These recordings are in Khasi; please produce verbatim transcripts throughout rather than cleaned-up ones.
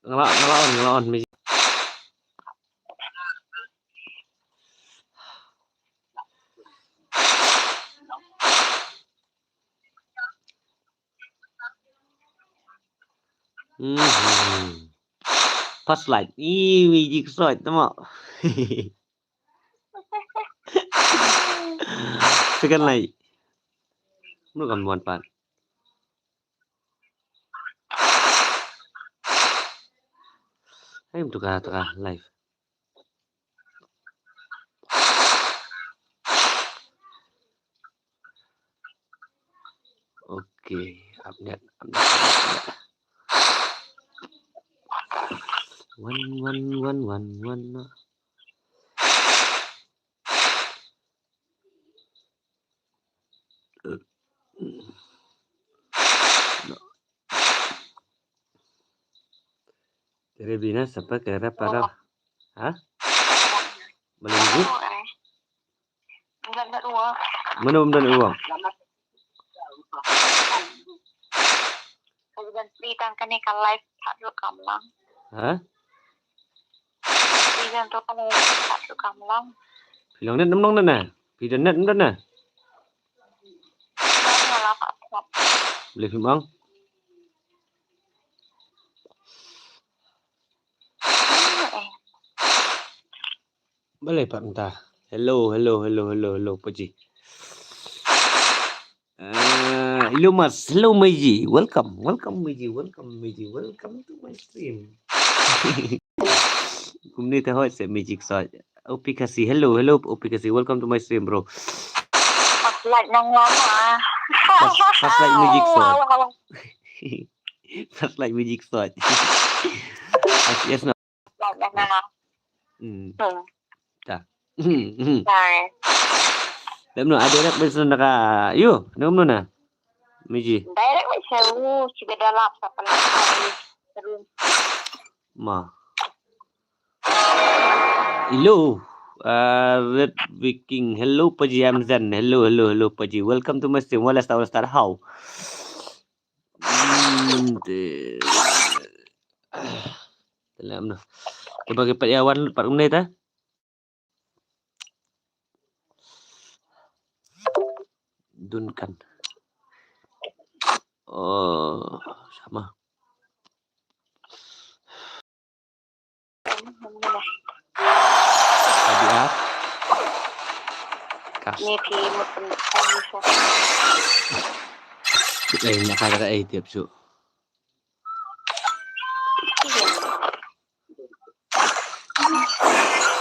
Nga la, nga la on, nga la on, Meiji. Mhm. First light. Ih, Meiji ksoit tama. Second light. Mano kam wan pat. Hai, mtu ka, ka live. Okay, update, update, update. One, one, one, one, one. Terebina sapa kera para? Ha? Boleh ibu? Mano bym don u wok? Ka live pat ruh kam long. Ha? Ka live pat ruh kam long. Phi long net, ym long net na? Phi don net, ym don na? Nga la pat. Boleh phi ong? Balei pat mynta? Hello, hello, hello, hello, hello, Paji. Ah, hello, Mas. Hello, Meiji. Welcome, welcome, Meiji. Welcome, Meiji. Welcome to my stream. Kumne te hoi se Meiji ksoit. Opi Khasi. Hello, hello, Opi Khasi. Welcome to my stream, bro. First light nang lama. First, first light Meiji ksoit. Wow, wow, wow. First light Meiji ksoit. Yes, yes, no. Live na. Hmm. Hmm. Ta. Hmm, hmm. Sorry. Dam no, ada nak bisa nak, yo, dam no na. Meiji. Direct wei seru, sibeh dalam sa pala. Seru. Ma. Hello. Uh, Red Viking. Hello, Paji Amzan. Hello, hello, hello, Paji. Welcome to my stream. Wala start, wala start. How? Hmm, te. Te lem no. Te bagi pat ïa wan pat kumne ta. Duncan. Oh, sama. Tadi ah. Kas. Ni phi mut pyndonkam ni sa. Kut ai, nya ka da ai tiap su.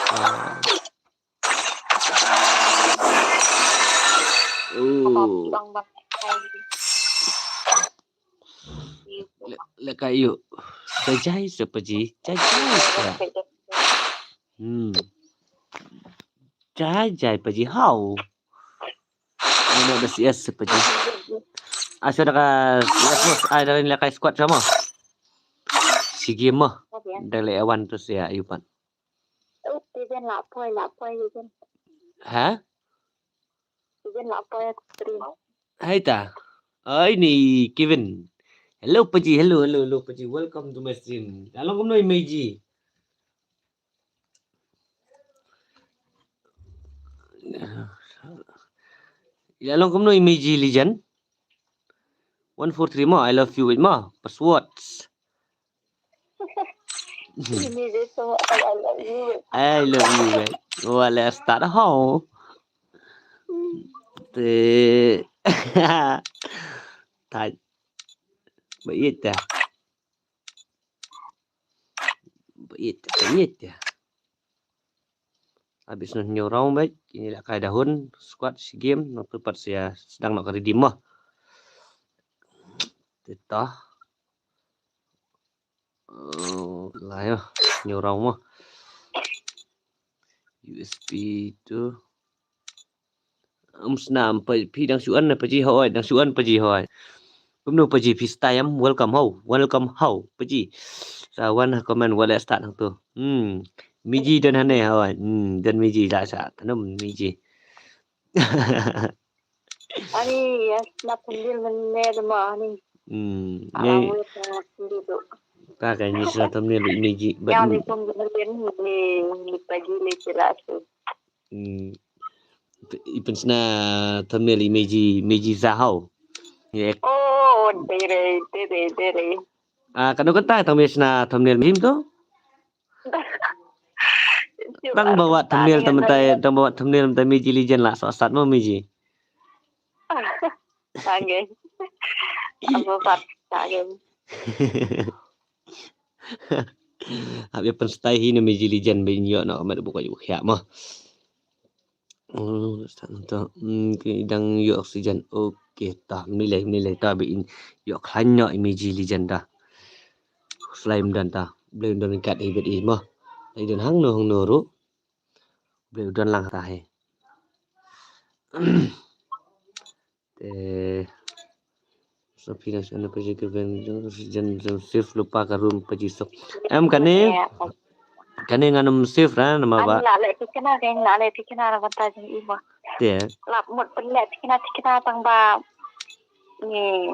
Ah. Oh. Le, le ka yu. Jai jai sa Paji. Jai jai sa. Hmm. Jai jai Paji. How? Ano da C S sa Paji. Asa da ka C S mo. Ai da rin la kai squad sama. Si game mo. Da le awan tu sia yu pan. Oh, Steven la poi, la poi, Steven. Ha? Steven la poi stream. Hai ta. Ai ni Kevin. Hello Paji, hello, hello, hello Paji. Welcome to my stream. Along kumno i Meiji. Ila long kumno i Meiji Legend. One four three mo, I love you wait mo. Passwords. Ini dia semua, I love you wait. I love you wait. Wala start ho. Te. Tai. Ba ita. Ba ita, ba ita. Abis noh hynñiew round beit, kine la kai dahun, squad si game, nangtu pat sa sdang noh ka redeem mo. Te to. Oh, la ïa, hynñiew round mo. U S P tu. Ym snam, phi dang shu on na Paji hoi, dang shu on Paji hoi. Kumno Paji phi stay em, welcome ho, welcome ho, Paji. Sa wan ha comment wala start hangtu. Hmm. Meiji don hangne hoi. Hmm, don Meiji la sa. Tanum Meiji. Ani, yes, na pundil men ne de ma ani. Hmm. Alang wei sa pundil tu. Ka ka ni sa thumbnail i Meji. Yang di pun di di pagi le kira tu. Hmm. I pun sna thumbnail i Meji, Meji Zahau. Ya. Oh, dere, dere, dere. Ah, kano kata tang mes na thumbnail mim tu? Tang bawa thumbnail tam tai, tang bawa thumbnail tam Meji Legend lah, so sat mo Meji. Sange. Apa sat sange. Hap ya pen stai hi na Meji Legend bin yo no mat buka yu ya mo. Oh, sa to. Hmm, ki dang ïoh oxygen. Okay, ta, mlei, mlei, ta, be in ïoh khlaiñ noh i Meji Legend ta. Slime dan ta. Blei don kat i bet i mo. Ai don hangno, hangno ruh. Blei don lang ta he. Te, so phi na sha na page ka ben, jan, jan save lypa ka room page sok. Em kane, kane ngan ym save ra namar ba. An la leh thikna, kan la leh thikna na bynta jong i mo. Te. Lap mut pynleh thikna, thikna tang ba. Ni,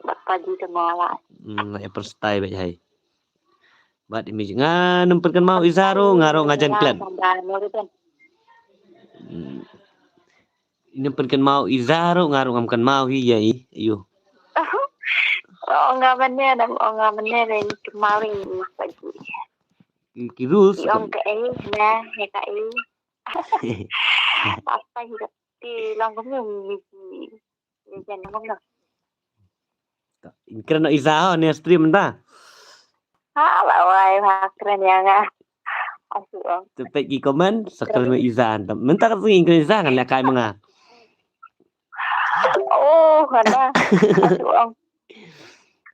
bad page ka mo la. Hmm, la ïa pynstyle bad hai. Bad i Meji ngan ym pynkynmaw i Zah ruh, nga ruh nga jan klet. Hmm. Ym pynkynmaw i Zah ruh, nga ruh ngam kynmaw hi ïa i, ayu. Oh, nga mane, dang, oh, nga mane, dang kynmaw i pagi. Ki, ki rules. Ong ka ei, na, he ka ei. Apa hi ka ti long kumno Meji. Jan ngam no. In kren i Zah ne stream ta. Ha, ba wai, ha, kren ïa nga. Asu ong. Te peit ki comment, sa kren i Zah ta. Mynta ka in kren i Zah ngan leh kai ma nga. Oh, hana. Asu ong.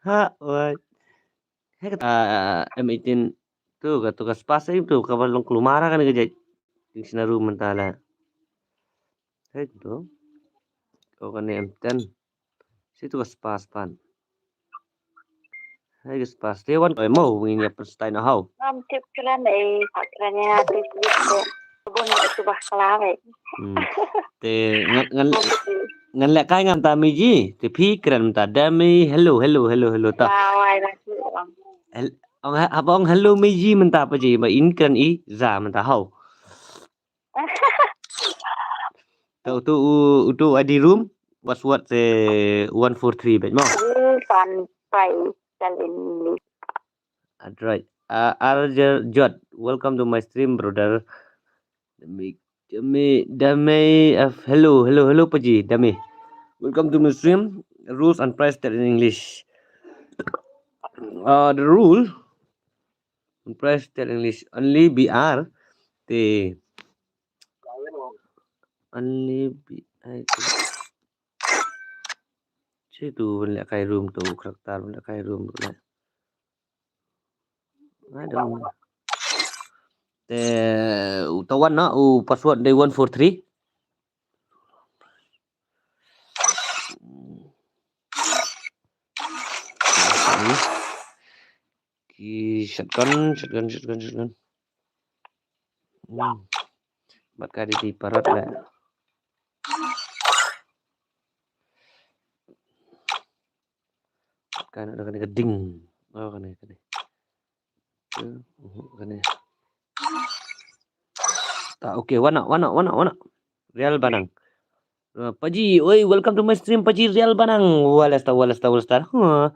Ha, wai. He kata, ah, M eighteen tu, ka tu ka spas ai tu, ka ba long klumar kane ka jait. Ding sna room mynta la. He tu. Ko kane M ten. Si tu ka spas pan. He ka spas. Te wan ko mo ngin ïa pynstyle na hau. Ngam tip kren ai, kren ïa tu. Bun tu ba kala ai. Hmm. Te ngan, ngan, ngan leh kai ngam ta Meji. Te phi kren ta da mi hello, hello, hello, hello ta. Ba wai ba tu. Hel-, ong ha-, haba ong hello Meji mynta pagi ba in kren i Zah mynta hau. Tu, tu, u, tu I D room, password se one four three bad mo. Rules and price tell in English. That's right. Uh, R J Jot, welcome to my stream, brother. Dame, dame, dame, uh, hello, hello, hello, pagi, dame. Welcome to my stream. Rules and price tell in English. Uh, the rule and price tell English. Only B R. Te. Only B R. Situ ban leh kai room tu, karakter ban leh kai room tu leh. Aduh. Te, u tawan na, u password dei one four three. Ki shotgun, shotgun, shotgun, shotgun. Hmm. Bad ka dei parot la. Kan ada kane ka ding. Oh, kane, kane. Eh, uh, kane. Ta, okay, wana, wana, wana, wana. Real Banang. Uh, Paji, oi, welcome to my stream, Paji Real Banang. Wala star, wala star, wala star. Huh.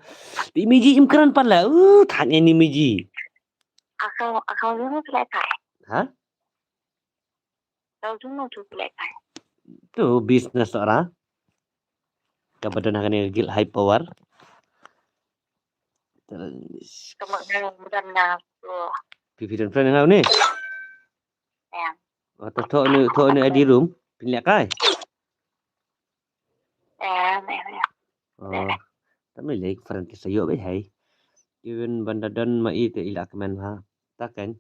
Ti Meji im kren pan la. Uh, than any Meji. Akau, akau dulu selesai. Ha? Kau tu mau tu pelet kai. Tu business orang. Ka ba don hangne guild high power. Terus. Kamu nang bukan nang tu. Pipi dan friend ngau ni. Ya. Oh, to to ni to ni adi room. Pin leh kai. Eh, eh, eh. Oh, ta mih lei friend ki sa ïoh beit hei. Even ban da don ma i te i la kmen ha. Ta kan.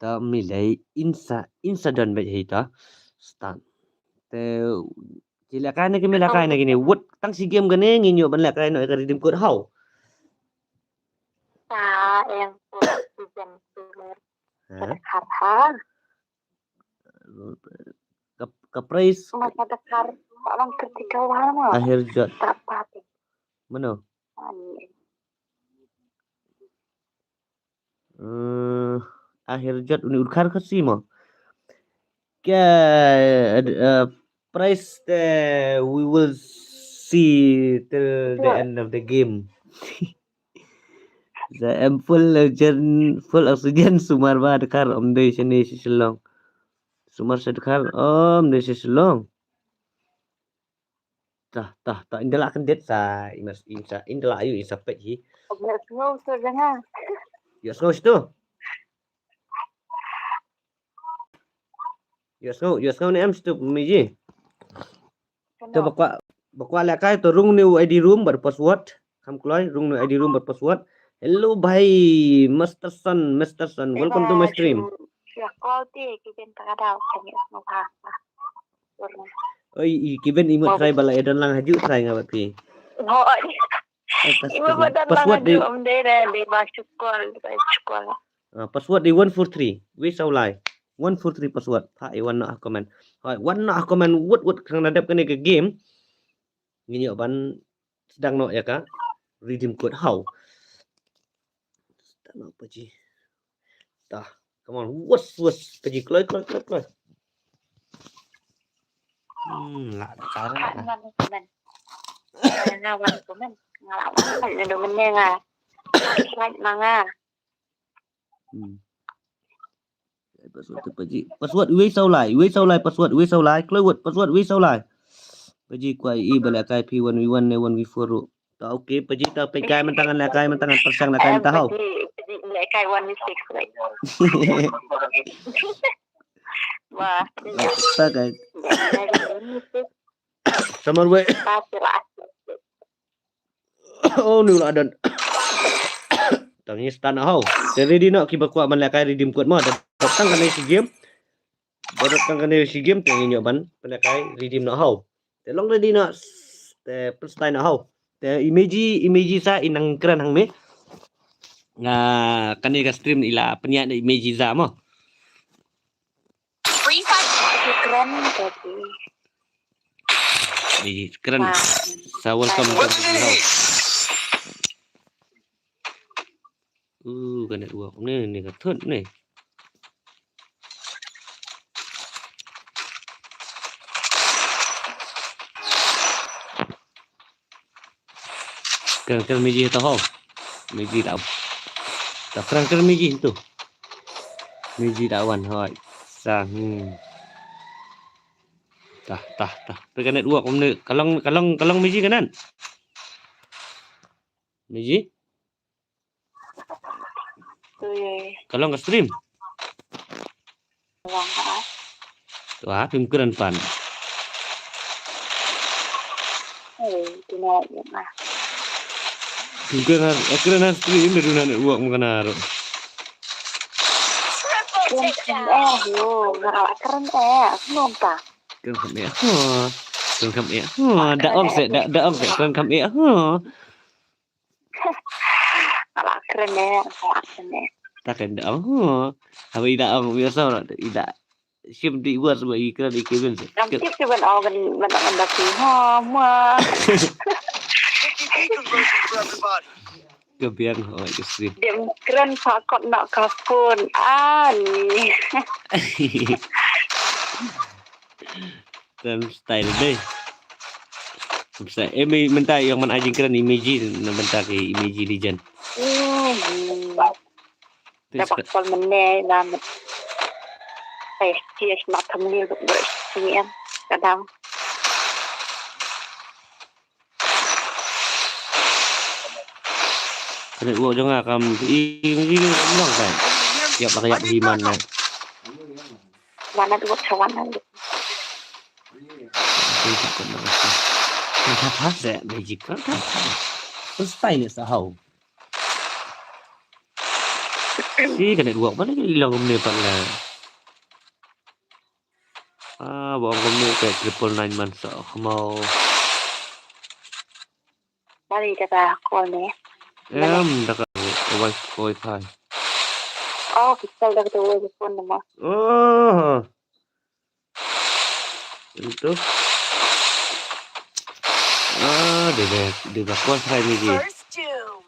Ta mih lei in sa, in sa don beit hei ta. Start. Te ki leh kai na ki, mih leh kai na kine. Wut tang shi game kane ngin ïoh ban leh kai noh ka redeem code hau. Ta em ko season two. Ha? Ka dkhar ha. Ka, ka price. Ma ka dkhar, ka long critical ha mo. Akhir jot. Ta pat. Mano? Ani. Ahir jot uni u dkhar Khasi mo. Ka, uh, price te we will see till the end of the game. Sa em full oxygen, full oxygen sumar ba dkhar ym dei shane sha Shillong. Sumar sha dkhar ym dei sha Shillong. Tah, tah, tah, in da lah kyndit sa, in sa, in da lah ayu, in sa peit hi. Ïohsngew to jong nga. Ïohsngew shito. Ïohsngew, ïohsngew ne em shito Meiji. To ba kwah, ba kwah lehkai to rung ne u I D room bad password. Kham kloi, rung ne u I D room bad password. Hello bhai, Masterson, Masterson. Welcome to my stream. Ïa call te ki ben ta ka daw, ka ngi ïohsngew bha. Oi, i Kevin, i mut try ba la ïa don lang ha ju try nga bad phi. Hooid. I mut ba don lang ha ju, ym dei re, dei ba shu call, ba shu call. Ah, password dei one four three. Wei saw lai. One four three password. Pha i wan noh ha comment. Hooid, wan noh ha comment wut wut khnang na dep kane ka game. Ngin ïoh ban sdang noh ïa ka redeem code. Haw. Sdang noh Paji. Tah, come on, wus, wus, Paji, kloi, kloi, kloi, kloi. Hmm, lah da kar. Nga wan komen. Nga wan komen. Nga la wan komen. Nga do meneng ah. Like ma nga. Hmm. Password tu Paji. Password wei saw lai, wei saw lai, password wei saw lai. Kloi wut, password wei saw lai. Paji kwah i ba lehkai phi one v one ne one v four ruh. Ta okay, Paji ta peit kai mynta ngan lehkai mynta ngan pyrshang lehkai mynta haw. Paji, Paji lehkai one v six, right? Wah. Ta kai. Samar wei. Oh, nu la don. Tang ngi start noh haw. Te ready noh kiba kwah ban lehkai redeem code mo. Dap tang kane shi game. Ba dap tang kane shi game te ngin ïoh ban lehkai redeem noh haw. Te long ready noh. Te pynstyle noh haw. Te i Meiji, i Meiji sa i nang kren hangme. Nga kane ka stream i la pynïaid i Meiji sa mo. Free Fire. Kren tadi. Ih, kren. Sa welcome to the house. Uh, ka network ni, ni ka thut ni. Kren, kren Meiji to ho. Meiji ta. Ta kren, kren Meiji tu. Meiji ta wan hoi. Sa, hmm. Tah, tah, tah. Pe ka network um ne. Ka long, ka long, ka long Meiji kanan. Meiji. Ka long ka stream. Wah, phim kren pan. Phim kren, kren stream, duna network mo kana ro. Kren kham eh, ho, nga la kren eh, aku nampak. Kren kham eh, ho. Kren kham eh, ho. Da ong se, da, da ong se, kren kham eh, ho. Nga la kren eh, nga la kren eh. Ta kren da ong, ho. Haba i da ong, biasa ro, i da. Shim di buat sebab i kren i Kevin se. Ngam tip tu ban ong ban, ban, ban da ki. Ha, ma. Ka biang hoi ka stream. Dem kren pakot nak kapun. Ani. Kren style deh. Sa emi mynta ïong man ajing kren i Meiji na mynta ki i Meiji Legend. Hmm. Tis Dapat ka- call mene lam. Eh, tis mak kamli ber sini em. Kadang. Kane u jong nga kam i, i, i, long kai. Yap lah yap hi man na. Mana tu buat kawan lagi. Kan tap tap se magic kan tap tap. Terus tai ni sahau. Si kane dua mana ni long ni pat la. Ah, ba ong kumne ka triple nine man sa khmau. Bali da ka call ne. Em, da ka wi-, wifi. Oh, pistol da ka tu wifi phone nama. Oh. Itu. Ah, dia, dia, dia dah call try ni je. First doom.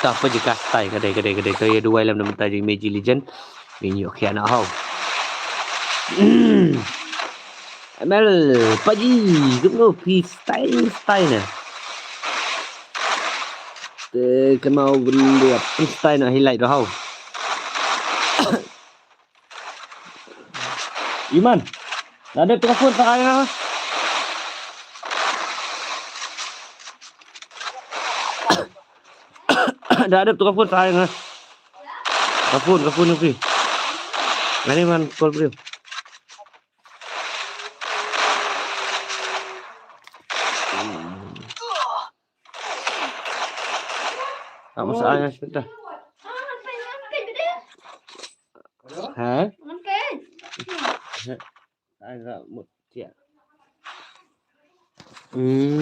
Uta pa ji ka style ka dei, ka dei, ka dei. Ka ïa duwai lem na mynta jong i Meiji Legend. Ngin ïoh khian na hau. M L pa ji, kumno phi style, style ne. Te kynmaw bun dia phi style na highlight do hau. Iman. Da dep tu ka phone sa ai nga. Da dep tu ka phone sa ai nga. Ka phone, ka phone phi. Ngani man call phi. Ka masa ai nga sebentar. Ha? Ai nga mut tia. Hmm.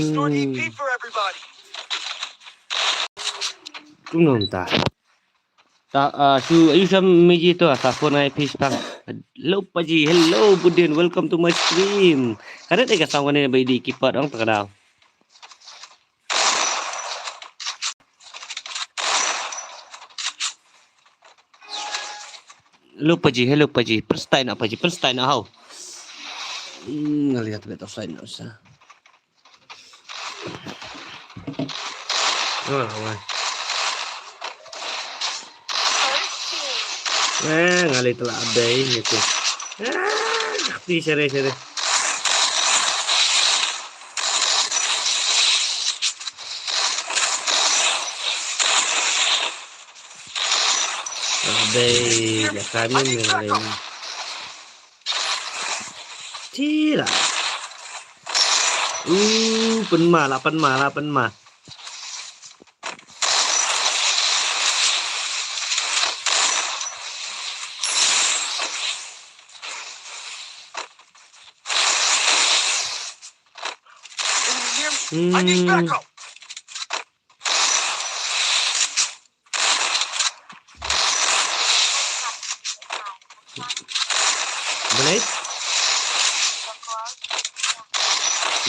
Kumno ta. Ta, ah, shu, ayu sam Meiji to, sa phone ai phi pang. Hello pa ji, hello Budin, welcome to my stream. Ka ret ïa ka sound kane ba i dei ki pat ong ta ka daw. Hello pa ji, hello pa ji, pynstyle noh pa ji, pynstyle noh hau. Hmm, nga liat beta style noh sa. Oh, wai. Eh, nga leit la abei ni tu. Ah, ti sere sere. Abei la kami ni la ni. Ti la. Uh, pynma la, pynma la, pynma. Hmm. Balei?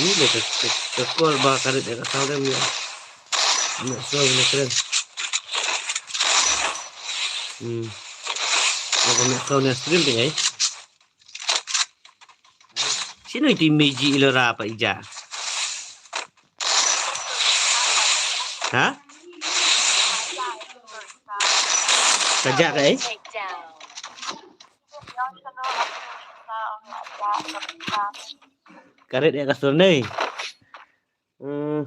Ni le ka, ka, ka call ba ka rit ka sound em ya. Ni so ni kren. Hmm. Ko ko ni so ni stream ni ai. Sino iti Meiji Ilora pa ija. Ha? Ka jah kaei? Ka rit ïa ka surname. Hmm.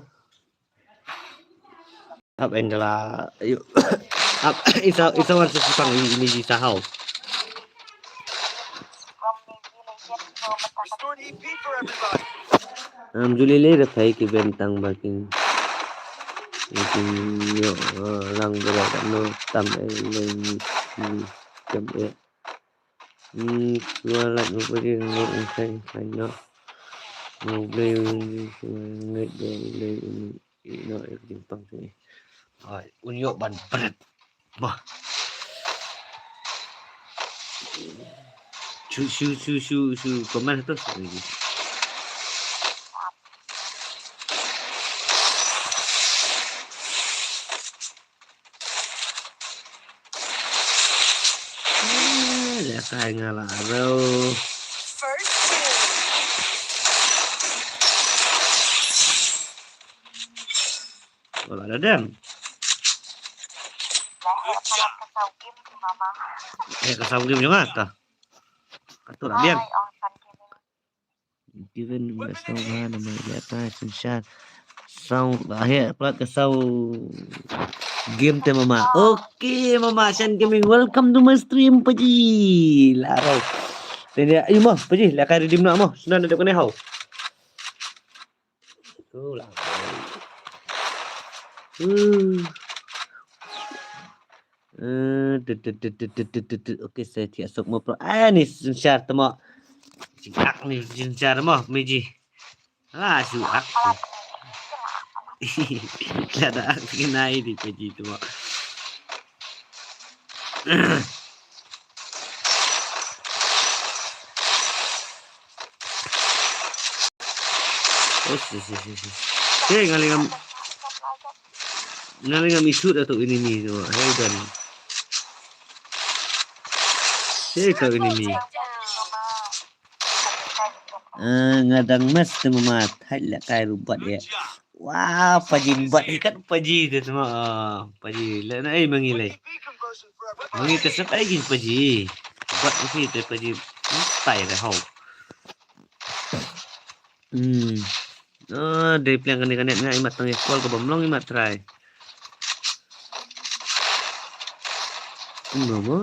Ap Angela, ayo. Ap, isa, isa wan sa shipang i, ini ji sahau. Um, Julie lei da phai ki ben tang ba kin. Kin yo, uh, lang bera da no tam eh lei ni, ni, jam eh. Hmm, shuwa lait mo pa ji, no, in sai, sai no. Mo Blei, shuwa ngeit, mo Blei, in, in, no, in, in, pang sini. Ai, un ïoh ban bret. Bah. Shu, shu, shu, shu, shu, comment tu. Eh, lehkai nga la ro. First kill. Wala da dem. Eh, ka saw game jong nga ta. Ka tu la biang. Given ba saw ha na ma ïa ta synshar. Saw ba he plat ka saw game te mama. Okay mama, Shan Gaming, welcome to my stream paji. Laro. Te ne ayu mo paji, la ka redeem na mo. Sna na de kone hau. Oh, la. Hmm. Eh, tut, tut, tut. Okay, saya tiak sok mo pro. Ah, ni synshar temo. Singak ni synshar mo, meji. Ah, shu ak. Lada ak kinai di paji temo. Osh, osh, osh, osh. Hey, nga lingam. Nga lingam isut atau ini ni tu. Hey, dan. Hey, kau ini ni. Eh, nga dang mes tu mama. Thai lehkai rubat ya. Wah, paji rubat ikat paji tu semua. Ah, paji. Leh na ai mangi leh. Mangi te sep ai gin paji. Rubat mesti te paji. Stai deh hau. Hmm. Ah, dei pliang kane kane nga imat tang call ka bam long imat try. Kumno mo?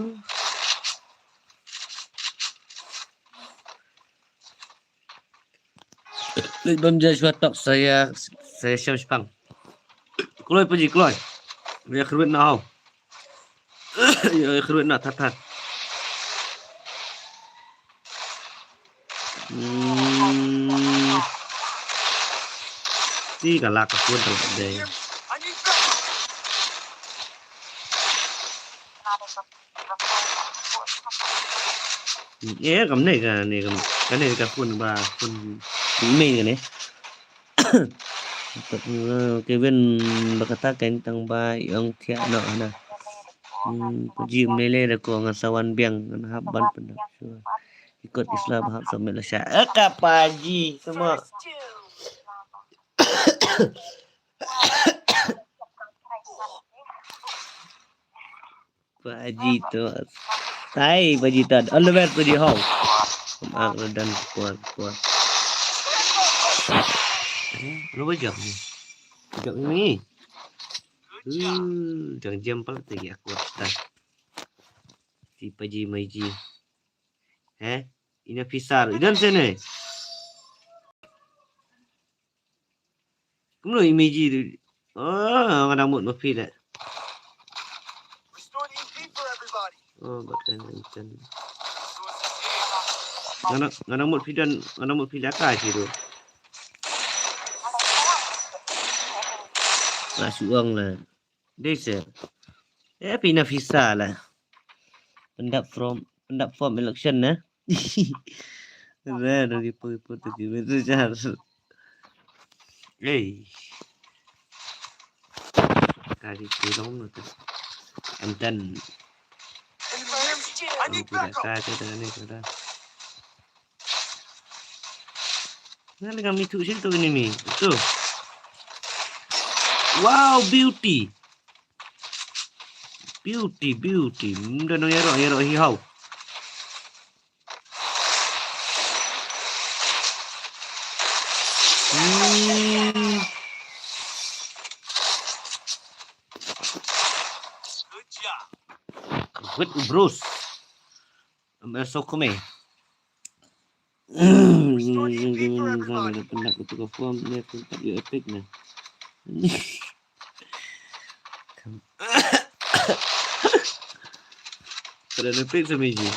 Leit bam ja shwa tok saya, saya sham shpang. Kloi paji kloi. Ya khruit na hau. Ya khruit na that that. Hmm. Ti ka lak ka phone ka lak dei. Eh, kam ne ka ne kam ka ne ka phone ba phone email ka ne. Kevin ba kata ka tang ba ïong thiah noh hana. Hmm, paji um lele da ko ngan sa wan biang ngan hap ban pyndap shuwa. Ikot ki sla ba hap sa met la sha. Eh, ka paji semua. Paji tu. Tai paji tad. All the best paji hau. Mak redan kuat kuat. Eh, lu bajak ni. Bajak ni. Uh, jang jam pala tagi aku tak. Ti paji maiji. Eh, ina pisar. Idan sene. Kumno imiji tu. Ah, nga dang mut ma phi le. Oh, bat kan kan. Nga dang, nga dang mut phi dan, nga dang mut phi le ka chi tu. Nga suang la. Dei se. Eh, phi na visa la. Pyndap from, pyndap form election na. Re, re, report, report, report, report. Hey. Kali tulong na tu. Antan. Ang pinaka tu dah ni tu dah. Nga lingam itu sini tu ini ni. Tu. Wow, beauty. Beauty, beauty. Ym don nongïaroh, ïaroh hi haw. Hmm. Good, bros. Ym, eh, so kumi. Penat betul ka form, dia penat you epic na. Kada epic sa Meiji.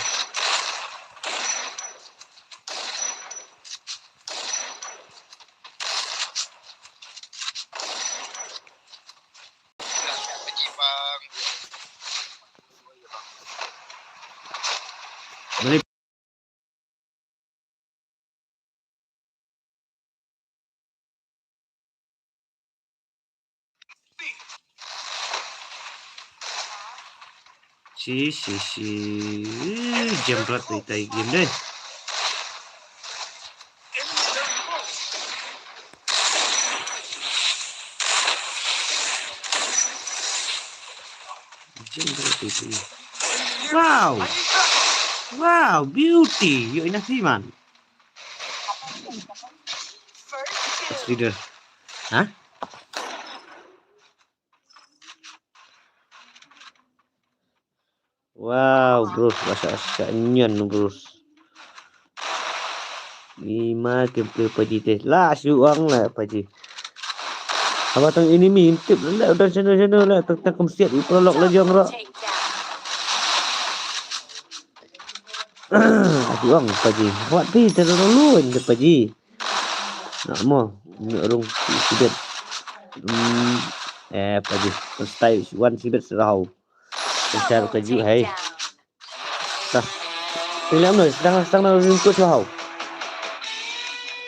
Shi, shi, shi. Jam berat ni tai game deh. Jam berat ni tai. Wow. Wow, beauty. Yo, ina si man. Leader. Hah? Wow, bros, ba shah shah nyan, bros. Ni ma kem play Paji te. La shu ong la Paji. Haba tang enemy intip la udah channel channel la tang tang kem siat u prolog la jong ro. Shu ong Paji. Wat pi te lu inde Paji. Nak mo, nak rung sibet. Hmm, eh, Paji. Style wan sibet serau. Share ka ju hai. Dah. Pilih amno, sedang sedang nak rung kut serau.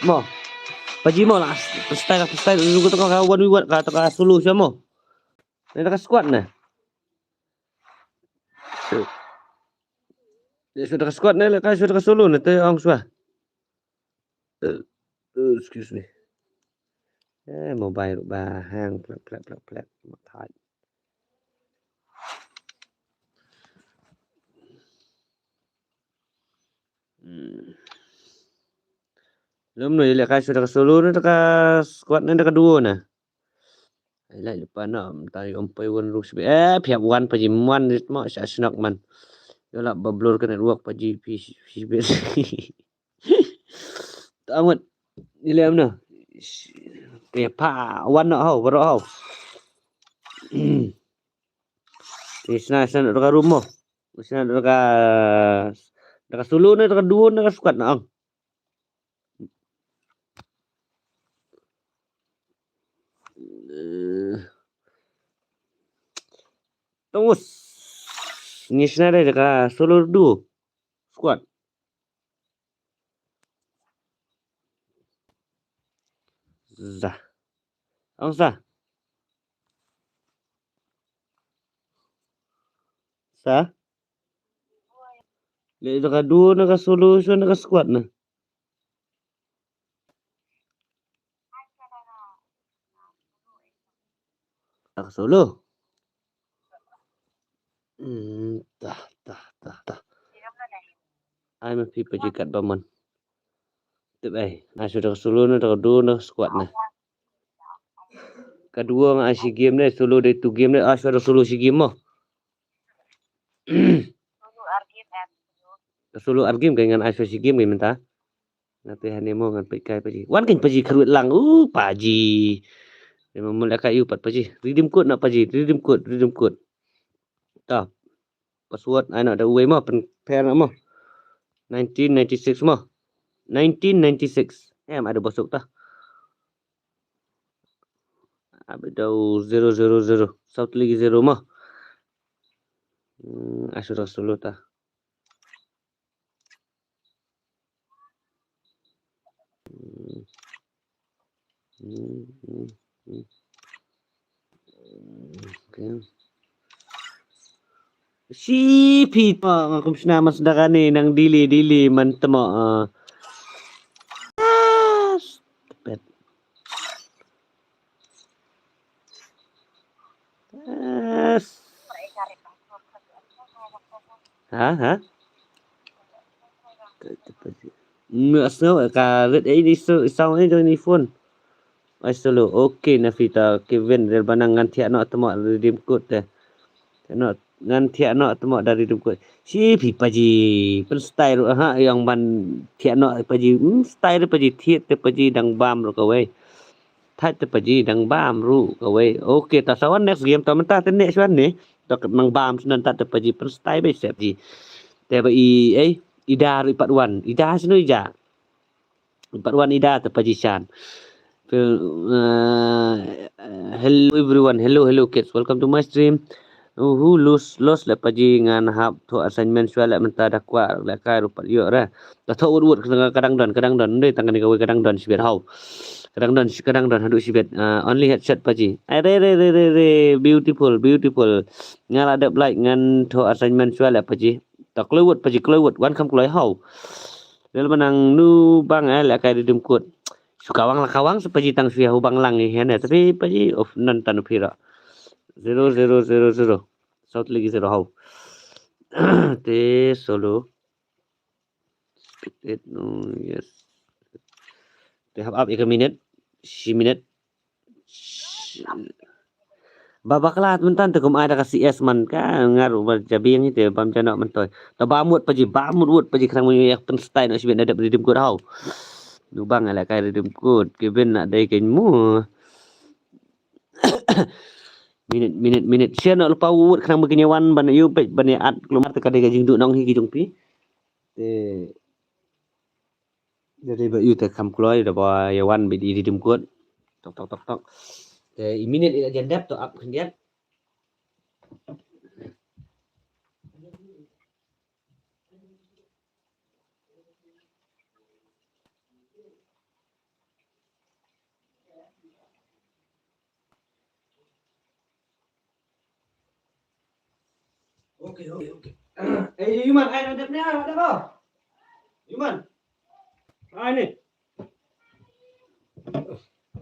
Mo. Paji mo lah. Style style rung kut ka one v one ka ka solo sha mo. Ni ka squad na. Dia sudah ka squad na, ka sudah ka solo na te ong swa. Eh, eh, excuse me. Eh, mobile ruh ba hang plak plak plak plak. Matai. Hmm. Lum no ile ka sudah ka solo na ka squad na ka duo na. Ai lai lepa na mtai om pai wan rus be. Eh, phi hap wan Paji man rit mo sha shnok man. Yola ba blur ka network Paji phi phi be. Ta ngut. Ile amna. Te pa wan no ho bro ho. Te sna sna ka room mo. Sna ka ka solo na ka duo na ka squad na ang. Eh, tunggu. Ni sna da ka solo duo. Squad. Za. Ang sa. Sa. Le da ka duo na ka solo sha na ka squad na. Ka solo. Hmm, tah tah tah tah. Ai ma phi Paji kat ba man. Tip ai, na shu da ka solo na da ka duo na ka squad na. Ka duo nga ai shi game ne, solo de two game ne, ai shu da solo shi game mo. Ka solo ar game ka ngan ai shu shi game ka mynta. Na te hane mo ngan peit kai Paji. Wan kan Paji kharwit lang. Uh, Paji. Te mo mul ka yu pat Paji. Redeem code na Paji. Redeem code, redeem code. Ta. Password ai na da uwei mo pen per na mo. Nineteen ninety-six mo. Nineteen ninety-six. Em ada bosok ta. Abi dau zero zero zero. South League zero mo. Hmm, asura solo ta. Hmm. Hmm, hmm, hmm. Okay. Sipi pa nga kum sna mas darani nang dili dili man temo, ah. Ah, stupid. Ha, ha? Ka, ka, ka, ka rit eh, ni so, sound eh, ni phone. Ai solo. Okay, Nafita, Kevin, rel banang ngan thiah noh tymok redeem code te. Thiah noh, ngan thiah noh tymok da redeem code. Shi phi paji, pyn style ruh ha, ïong ban thiah noh paji, hmm, style paji thiah te paji dang bam ruh kawei. Thait te paji dang bam ruh kawei. Okay, ta sa wan next game ta mynta te ne shwan ne. Ta nang bam shnan ta te paji pyn style ba sep ji. Te ba i, eh, Ida ruh i pat wan. Ida shano i ja. Part one Ida te paji shan. Phil, uh, uh, hello everyone. Hello, hello kids. Welcome to my stream. Uh, who lose, lost le paji ngan hap thoh assignment shwa le mynta da kwah le kai ruh pat ïoh re. Da thoh wut wut ka dang, ka dang don, ka dang don. Ndei tang kane kawei ka dang don shibit haw. Ka dang don, ka dang don haduh shibit. Uh, only headshot paji. Ai re, re, re, re, re. Beautiful, beautiful. Nga la dep like ngan thoh assignment shwa le paji. Ta kloi wut paji, kloi wut. Wan kham kloi haw. Rel banang nu bang eh le kai redeem code. Shu kawang la kawang sa paji tang shu ïa u bang lang eh, ne. Tapi paji of non tan u phi ruh. Zero, zero, zero, zero. Saw tylli ki zero haw. Te solo. Eight, no, yes. Te hap ap ïa ka minit. Shi minit. Ba bakla mynta te kum ai da ka C S man ka ngar u ba jabieng ite bam jana mynta. Ta ba mut paji, ba mut wut paji khnang mun ïa pyn style noh shibit na dep redeem code haw. Nu bang ala kai redeem code, Kevin na dei kein mu. Minit, minit, minit. Share noh lypa wut khnang ba kin ïa wan ban ïa peit ban ïa at, kulmar te ka dei ka jingduh nong hi ki jong phi. Te Jadi ba ïu te kham kloi da ba ïa wan bit i redeem code. Tok, tok, tok, tok. Te i minit i la jan dep to ap khyndiat. Okay, okay, okay. Eh, Yuman, ai, dep ne, dep, oh. Yuman. Ai ni.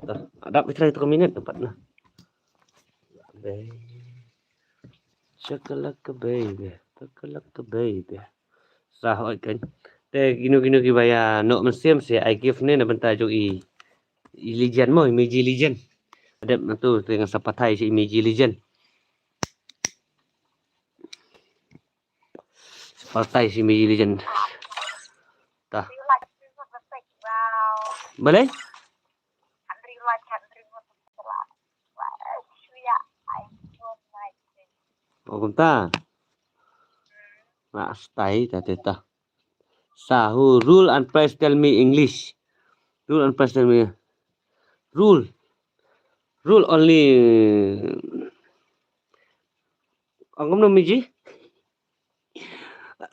Dah, dap kita itu minit dapat nah. Baby. Shakalaka baby, shakalaka baby. Sa hoi kan. Te kino kino ki ba ïa noh mynsiem sa ai gift ne na bynta jong i. I legend mo, i Meiji legend. Dep na tu te ngan sa pathai sha i Meiji legend. Sa pathai sha i Meiji legend. Ta. Balei? Oh, kumta. Nah, stay ta, ta, ta. Sa, who rule and price, tell me English. Rule and price, tell me. Rule. Rule only. Ong kumno Meiji?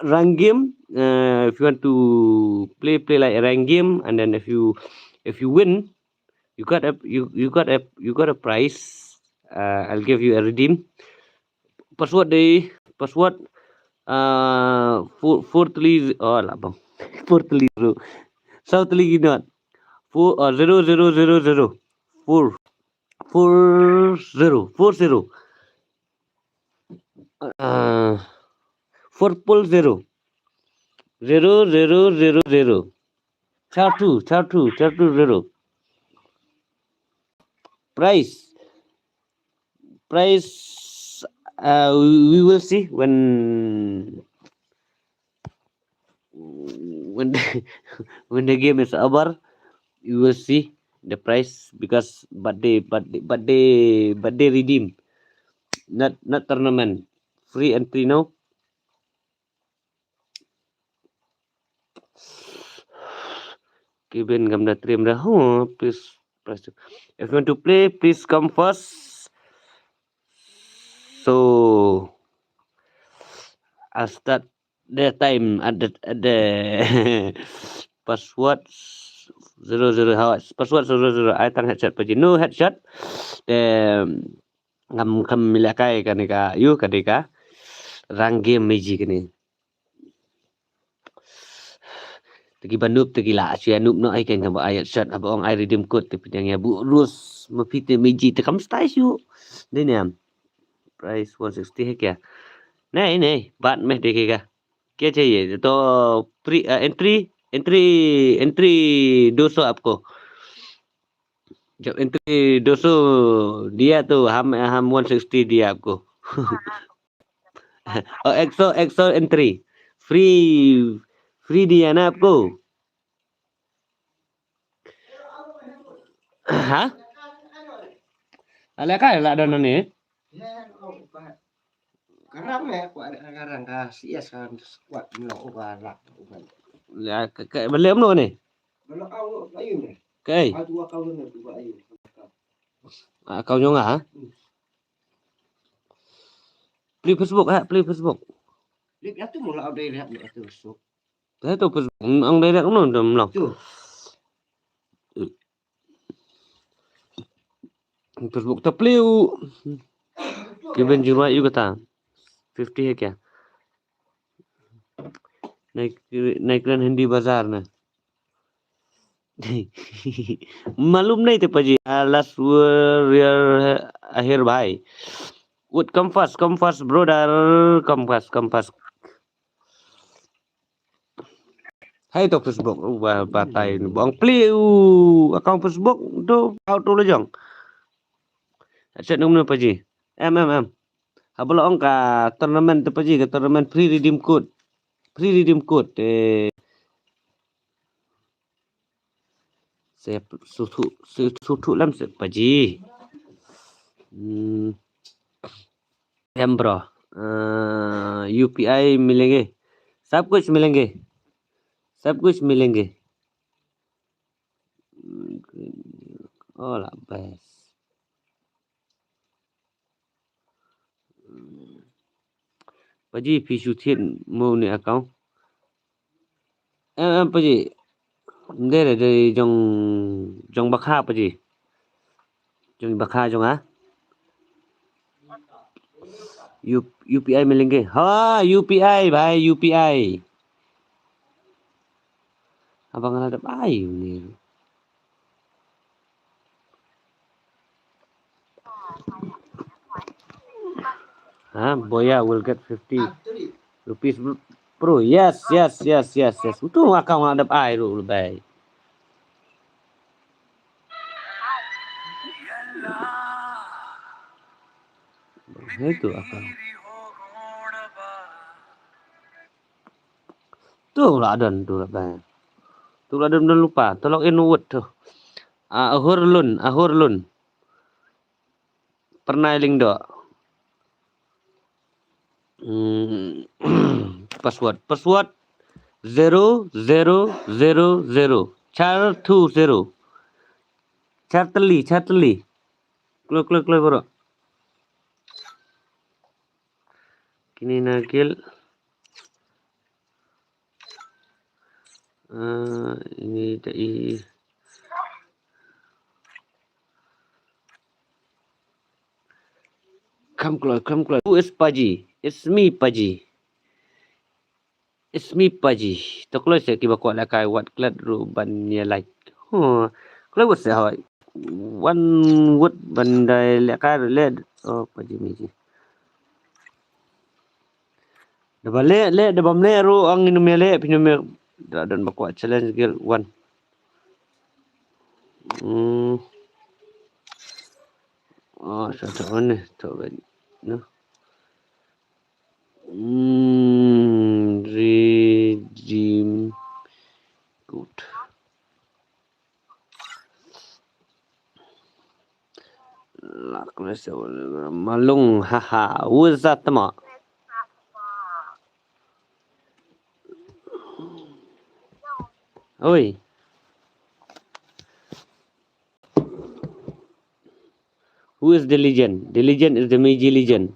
Rank game, uh, if you want to play, play like a rank game, and then if you, if you win, you got a, you, you got a, you got a prize. Uh, I'll give you a redeem. Password dei, password, uh, four, four three, oh, lah bang. Four three zero. Saw three not. Four, uh, zero, zero, zero, zero. Four. Four zero. Four zero. Uh, four zero. Zero, zero, zero, zero. Char two, char two, char two zero. Price. Price, uh, we, we will see when, when, when the game is over, you will see the price because birthday, birthday, birthday, birthday redeem. Not, not tournament. Free entry now. Kevin kam da trim da. Oh, please press. If you want to play, please come first. So, I'll start the time at the, at the password zero zero. How, password zero zero. Ai tang headshot paji. No headshot. Um, Ngam, kham ïalehkai kane ka, ïoh kane ka rank game Meiji kane. Te kiba noob te ki la shu ïa noob noh ai kan, tang ba ai shot haba ong ai redeem code te phi dang ïa buh rules ma phi te Meiji te kam stai shuh. Dei ne em. Price one sixty hai kya? Nahi, nahi, baad mein dekhega. क्या चाहिए? तो प्री, अ, एंट्री, एंट्री, एंट्री दो सौ आपको। जब एंट्री दो सौ दिया तो हम, हम वन सिक्सटी दिया आपको। और एक सौ, एक सौ एंट्री फ्री, फ्री दिया ना आपको। Ha? Ala ka la don ni. Karang eh, ko ada karang ka C S kan squad ni lo ka rak. Ya, ka, ka, balik mno ni? Balik kau lo, kayu ni. Kai. Kau dua kau ni, dua ayu. Ah, kau jong ah. Play Facebook ha, play Facebook. Lip ya tu mula udah lihat ni tu Facebook. Saya tu Facebook, ang direct mno dam lo. Tu. Facebook ta pliu. Ki ben jurwa yu kata. Fifty hai kya? Nai, nai kren Hindi Bazaar na. Malum nahi te paji. Ah, last warrior hai, Ahir bhai. Would come first, come first, brother. Come first, come first. Hai to Facebook, u ba, batai ni bong pli u account Facebook tu, kau tu lejong. Achet nung nung paji. Em, em, em. Haba la ong ka tournament tu paji, ka tournament free redeem code. Free redeem code. Eh. Sep, suthu, su-, suthu lam sep paji. Hmm. Em bro. Uh, U P I milenge. Sab kuch milenge. Sab kuch milenge. Oh, la best. Paji, phi shu thied mo ne account. Em, em, paji. Nde de, de jong, jong bakha paji. Jong bakha jong a. U-, U P I milenge. Ha, U P I, bhai, U P I. Abang la dep ai ni. Ha, Boya will get fifty rupees, bro. Yes, yes, yes, yes, yes. Utu nga ka nga dep ai ru lebih. Itu akal. Tu la don, tu la don. Tu la don, don lupa. Tolok in wut tu. Ah, Ahur Lun, Ahur Lun. Pernah Lingdo. Hmm, password, password zero zero zero zero. Char two zero. Char teli, char teli. Klo, klo, klo, bro. Kini nagil. Ah, ini tak i. Come close, come close. Who is Paji? It's me, Paji. It's me, Paji. To kloi se kiba kwah lehkai wat klet ruh ban ïa like. Huh. Kloi wat se hoi. Wan wat ban dei lehkai ruh leh. Oh, Paji Miji. Da ba leh, leh, da bam leh ruh ang ngin ym ïa leh, phin ym ïa. Da don ba kwah challenge gel wan. Hmm. Oh, sa to ne, to ba. No. Hmm, redeem code. Lak ne se malung, haha, what's that tama? Oi. Who is the legend? The legend is the Meiji legend.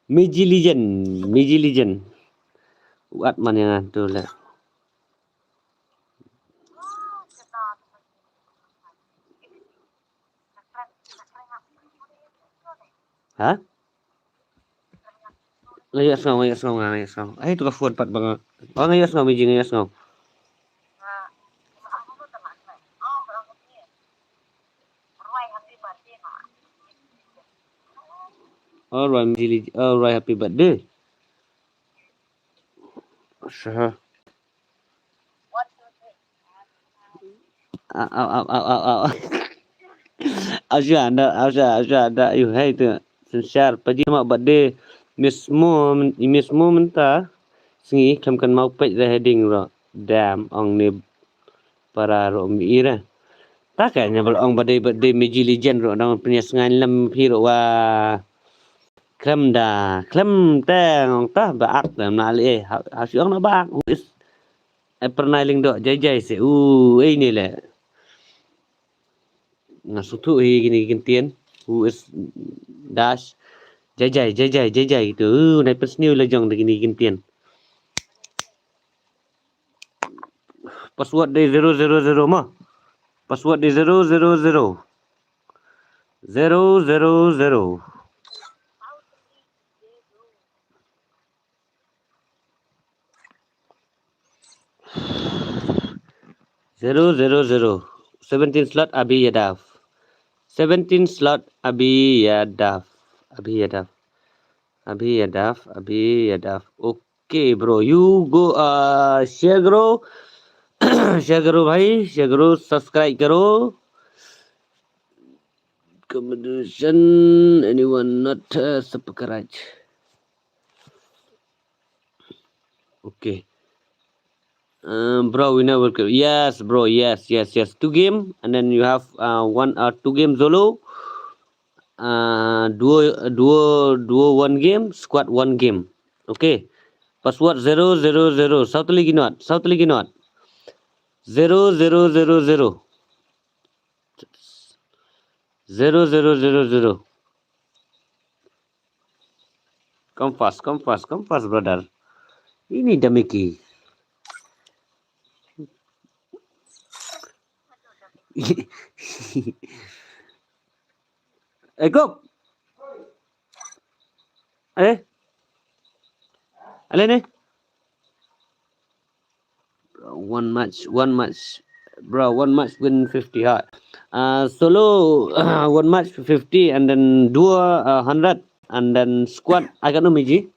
Meiji legend. Meiji legend. Wat man ïa nga tu lah. Ha? Nga ïohsngew, nga ïohsngew, nga ïohsngew. Ai, tu ka phone pat ba nga. Oh, nga ïohsngew, Meiji, nga ïohsngew. Alright, Meiji, alright, happy birthday. Sha. Au, au, au, au, au, au. Au sha da, au sha, au sha da, yu hai tu. Synshar, paji ma birthday. Mismo, mismo mynta. Sngi, khlem kan mau peit da heading ro. Dam, ong ni para ro mi ira. Ta ka nya bal ong birthday, birthday Miji Legend ro, dang pynïasngain lem phi ro wa. Khlem da, khlem te ngong ta ba ak te na le, ha, ha shu ong na ba ak, who is, eh, pernai ling dok, jai jai se, u, eh, ni le. Nga suthu hi gini gintian, who is dash, jai jai, jai jai, jai jai, gitu, u, nai pes niu le jong de gini gintian. Password de zero zero zero ma. Password de zero zero zero. Zero zero zero. Zero zero zero. Seventeen slot Abi Yadav. Seventeen slot Abi Yadav. Abi Yadav. Abi Yadav. Abi Yadav. Okay, bro. You go, uh, share karo. Share karo, bhai. Share karo. Subscribe karo. Combination, anyone not, uh, subscribe? Okay. Um, bro, we never kill. Yes, bro. Yes, yes, yes. Two game, and then you have, uh, one, uh, two game solo. Uh, duo, duo, duo one game, squad one game. Okay. Password zero zero zero. South League not. South League not. Zero zero zero zero. Zero zero zero zero. Come fast, come fast, come fast, brother. Ini damiki. Eh, go. Eh? Ale ni? One match, one match. Bro, one match win fifty, ha. Uh, solo, one match fifty, and then duo, uh, hundred, and then squad, I got no miji.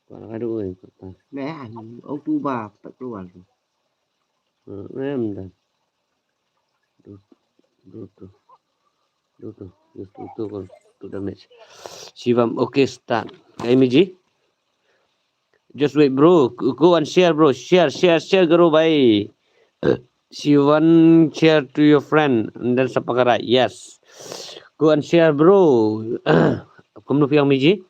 Para ka duh, eh, kata. Neh, an, oh, tu ba, pat keluar tu. Hmm, em dah. Tu, tu, tu. Tu, tu, tu, tu, tu, tu, tu damage. Shivam, okay, start. Ka miji. Just wait, bro. Go, go and share, bro. Share, share, share karo, bhai. Shivan, share to your friend and then subscribe. Yes. Go and share, bro. Kumno phi ong miji?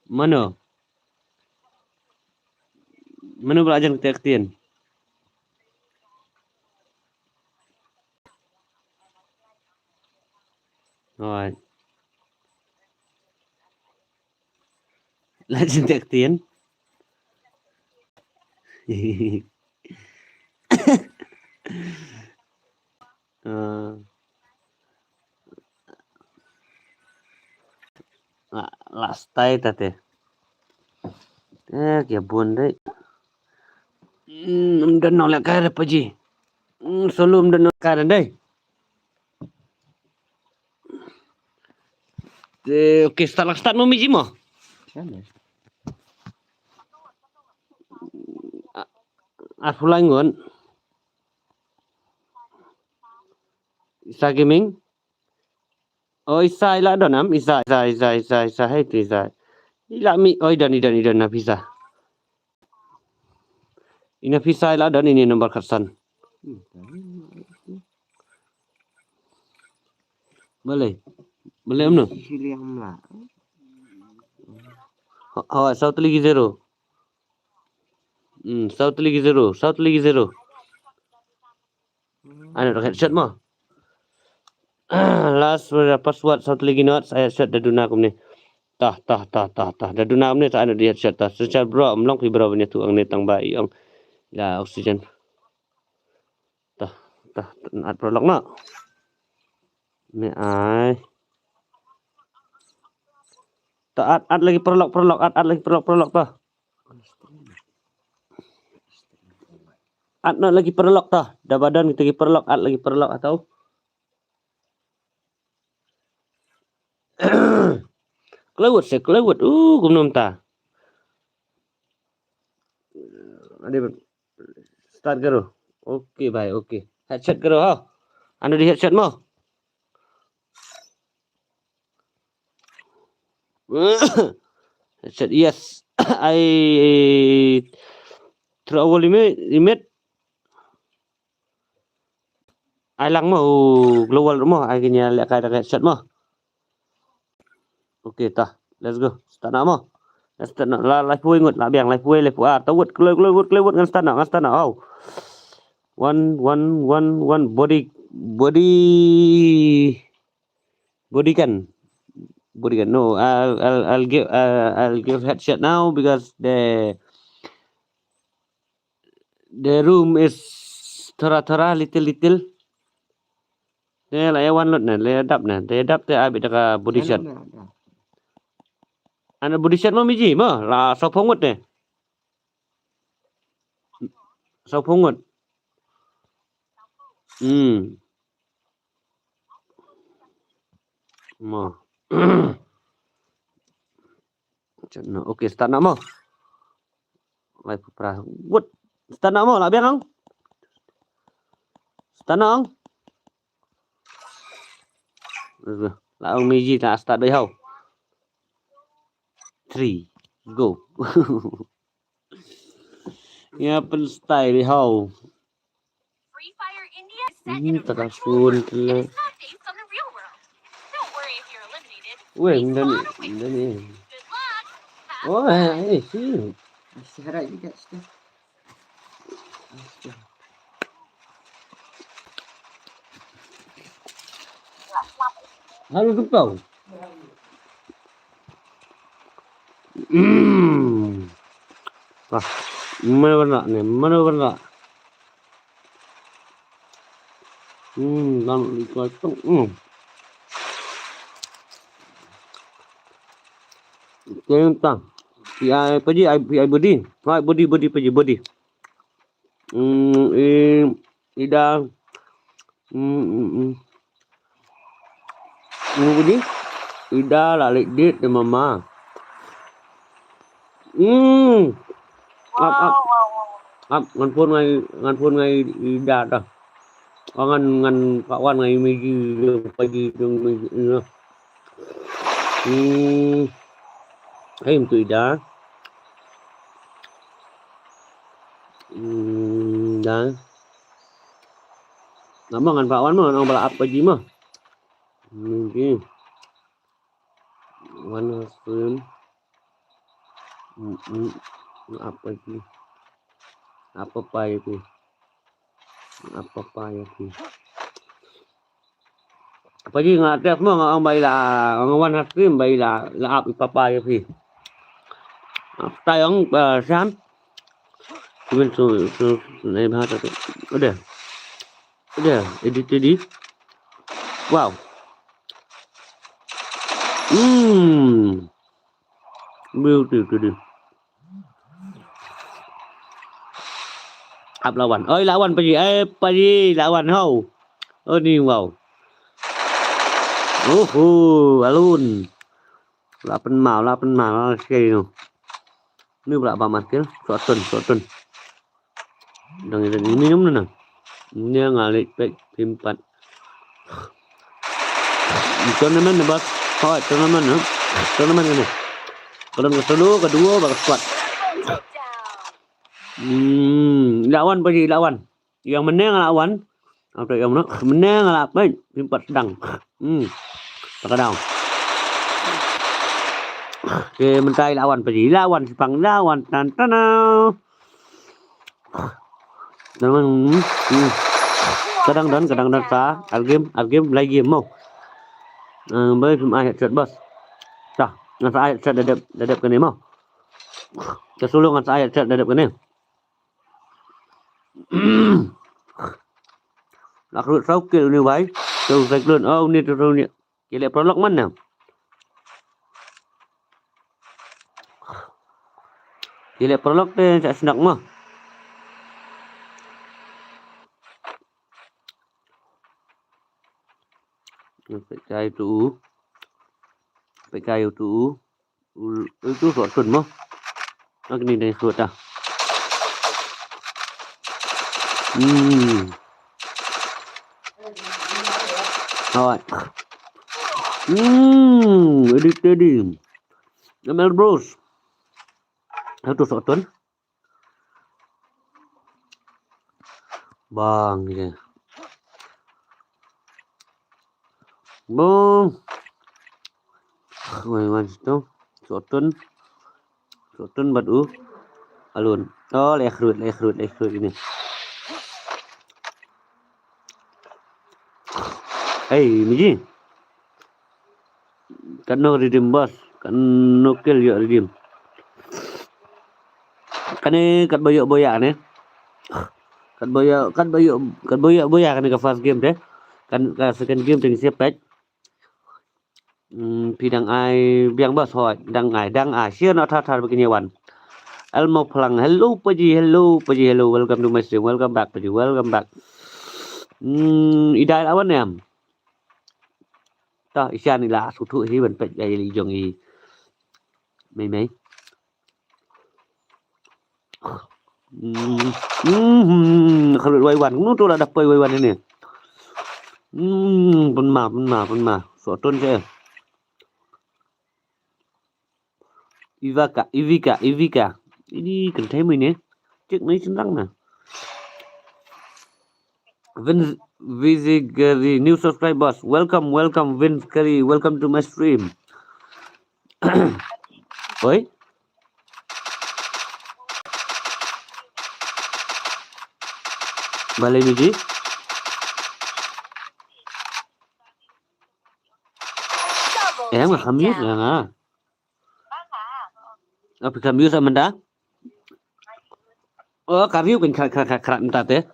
Mano? Mano ba la jan kata ka ktien? Alright. La jan kata ka ktien. Ah. La, la stai ta te. Eh, kia bun dei. Hmm, ym don nong leh kai re paji. Hmm, solo ym don nong leh kai re dei. Te, okay, start lah start mo miji mo. Sana. Ah, ah, pulai ngon. Isa Gaming. Oh, Isa ila don am? Isa, Isa, Isa, Isa, Isa, hey tu Isa. Ila mi, oh, i don, i don, i don na pisa. Ina pisa ila don ini number khatsan. Boleh. Boleh am no? Ha, ha, South League zero. Hmm, South League zero, South League zero. Ano, headshot mo. Last password South League not, headshot da duna kumne. Tah, tah, tah, tah, tah. Da duna kumne, tah, ano di headshot tah. Search bro, mlong pi bro, bini tu ang ne tang ba i ong. La oxygen. Tah, tah, at prolog no. Ne ai. Tah, at, at lagi prolog, prolog, at, at lagi prolog, prolog tah. At na lagi paralok ta. Da ba don kita ki paralok, at lagi paralok atau. Klewut se, klewut. Uh, kumno mynta. Ade, start karo. Okay bhai, okay. Headset karo ha. Ano di headset mo. Headset, yes. I throw a limit, limit. Ai lang mo, global mo, ai kini lek kai da headset mo. Okay ta, let's go. Start na mo. Let's start na. La, lai pui ngut, la biang, lai pui, lai pui. Ah, tawut, kloi, kloi, wut, kloi, wut, ngan start na, ngan start na. Oh. One, one, one, one, body, body, body kan. Body kan. No, I'll, I'll, I'll give, uh, I'll give headset now because the The room is thora thora, little little. Te la ïa wan lut ne, la ïa dap ne, te ïa dap te abit da ka body shot. Ana body shot mo miji mo, la saw phew ngut ne. Saw phew ngut. Hmm. Mo. Chan na, okay, start na mo. Lai pupra. What? Start na mo, la biang ang. Start na ang. La ang miji ta start dai hau. Three. Go. Ya pen style dai hau. Free Fire India is set in Hmm, a tak virtual asun world, and pala. It's not based on the real world. Don't worry if you're eliminated. Weh, Race nda ni, on a win. Nda ni. Good luck. Have Oh, fun. Eh, eh, si. Masih ada juga, sudah. Sudah. Halo, Gempau. Hmm. Wah, mana warna ni? Mana warna? Hmm, dan ikut tu. Hmm. Kentang. Pi ai paji, ai pi ai body. Ai body, body paji, body. Hmm, eh, ida. Hmm, hmm, hmm. Ngu budi? Ida la leit date da mama. Hmm. Ap, ap. Ap, ngan phone ngai, ngan phone ngai Ida ta. Oh, ngan, ngan Pak Wan ngai Miji, pagi dong Miji, ya. Hmm. Hai, tu Ida. Hmm, dah. Nama ngan Pak Wan mah, nang bala apa ji mah. Mungkin. Wan Hassim. Hmm, hmm. Apa ji? Apa pa ya tu? Apa pa ya tu? Apa ji nga test mo nga ong bai la, nga Wan Hassim bai la, la ap i papa ya phi. Ap tai ong, eh, Sam. Even so, so, nai bahasa tu. Udah. Udah, edit, edit. Wow. Hmm. Beauty, beauty. Ap lawan. Oi, lawan paji. Eh, paji, lawan ho. Oh, ni, wow. Uhu, alun. Lapan mau, lapan mau, sekali tu. Ni pula pamat ke. Sotun, sotun. Dang ida ni minum na. Ni nga leit pek pimpat. Tournament ni bos. Hoi, tournament ni. Tournament ni. Ka don ka solo, ka duo, bad ka squad. Hmm, lawan paji, lawan. Yang menang lawan. Apa yang menang? Menang lah, pek pimpat sedang. Hmm. Pakai daun. Okay, mentai lawan paji. Lawan sipang, lawan tan tan. Kadang don, kadang don sa. Ar game, ar game, lai game mo. Eh, bai pim ai headset bos. Sa, ngan sa ai headset dadep, dadep kane mo. Ka sulu ngan sa ai headset dadep kane. Nak rut saw kill ni bai. Saw cyclone. Oh, ni tu saw ni. Ki leh prolog man ne? Ki leh prolog te sa snak mah. Peit kai tu u. Peit kai tu u. U, u tu soh tun mo. Ak ni dei soh ta. Hmm. Alright. Hmm, edit tadi. Amel Bros. Aku tu soh tun. Bang je. Bang. Wai wan tu. Soh tun. Soh tun bad u. Alun. Oh, leh khrut, leh khrut, leh khrut ini. Hey, Miji. Katno redeem boss, katno kill ïoh redeem. Kane kat ba ïoh boya ne. Kat ba ïoh, kat ba ïoh, kat ba ïoh boya kane ka first game te. Kan ka second game te ngi sep peit. Hmm, phi dang ai biang boss, hooid, dang ai, dang ai. Share noh thar thar ba kin ïa wan. Elmo Phlang, hello Paji, hello Paji, hello. Welcome to my stream. Welcome back Paji, welcome back. Hmm, i dei la wan em. Ta i shan i la sngewthuh hi ban peit ïa i li jong i. Mei mei. Hmm, hmm, khalut wai wan. Kumno to la da poi wai wan ini. Hmm, pynma, pynma, pynma. Soh tun se. Ivika, Ivika, Ivika. Ini kynthei mei ne. Cik mei sendang na. Vince Vizigari, new subscribers. Welcome, welcome, Vince Curry. Welcome to my stream. Oi. Balei Miji? Em nga kham mute nga nga. Ap kham mute sa mynta. Oh, ka riew kan khrat khrat khrat khrat mynta te.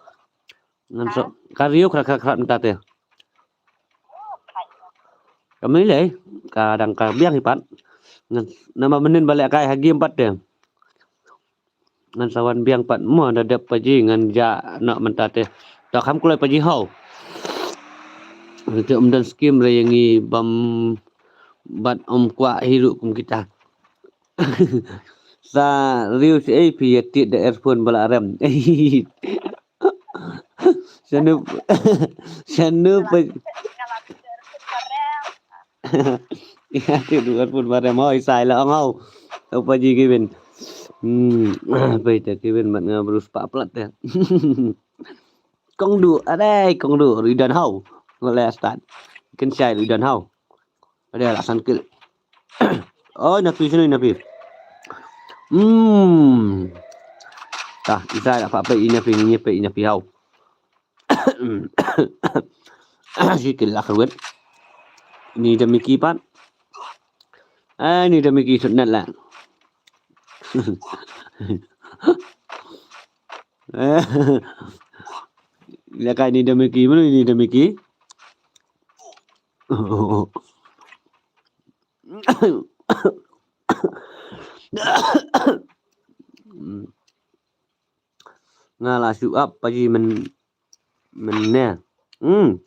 Ngan so ka riew khrat khrat khrat mynta te. Ka mei lei ka dang ka biang hi pat. Ngan nama mynnin ba leh kai ha game pat te. Ngan sa wan biang pat mo da dep Paji ngan ja na mynta te. Ta kham kloi Paji hau. Te um don skim re ïa ngi bam bat um kwah hi ruh kum kita. Sa riew shi ei phi ïa tied da earphone ba la rem. Shanu shanu pa. Ïa tied da earphone ba rem hoi sai la ong hau. Paji Kevin. Hmm, pai te Kevin mat nga brus pa plat te. Kong du, adai kong du, ri dan hau. Ngole start. Ken shai ri dan hau. Ada lah sangkil. Oh, ina pi sini ina pi. Hmm. Tah, isa dah papai ina pi ni pe ina pi hau. Sikil lah kawet. Ni da miki pat. Ah, ni da miki sunat lah. Lekai ni da miki, mana ni da miki? Nga la shu ap Paji men men ne. Hmm.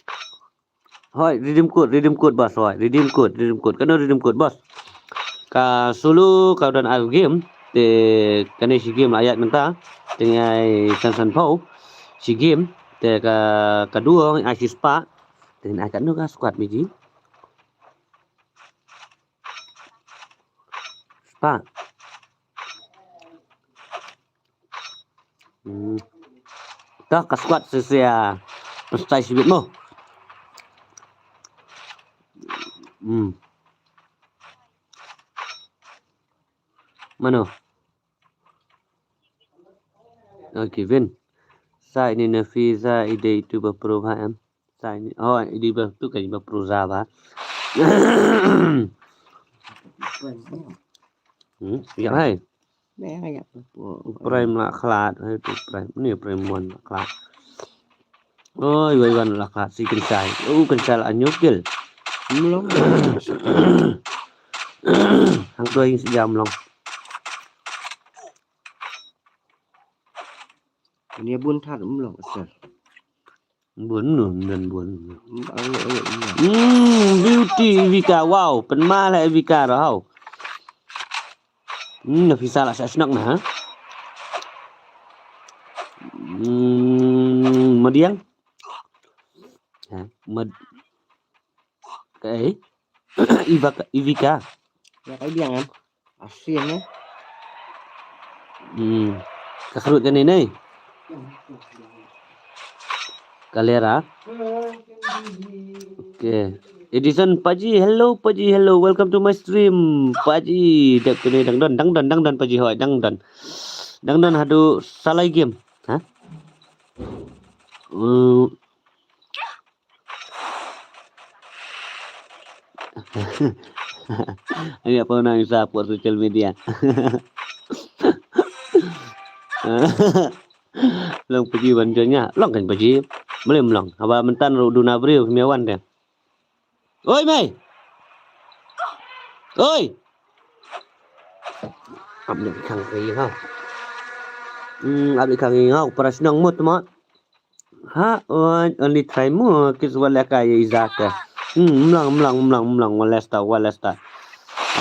Hoi, redeem code, redeem code boss, hoi, redeem code, redeem code. Kano redeem code boss? Ka solo ka don ar game te kane shi game la ïaid mynta. Te ngai san san pau shi game te ka ka duo ngai shi spah. Te ngai kano ka squad Miji. Spah. Hmm. Tah ka squad sisia. Pynshai shibit mo. Hmm. Mano? Okay, Vin. Sa ini na phi sa i dei tu ba pro ha em. Sa ini. Oh, i dei ba tu kan ba pro za ba. Hmm, ya hai. Prime la khlad, hai tu Prime. Ni Prime mon la khlad. Oi, wai wan la khlad si kynshai. U kynshai la nyuk gil. Mlong. Hang tu ing si jam long. Ni bun thar mlong asal. Bun nun, nun bun. Hmm, beauty Ivika, wow, pynma la Ivika rohau. Hmm, Nafisa la sa shnok na ha. Hmm, madiang. Ha, mad. Okay. Ivika, Ivika. Ya kai biang kan. Asin eh. Hmm. Ka khrut kane ne. Kalera. Okay. Edison Paji, hello Paji, hello. Welcome to my stream. Paji, dep kane dang don, dang don, dang don Paji hoi, dang don. Dang don haduh salai game. Ha? Hmm. Ani apa nang isa por social media. Long Paji ban join nga, long kan Paji. Boleh melong. Haba mentan ru duna briew kemiawan dia. Oi mei. Oi. Ap ni khang kri ha. Hmm, ap ni khang kri ha. Para senang mut ma. Ha, wan, only try mo, kis wala ka ya izaka. Hmm, mlang, mlang, mlang, mlang, wala sta, wala sta.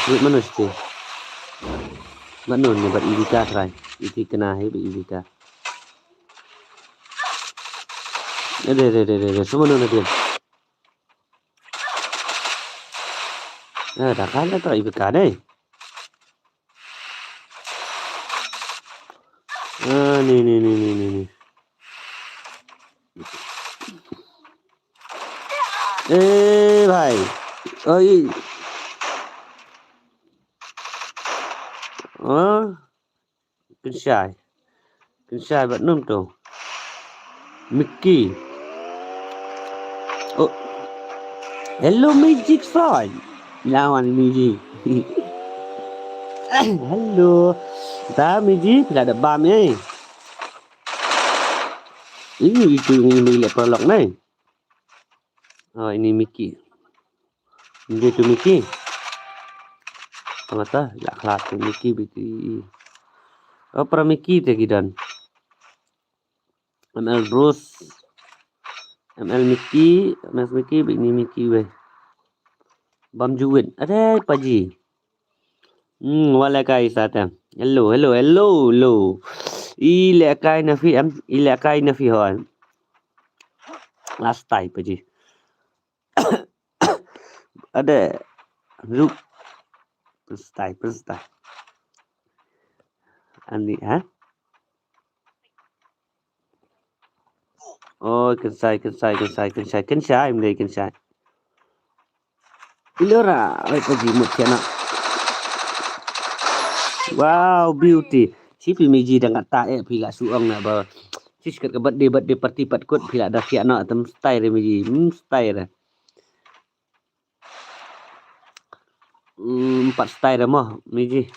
Aku mana sti? Mana ni bat Ivika try. Iti kena hai bat Ivika. Ade, ade, ade, ade, semua nuna dia. Eh, dah kan dah try Ivika deh. Ah, ni, ni, ni, ni, ni, ni. Eh, bhai. Oi. Ah. Kynshai. Kynshai bad num tu. Mickey. Oh. Hello, Magic Fry. Lawan Magic. Hello. Ta Magic, phi la da bam eh. Ini itu yang ini le perlok ni. Oh, ini Mickey. Ini tu Mickey. Apa kata? La khlad tu Mickey biti. Oh, para Mickey te gidan. M L Bruce. M L Mickey, M L Mickey, bini Mickey weh. Bam juwit. Ade Paji. Hmm, wala kai sata. Hello, hello, hello, hello. Ile kai na fi em, ile kai na fi hon. Last time Paji. Ade. Look. Perstai, perstai. Ani, ha? Oh, kynshai, kynshai, kynshai, kynshai, kynshai, mdei kynshai. Ilora, oi Paji mut kena. Wow, beauty. Chipi Meiji dang kata eh phi la suong na ba. Sis kat ka birthday, birthday party pat kut phi la da thiah no tem style re Meiji. Hmm, style re. Hmm, empat style re mo, Meiji.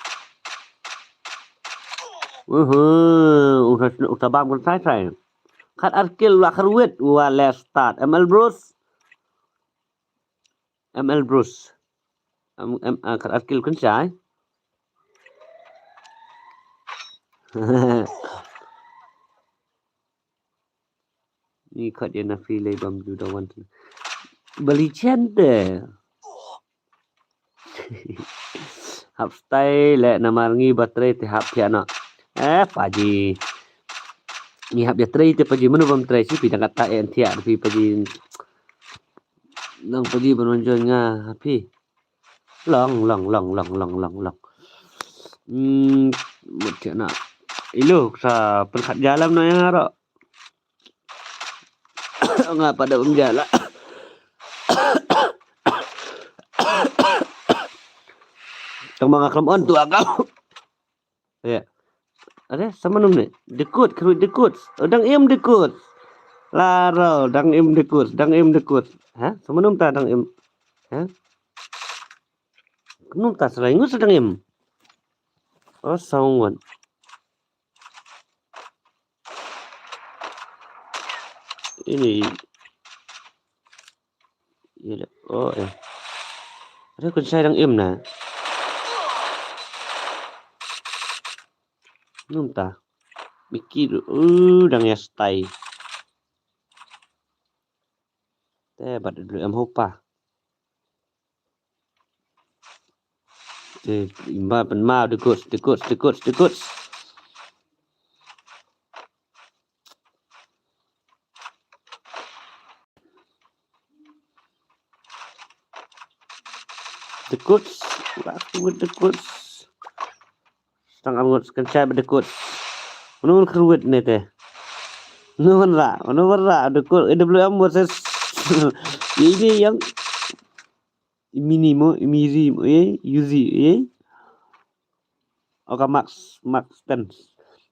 Uhu, uta, uta bam kan sai sai. Khat ar kill wa kharwit wa le start. M L Bruce. M L Bruce. M, M, ah, khat ar kill kan sai. Ni khat ïa na phi lei bam ju da wan. Bali chen te. Hap style le namar ngi ba trei te hap thiah noh. Eh, Paji. Ngi hap ïa trei te Paji, mano bam trei, chipi dang kata eh thiah phi Paji. Nang Paji ban wan join nga phi. Long, long, long, long, long, long, long. Hmm, mut thiah noh. Ilo, sa pynkhot jalam noh ïa nga ro. Nga pat da um jala. Tang ma nga khlem on tu akau. Ya. Ada sama num ni. Dekut, kru dekut. Oh, dang im dekut. Laro, dang im dekut, dang im dekut. Ha? Sama num ta dang im. Ha? Num ta serai ngus dang im. Oh, saungon. Ini. Ïa le. Oh, eh. Ada kun sai dang im na. Num ta. Biki du. Uh, dang ïa stai. Te bad W M Hopa. Te imba pynma the goods, the goods, the goods, the goods. The goods. What with the goods? Stang am ngut kan chai ba the goods. Uno un kruwit ne te. Uno un ra, uno un ra the goods. A W M versus ini yang mini mo, miri mo, eh, Yuzi, eh. Oka Max, Max ten.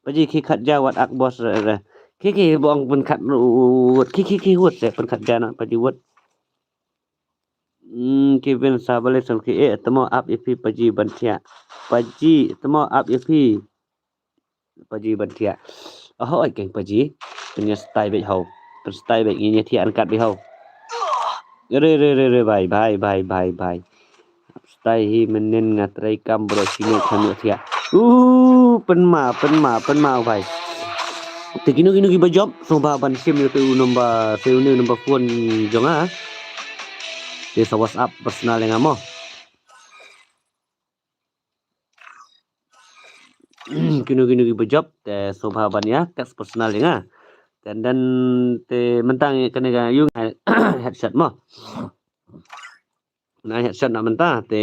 Paji ki khat ja wat ak boss re re. Ki ki bong pun khat wut, ki ki ki wut se pun khat ja na paji wut. Hmm, Kevin Sabale sam ki eh temo ap ipi paji ban thiah. Paji temo ap ipi paji ban thiah. Oh, oi keng paji. Pun ya stai bek hau. Pun stai bek ini thiah angkat bek hau. Re re re re bye bye bye bye bye. Stai hi menen nga trai kam bro sino khan yo thiah. Uh, pynma pynma pynma bhai. Te kino kino ki ba jop so ba ban sim yo te u number, te u number phone jong nga. Te sa WhatsApp personal ïa nga mo. Kino kino ki ba jop te so ba ban ïa text personal ïa nga. Te dan te mynta kane ka ïu nga headshot mo. Na headshot na mynta te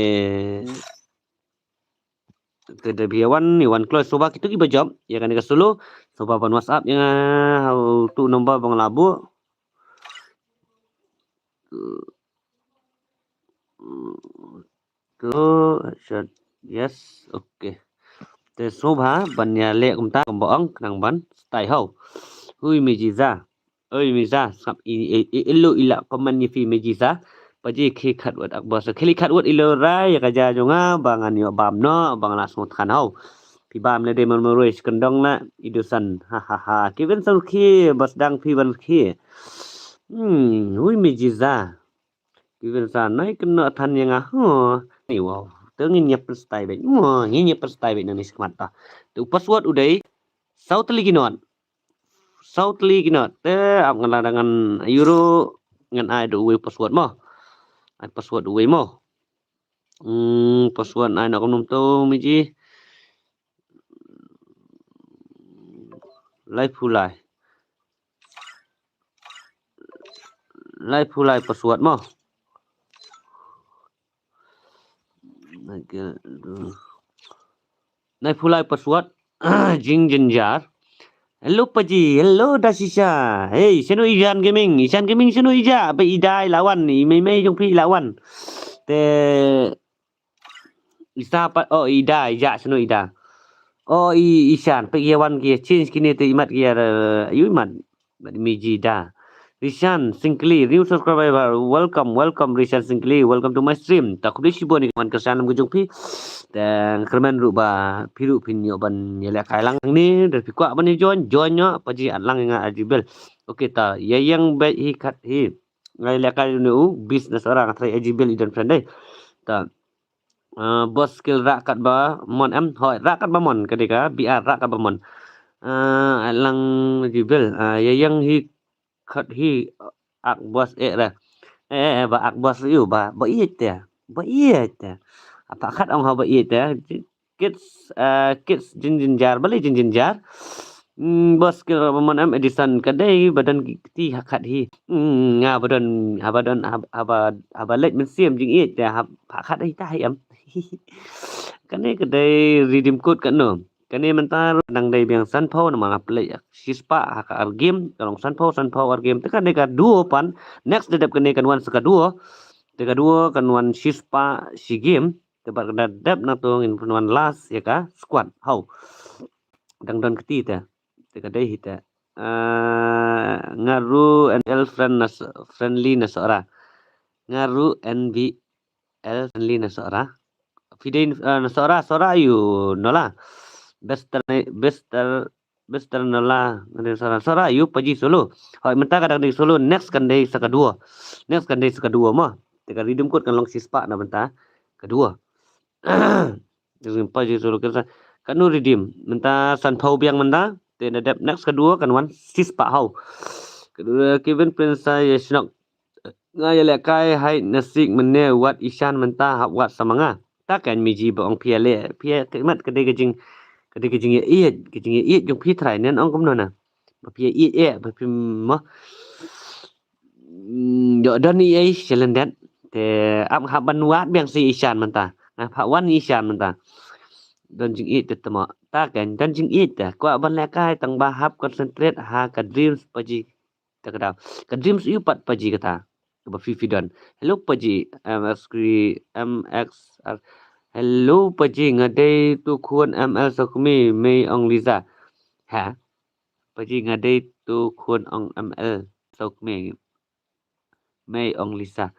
te da bia wan ni wan close so ba kito ki ba jop ïa kane ka solo so ba ban WhatsApp ïa nga hau tu number bang labu. Tu headshot. Yes, okay. Te so ba ban ïa leh kumta kumba ong khnang ban stai hau. Hui mi ji za. Oi mi za sngap i i i ilo ila comment ni phi mi ji za. Paji ki khat wut ak boss. Ki li khat wut ilo rai ïa ka ja jong nga ba ngan ïoh bam noh ba nga la sngewthuh hau. Phi bam ne de mar maroi skendong na i dusan. Ha ha ha. Ki ben sar ki bas dang phi ban ki. Hmm, hui mi ji za. Ki ben sa nai kena than ïa nga. Huh. Ni wow. Te ngin ïa pyn stai bek. Wah, ngin ïa pyn stai bek nang ni skmat ta. Te u password u dei saw tylli ki not. Saw tylli ki not. Te ap ngan la da ngan euro ngan ai da uwei password mo. Ai password uwei mo. Hmm, password ai na kumno to mi ji. Lai pulai. Lai pulai password mo. Nai pulai password. Jingjynjar. Hello paji, hello Dashisha. Hey, shano Ishan Gaming? Ishan Gaming shano ija? Ba ida i la wan, i mei mei jong phi i la wan. Te isa pat, oh ida, ija shano ida. Oh i Ishan, pek ïa wan ki change kine te imat ki ïa, yu imat. Bad mi ji da. Rishan Singkli, new subscriber. Welcome, welcome Rishan Singkli. Welcome to my stream. Ta khublei shibun ïa ka wan ka shan lam ka jong phi. Te nga kyrmen ruh ba phi ruh phin ïoh ban ïa lehkai lang ni. Da phi kwah ban ïa join, join ïoh. Paji at lang ïa nga Ajibel. Okay ta. Ïa ïeng bad hi khat hi. Nga ïa lehkai ne u business orang trai Ajibel i don friend dei. Ta. Ah, boss skill rak kat ba mon em. Hoi, rak kat ba mon ka dei ka. B R rak kat ba mon. Ah, lang Ajibel. Ah, ïa ïeng hi khat hi ak boss eh ra. Eh, eh, ba ak boss yu ba, ba ïeit te. Ba ïeit te. Apa khat ong ha ba ïeit te. Kids, eh, kids jingjynjar, balei jingjynjar. Hmm, boss kira ba mon em Edison ka dei ba don kti ha khat hi. Hmm, nga ba don, ha ba don, ha ba, ha ba leit mynsiem jingïeit te ha khat hi ta hi em. Kane ka dei redeem code kano. Kane mynta nang dei biang sanphew namar nga play shispah ha ka ar game, ka long sanphew sanphew ar game. Te kane ka duo pan, next da dep kane kan wan sa ka duo. Te ka duo kan wan shispah shi game. Te bad ka da dep na to ngin pynwan last ïa ka squad. Hau. Dang don kti te. Te ka dei hi te. Ah, nga ruh N L friend na s-, friendly na Sohra. Nga ruh N B L friendly na Sohra. Phi dei, ah, na Sohra, Sohra yu Nola. Bester, bester, bester Nola. Nga dei Sohra, Sohra yu paji solo. Hoi mynta ka dang dei solo, next kan dei sa ka duo. Next kan dei sa ka duo mo. Te ka redeem code kan long shispah na mynta ka duo. Redeem paji solo kan sa. Kanu redeem. Mynta sanphew biang mynta. Te na dep next ka duo kan wan shispah hau. Ka duo Kevin Prince sa ïa shnok. Nga ïalehkai hide and seek mynne wat Ishan mynta hap wad sa ma nga. Ta kan Meji ba ong phi ïaleh, phi ïa, ka mat ka dei ka jing, ka dei ka jingïaieit, ka jingïaieit jong phi trai nen ong kumno na. Ba phi ïaieit eh, ba phi mo. Mm, ïoh don ei ei sha lyndet. Te ap hap ban wad biang sa Ishan mynta. Nga hap wan Ishan mynta. Don jingïeit te temo. Ta kan don jingïeit te. Kwah ban lehkai tang ba hap concentrate ha ka dreams Paji. Ta ka daw. Ka dreams ïu pat Paji kata. Kaba phi phi don. Hello Paji. M X three, M X R. Hello Paji, nga dei tu khun M L Sokmi, mei ong Liza. Ha? Paji, nga dei tu khun ong M L Sokmi, mei ong Liza.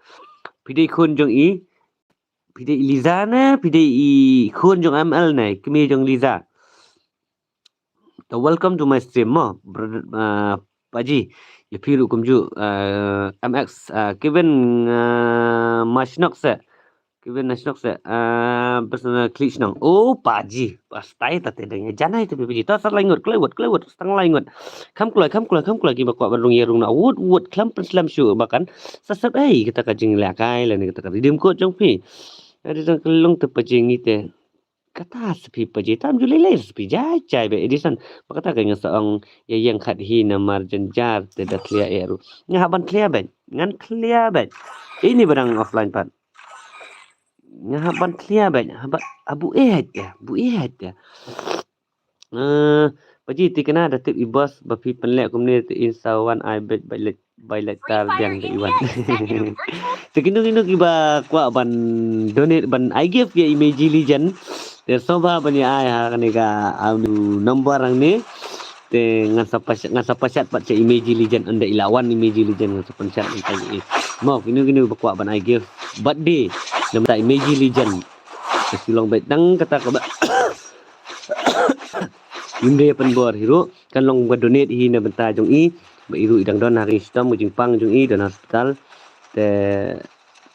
Phi dei khun jong i? Phi dei i Liza ne? Phi dei i khun jong M L ne? Kmie jong Liza. So welcome to my stream mo, brother, uh, Paji. Ïa phi ruh kumjuh, uh, M X, uh, Kevin, uh, Mashnok se. Kevin Mashnok se. Uh, personal klik shnong. Oh, Paji. Pastai tate dang ïa janai te Paji. To sa lai ngut, klewut, klewut, stang lai ngut. Kham kloi, kham kloi, kham kloi kiba kwah ban rung ïa rung na. Wut, wut, khlem pynslem shuh ba kan sa sep ei kata ka jinglehkai lane kata ka redeem code jong phi. Adi sang kelong te Paji ngi te. Kata sa phi Paji tam ju lei lei sa phi jai jai beit Edison. Ba kata ka nga sa ong ïa ïeng khat hi namar jynjar te da khlia eh ruh. Nga hap ban khlia beit. Ngan khlia beit. Ini ba dang offline pat. Nga hap ban khlia beit. Hap ban, ah, buit ïa, buit ïa. Eh, Paji te kane da tip i boss ba phi pynleh kumne te in sa wan ai beit beit leh. Bai leh tar biang da i wan. Te kino kino kiba kwah ban donate ban ai gift ïa i Meiji Legend. Te sngewbha ban ïa ai ha kane ka, ah, number hangne. Te ngan sa pas, ngan sa pashat pat sha i Meiji Legend ynda i la wan i Meiji Legend ngan sa pashat ynda i. Mo kino kino ba kwah ban ai gift birthday namar i Meiji Legend. Te shu long beit tang kata kaba ym dei pynbor hi ruh. Kan long ba donate hi na bynta jong i ba i ruh i dang don ha ka jingshitom ka jingpang jong i don hospital. Te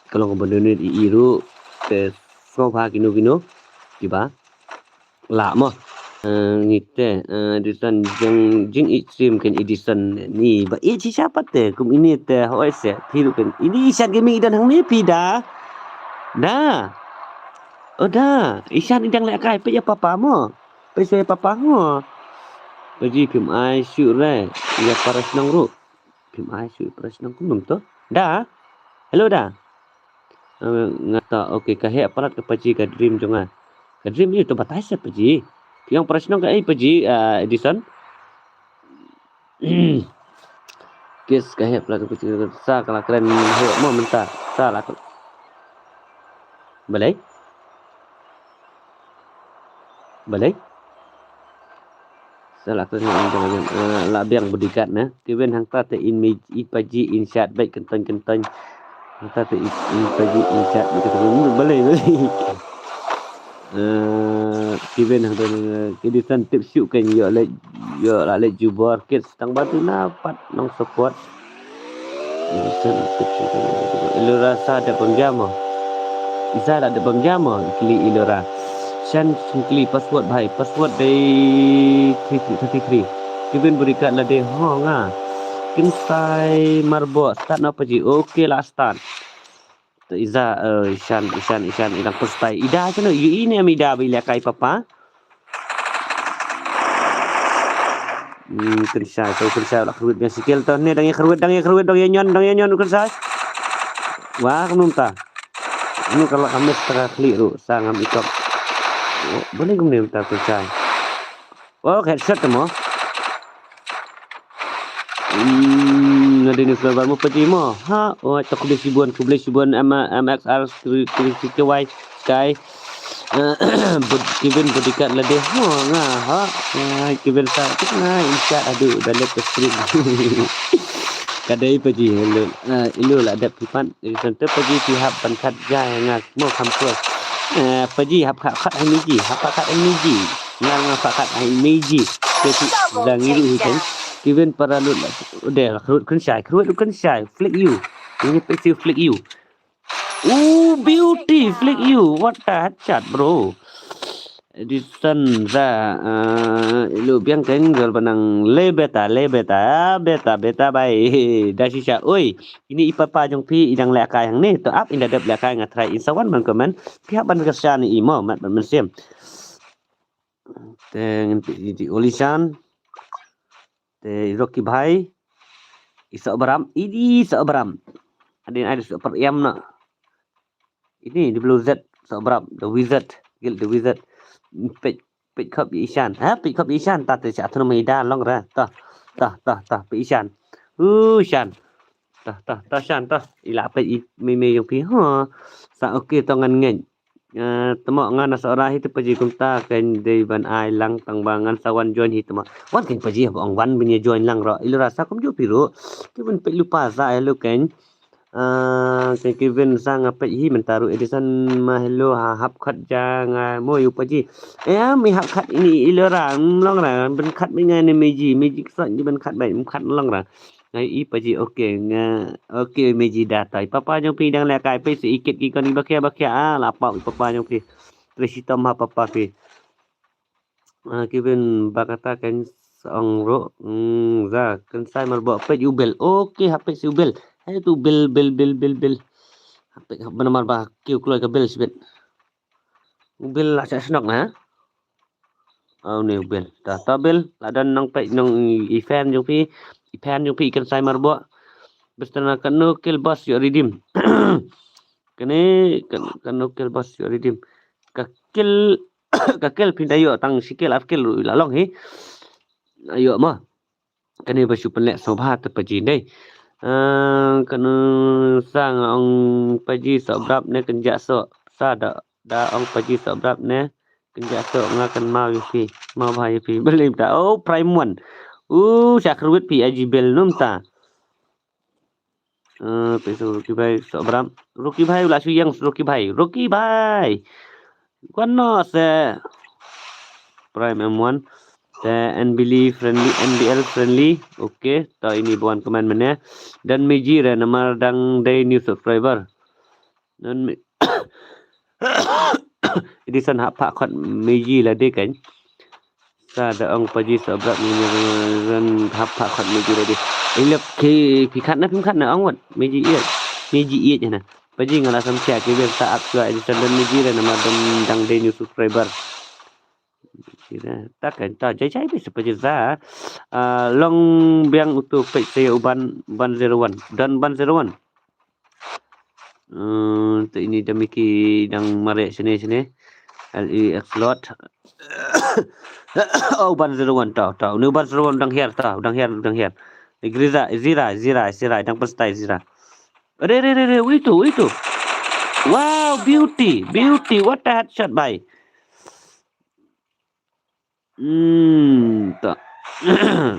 kan long ba donate i i ruh te sngewbha kino kino kiba lah mo. Eh, ngi te, eh, Edison jong jing i stream kan Edison ni ba i chi siapa te kum ini te hoi se phi ruh kan ini Ishan Gaming i don hangne phi da. Da. Oh da, Ishan i dang lehkai peit ïa papa mo. Peit ïa papa mo. Paji phim ai shuh re ïa para shnong ruh. Phim ai shuh para shnong kumno to. Da. Hello da. Eh, nga ta, okay, ka heh palat ka Paji ka dream jong nga. Ka dream ïa to batai se Paji. Phi ong para shnong ka ei Paji, ah, Edison. Kes ka heh palat ka Paji sa ka la kren heh mo mynta. Sa la ka. Balei? Balei? Sa la kren, eh, la biang bodyguard na. Kevin hangta te in Meiji, i Paji in shat beit kenteng kenteng. Hangta te in, in Paji in shat beit kenteng. Balei, balei? Eh, Kevin hangta, eh, Kevin san tip shuh kan ïoh leh, ïoh la leh jubor kit tang ba tu na pat nong support. Ilora sa da bam jam mo. Isa da da bam jam mo kli Ilora. Shan shin kli password bhai, password dei three three thirty three. Kevin berikat la dei ho nga. Kin sai marbo start na Paji. Okay la start. Iza, eh, Ishan, Ishan, Ishan, idang postai. Ida kano, yu ini am ida ba ila kai papa. Hmm, Kynshai, to Kynshai la kyrwit biang sikil to ne, dang ïa kyrwit, dang ïa kyrwit, dang ïa nyon, dang ïa nyon Kynshai. Wah, kumno mynta. Kumno ka la ka miss ta ka khlieh ruh, sa ngam ikop. Oh, balei kumne mynta Kynshai. Oh, headshot mo. Hmm, nadini flower mo Paji mo. Ha, oh, to khublei shibun, khublei shibun M, M X R three three K Y Sky. Eh, bud-, Kevin bodyguard la dei. Oh, nga ha. Ai, Kevin sa, nga incha adu da lek stream. Ka dei Paji, hello. Eh, ilo la dep pipan. Iri center Paji ti hap ban khat ja nga mo kham kos. Eh, Paji hap khat khat hai Meiji, hap khat khat hai Meiji. Nga nga khat khat hai Meiji. Te ti da ngi ruh hi kan. Kevin para lut la. De la khrut Kynshai, khrut Kynshai. Flick you. Ini pesi flick you. Ooh, beauty, flick you. What the headshot, bro? Edison za, eh, ilu biang keng jol banang le beta, le beta, beta, beta bai. Da shisha, oi, ini i papa jong phi i dang lehkai hangne, to ap in da dep lehkai nga try in sa wan ban comment, phi hap ban kyrshan i mo, mat ban mynsiem. Te ngin peit i Olisan. Te i Rocky Bhai. I Sohbram, i di Sohbram. Adin ai di Sohbram na. Ini di Blue Z, Sohbram, the wizard, guild the wizard. Peit, peit khop i Ishan. Ha, peit khop i Ishan, ta te cha thun mai da long ra. Ta, ta, ta, ta, peit Ishan. Uh, Ishan. Ta, ta, ta Ishan, ta. Ila peit i mei mei jong phi. Ha. Sa okay to ngan ngeit. Eh, temo ngan na Sohra hi te paji kumta kan dei ban ai lang tang ba ngan sa wan join hi temo. Wan kan paji ba ong wan bin ïa join lang ro. Ilo rasa kum ju phi ro. Ki ban peit lupa sa hello kan. Ah, kan ki ban sa nga peit hi mynta ro Edison ma hello ha hap khat ja nga mo yu paji. Eh, mi hap khat ini ilo ra long ra ban khat mi ngai ne meji, meji ksot ji ban khat bai khat long ra. Ngai i paji okay nga okay meji da tai. Papa jong phi dang lehkai peit si ikit ki kon i bakhia bakhia ah la pau i papa jong phi. Trei shitom ha papa phi. Ah, ki ban ba kata kan sa ong ro. Hmm, za kan sai mar bo peit u bel. Okay ha peit si u bel. Hai tu bel bel bel bel bel. Ha peit ha namar ba ki u kloi ka bel sibet. U bel la cha shnok na. Au ne u bel. Ta ta bel la don nong peit nong i fan jong phi. I fan jong phi i kan sai mar bo. Bistana kano kill boss yo redeem. Kane kan kano kill boss yo redeem. Ka kill ka kill phin da yo tang si kill ar kill la long hi. Ayo ma. Kane ba shu pynleh sngewbha te paji dei. Ah, kane sa nga ong paji Sohbrap ne kynja soh. Sa da da ong paji Sohbrap ne kynja soh nga kan mau yu phi. Mau bha yu phi. Beli ta. Oh, prime one. Uh, sa kruit phi aji bel num ta. Eh, peit Rocky Bhai, Sohbrap. Rocky Bhai, u la shu ïeng Rocky Bhai. Rocky Bhai. Wan no se Prime M one. Te N B L friendly, N B L friendly. Okay, to ini buan comment mane. Dan meji re namar dang dei new subscriber. Dan me Edison hap pha khot meji la dei kan. Sa da ong paji Sohbrap ni ran hap pha khot meji la dei. Ilok ki phi khat na phim khat na ong wat meji iet. Meji iet na. Paji nga la sam sia ki ben sa ap sua Edison dan meji re namar dan dang dei new subscriber. Sida ta kan ta jai jai bisa paji za. Ah, long biang utu peit saya uban ban zero one. Dan ban zero one. Hmm, tu ini demi ki dang marek sini sini. L E X lot. Oh, ban zero one tau tau. Ni ban zero one dang hiar tau, dang hiar, dang hiar. Griza, Zira, Zira, Zira, dang pestai Zira. Re re re re, itu, itu. Wow, beauty, beauty, what a headshot bai. Hmm, ta.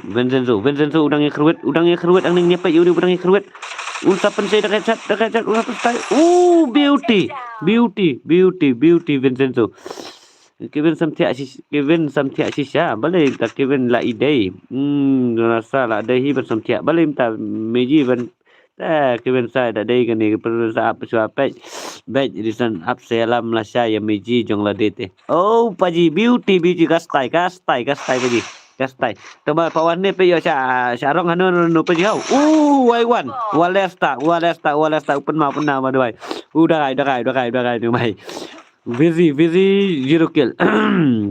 Vincenzo, Vincenzo u dang ïa kruit, u dang ïa kruit, ang ning ïa peit u dang ïa kruit. Un sa pynshai da ka chat, da ka chat, un sa pynshai. Uh, beauty, beauty, beauty, beauty, Vincenzo. Kevin samthiah shi, Kevin samthiah shisha, balei ta Kevin la i dei. Hmm, rasa la dei hi ban samthiah, balei ta meji ban Ta ki ben sai da dei kane ki pyrsa ap shuwa peit. Beit Edison ap salam lashai ïa meji jong lade te. Oh paji beauty beauty ka stai ka stai ka stai paji. Ka stai. Tama pa wan ne peit ïa sha sha rong hanu nu paji hau. Uh wai wan. Walesta walesta walesta open ma open ma duwai. Uh dagai dagai dagai dagai nu mai. Vizi, Vizi, zero kill.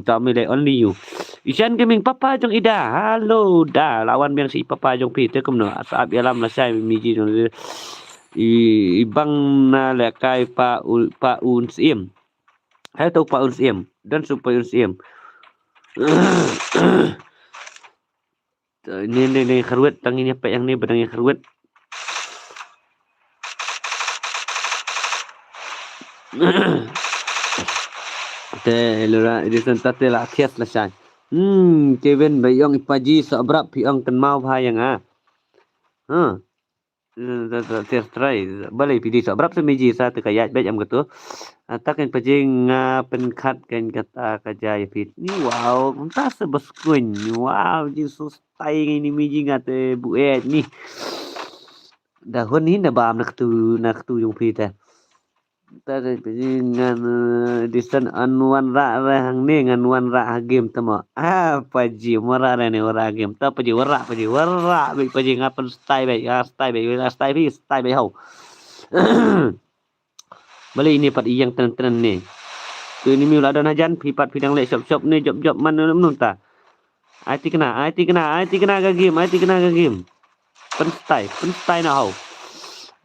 Ta me le only you. Ishan Gaming papa jong ida. Halo da. Lawan biang si papa jong phi te kumno. Sa ap ïalam lashai meji jong i, i bang na le kai pa u, pa un sim. Hai to pa un sim. Dan su pa un sim. Ni ni ni kharwet tang ini apa yang ni bedang yang kharwet. Te lura Edison tate la kias la shai. Hmm, Kevin ba yong ipaji sa brap pi ong kan mau bha yang ah. Ha. Ter trai bale pidi sa brap se meji sa te ka yaj bej am katu. Atakan pajing nga penkhat kan kata ka jai pit ni wow. Entah se beskun wow jin sus tai ngai ni meji nga te buet ni. Dahun ni na bam na katu na katu jong pita. Ta da Paji ngan, eh, disen an wanrah re hangne, ngan wanrah ha game tama. Ah, Paji wanrah re ne, wanrah ha game. Ta Paji wanrah, Paji wanrah, bit Paji nga pynstyle bit, nga style bit, nga style bit, style bit hau. Balei ine pat ïeng tren tren ne. Tu ine mi la don hajan, phi pat phi dang leh shop shop ne, jop jop man ne, mynta. Ai tikna, ai tikna, ai tikna ka game, ai tikna ka game. Pynstyle, pynstyle na hau.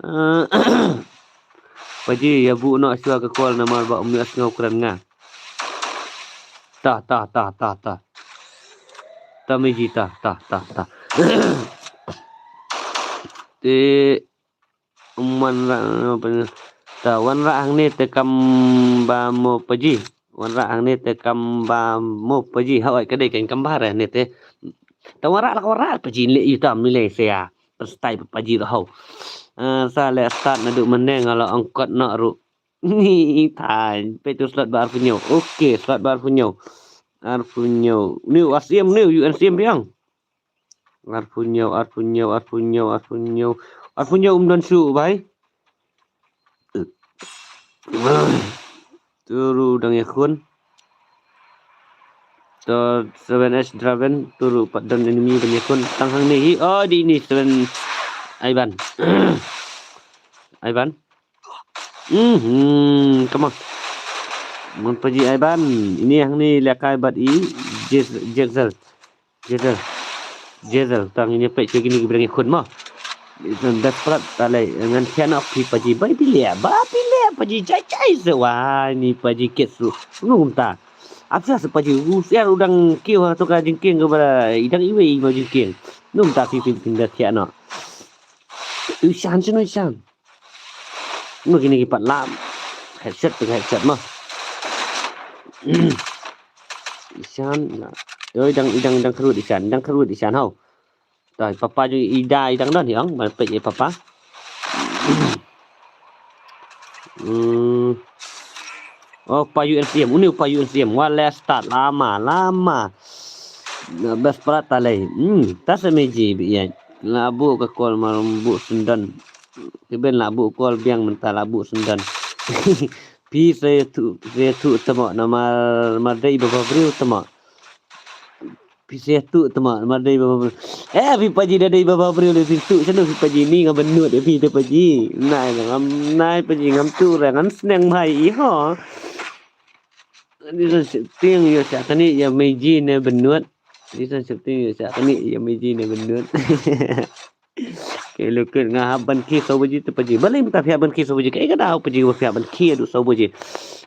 Eh, Paji ïa buh noh shuwa ka call namar ba um ïoh sngew kren nga. Ta, ta, ta, ta, ta. Ta Meji ta, ta, ta, ta. Te um wanrah, eh, ta wanrah hangne te kam ba mo Paji. Wanrah hangne te kam ba mo Paji. Hawai ka dei kan kam ba re ne te. Ta wanrah la wanrah Paji leh ïa ta mi leh sia. Pynstyle Paji ruh hau. Eh, sa leh start naduh mynne nga la ong kot noh ruh. Ni tan, peit tu slot ba arphew hynñiew. Okay, slot ba arphew hynñiew. Arphew hynñiew. New R C M, new U N C M biang. Arphew hynñiew, arphew hynñiew, arphew hynñiew, arphew hynñiew. Arphew hynñiew um don shuh, bai. Tu ruh dang ïakhun. Tu seven H Draven, tu ruh pat don enemy ban ïakhun. Tang hangne hi, oh, dei ine seven Ivan. Ivan. Mhm, come on. Mon Paji Ivan, ine hangne lehkai bad i Jez-, Jezel. Jezel. Jezel, tang ine peit kine ki ba dang ïakhun mo. Desperate ta lei, ngan thiah noh phi Paji, ba phi leh, ba phi leh Paji, jai jai se wa, ine Paji kit su. Kumno kumta. Ap sa se Paji, u siar u dang kiew ha to ka jingkieng kaba, i dang iwei i mo jingkieng. Kumno kumta phi phin phin da thiah noh. U Shan, shano u Shan? Mo kine ki pat lam. Headshot tu headshot mo. Ishan, na. Yo, i dang, i dang, i dang kyrwit Ishan, i dang kyrwit Ishan hau. Ta, papa ju i da, i dang don hi ong, ban peit i papa. Hmm. Oh, pa U N C M, uni pa U N C M, wa leh start lama, lama. Na best prat ta lei. Hmm, ta sa Meji bi ïa. La buh ka call mar buh sendon. Ki ben la buh call biang mynta la buh sendon. Phi sa ïathuh, sa ïathuh tamo namar mar dei ba bhabriew tamo. Phi sa ïathuh tamo namar dei ba bhabriew. Eh, phi Paji da dei ba bhabriew lei phi tuh shano phi Paji ni ngam bynnud ïa phi te Paji. Nai ngam nai Paji ngam tuh re ngan sneng bha ïa i ho. Dei san sheptieng ïoh shah kane ïa Meiji ne bynnud. Dei san sheptieng ïoh shah kane ïa Meiji ne bynnud. Ke lukit nga hap ban ki saw baji te Paji. Balei mynta phi hap ban ki saw baji? Kaei ka daw Paji ba phi hap ban ki haduh saw baji?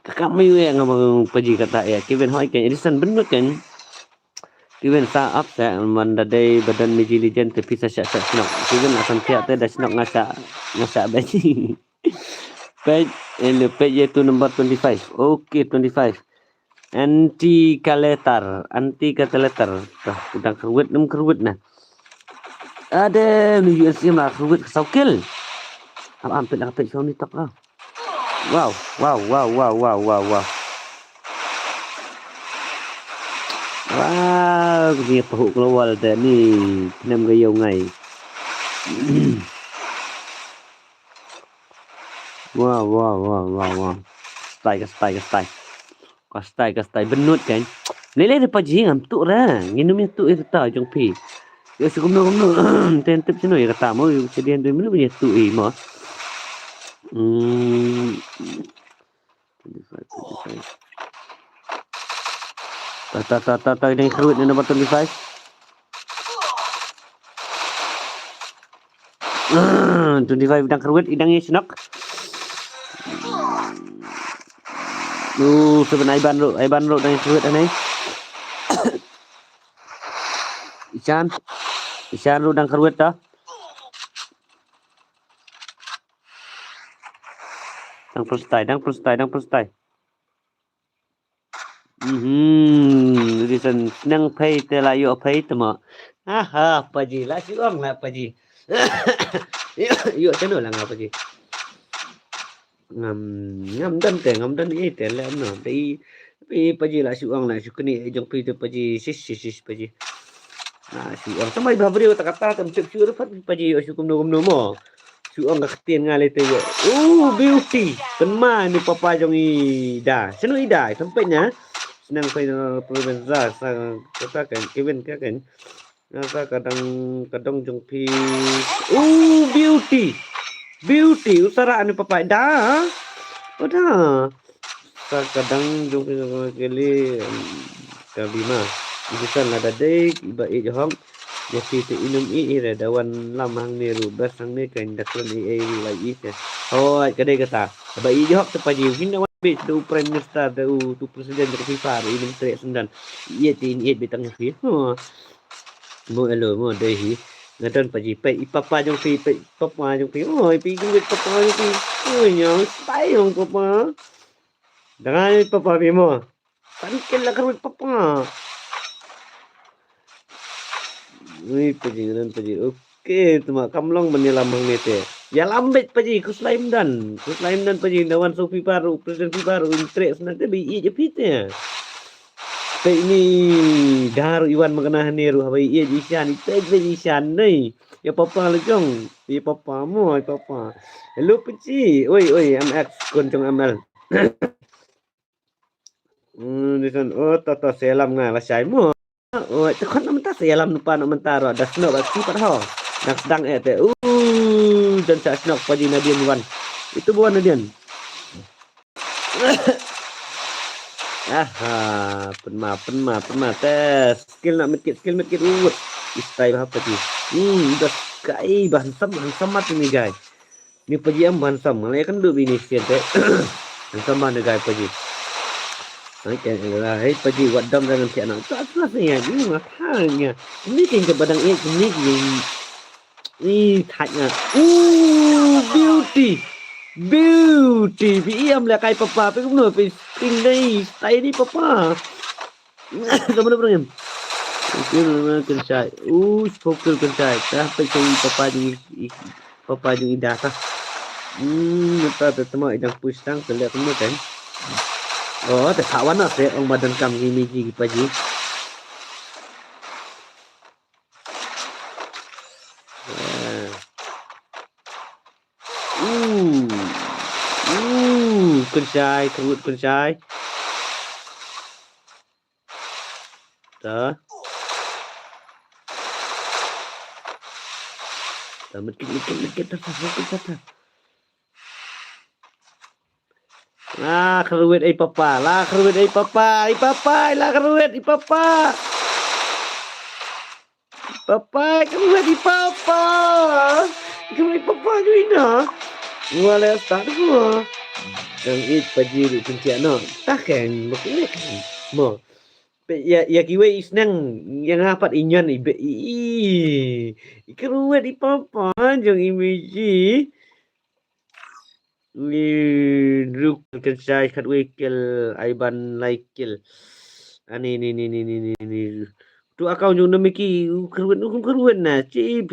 Ka kam ïa nga ma Paji kata ïa. Kevin hoi kan, dei san bynnud kan. Kevin sa ap sa man da dei ba don Meiji Legend te phi sa shah shah shnok. Kevin la san thiah te da shnok nga shah, nga shah Paji. Page, eh, page ïa tu number twenty-five. Okay, twenty-five. Anti Kaletar, Anti Kaletar. Tah, u dang kyrwit, nem kyrwit na. Ade, nu U N C M la kyrwit ka saw kill. Am, am, pet lang, pet saw ni tok ah. Wow, wow, wow. Wow, kini pahu keluar dah ni. Kena mengayau ngai. Wow, wow, wow, wow, wow. Style, ka style, ka style. Ka style, ka style. Bynnud kan. Lele de Paji ngam tuh ra. Nginum ïa tuh ïa kata jong phi. Ïa shu kumno kumno. Ten tip sino ïa kata mo. Ïa shu dien dui minit ïa tuh ïa mo. Hmm. Twenty-five, twenty-five. Ta, ta, ta, ta, ta, dang kyrwit ni number twenty-five. Ah, twenty-five dang kyrwit, i dang ïa shnok. Oh, seven Ivan ruh, Ivan ruh dang kyrwit anai. Ishan. Ishan ruh dang kyrwit ta. Dang pynstyle, dang pynstyle, dang pynstyle. Mhm, dei san sneng phei te la ïoh phei te mo. Aha, Paji, la shu ong la Paji. Ïoh, ïoh chano la nga Paji. Ngam, ngam don te, ngam don ei te lem no. Dei, phi Paji la shu ong la shu kni jong phi te Paji, shish, shish, shish, Paji. La shu ong, tang bai bha briew ta kata, tam tip shu ruh pat Paji, ïoh shu kumno kumno mo. Shu ong ka ktien nga lei te ïa. Oh, beauty. Pynma ïa u papa jong i Da. Shano i Da? Sampai na. Snang pai na province Da. Sa kata kan Kevin ka kan. Nga sa ka dang, ka dong jong phi. Oh, beauty. Beauty. U Sarah ïa u papa Da. Oh, Da. Sa ka dang jong phi, ka li, em, ka bima. Ïa ki san lada dei iba ïeit hok ïa phi te, i nym ïeit hi re, da wan lam hangne ruh best hangne kan, da kren ei ei ruh la ïeit. Hooid, ka dei kata. Ba ïeit hok te Paji, u hin da wan beit da u Prime Minister, da u, u President jong ka FIFA ruh i nym treh sngewdon. Ïeit te in ïeit beit tang ïa phi. Huh. Mo elo mo dei hi. Nga don Paji, peit i papa jong phi, peit i papa jong phi. Oi, peit i papa jong phi. Oi, ïa, style jong papa. Dang ai papa phi mo. Tan ken la kyrwit papa. Ui, Paji, nga don Paji. Okay, tuma kam long ban ïalam hangne te. Ïalam beit Paji, khuslai ym don. Khuslai ym don Paji, da wan sha u FIFA ruh, President FIFA ruh, in treh sngewdon te, ba ïeit ïa phi te. Peit ine i Da ruh i wan ma kane hangne ruh, haba ïeit i shan, i peit beit i shan dei. Ïa papa la jong, ïa papa mo, ïa papa. Hello Paji. Oi, oi, M X, khun jong M L. Hmm, this one. Oh, to, to, sa ïalam nga lashai mo. Oh, te khun na mynta sa ïalam, na pa na mynta ruh da snoh ba ki pat ho. Dang sdang eh te. Uh, jan sa snoh Paji, Nadine wan. Itu buan Nadine. Aha, pynma, pynma, pynma. Te skill na medkit, skill medkit. Uh, i style ba Paji. Hmm, da skai ba handsome, handsome mat ni guy. Ni Paji em ba handsome, nga la ïakynduh bad ine i sien te. Handsome ba ni guy Paji. Hai, kan, hai Paji, wat dom da ngan thiah na. Ta sla sla ïa ji, nga tha ïa. Ni kin ka badang ïa, ni kin. Ih, thait nga. Ooh, beauty. Beauty. Phi ïam leh kai papa, phi kumno, phi sting dei, style dei papa. Ka mano brang em. Kynshai. Ooh, spokel kynshai. Ta peit ka i papa jong i, i, papa jong i Da ta. Hmm, ta ta tama i dang push tang, ta leh kumno kan. Oh, ta sa wan na se, ong ba donkam ngi mi ji ki Paji. Ah. Ooh. Ooh, kynshai, kyrwit kynshai. Ta. Ta, medkit, medkit, medkit, ta, ta, medkit, ta, ta. La kyrwit ei papa, la kyrwit ei papa, ei papa, la kyrwit ei papa. Papa, kyrwit ei papa. Kyrwit ei papa jong i Na. Wa leh start ko. Dang ïeit Paji ruh pyntiah noh. Ta keng, bak ne keng. Mo. Peit ïa, ïa kiwei i sneng, ïa nga pat i ñion i beh i. I kyrwit ei papa jong i Meji. Ni Druk kynshai khatwei kill, Aiban lai kill. Ani ni ni ni ni ni ni. Tu account jong na Miki, u kyrwit, u kyrwit na, C P.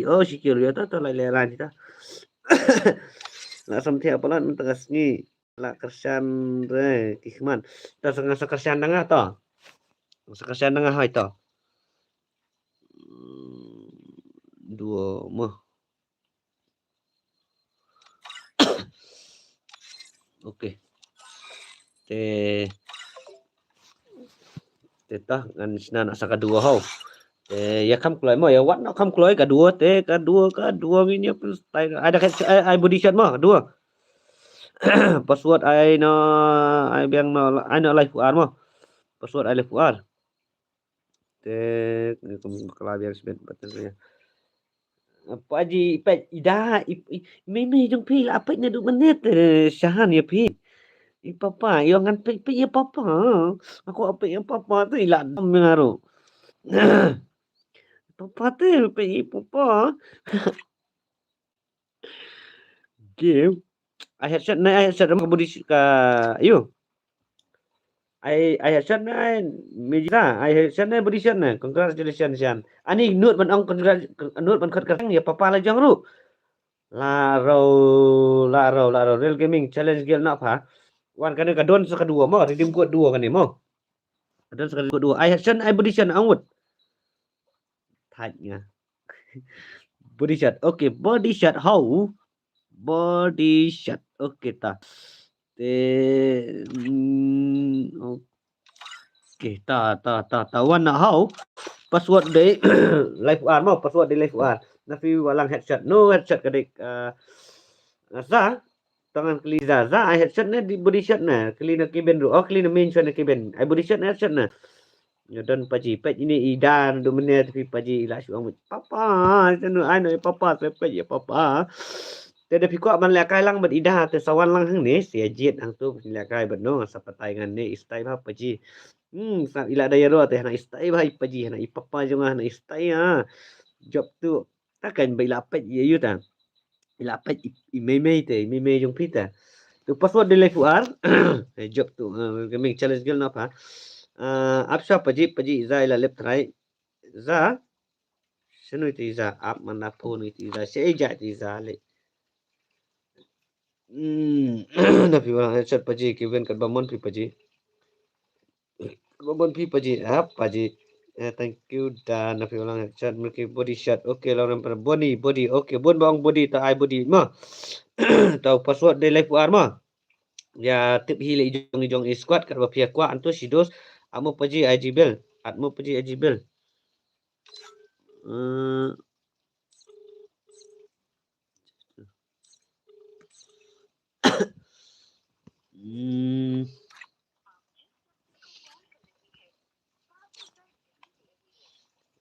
Oh, shi kill ïa ta, ta lai le ran ta. La sam thia palat mynta ka sngi. La kyrshan re ki khmat. Ta sa nga sa kyrshan da nga to. Sa kyrshan da nga hoi to. Duo mo. Okay. Te, te ta ngan shna na sa ka duo ho. Te ïa kham kloi mo, ïa wat na kham kloi ka duo, te ka duo, ka duo ngin ïa pyn style. Ai da ka, ai, ai body shot mo, ka duo. Password ai no, ai biang no, ai no live ar mo. Password ai live ar. Te, kum kala biang sibet batan ya. Paji, peit, i Da, i, i, mei mei jong phi la peit naduh mynne te, shahan ïa phi. I papa, i ong ngan peit, peit ïa papa. Aku peit ïa papa te i la dam ïa nga ruh. Papa te, peit ïa papa. Game. Ai headshot na, ai headshot ka body sh-, ka, ayo. Ai, ai headshot na, ai Meji ta, ai headshot na body shot na. Congratulations Shan. Ani nut ban ong congrat-, nut ban khot kyrteng ïa papa la jong ruh. La ro, la ro, la ro. Real Gaming Challenge Guild na pha. Wan kane ka don sa ka duo mo, redeem code duo kane mo. Ka don sa ka duo. Ai headshot, ai body shot, ong wut. Thait nga. Body shot. Okay, body shot. How? Body shot. Okay, ta. Te, mm, okay, ta, ta, ta, ta. Wan na hau. Password dei live ar mo, password dei live ar. Na phi walang headshot. No headshot ka dei, uh, sa. Tangan kli za, za, ai headshot ne, di body shot ne. Kli na kibin ru. Oh, kli na main shot na kibin. Ai body shot ne, headshot ne. Nga don paji, peit ine i da, du mene te phi paji, i la shu ong, papa, te nu ai no i papa, te peit ïa papa. Te da phi kwah ban lehkai lang bad i da, te sa wan lang hangne, sia jied hangto, phi lehkai bad no, sa patai ngan ne, i stai bha paji. Hmm, sa i la da ïa ro, te hana i stai bha i paji, hana i papa jong nga, hana i stai ha. Jop tu, ta kan ba i la peit ïa yu ta. I la peit i, i mei mei te, i mei mei jong phi ta. Tu password de live ar. Eh, jop tu, eh, gaming challenge gel na pha. Eh, ap sha paji, paji za i la lep trai. Za. Shano iti za, ap man da phone iti za. Sha i ja iti za le. Hmm, na phi wala headshot paji, ki wen kat ba mon phi paji. Ba mon phi paji, ap paji. Eh, thank you da, na phi wala headshot, milki body shot. Okay, long ram pa body, body. Okay, bun ba ong body, ta ai body ma. Ta password de live ar ma. Ïa tip hi le i jong, i jong i squad kat ba phi kwah anto shidos. Amo paji I G bel. Atmo paji I G bel. Eh, Hmm.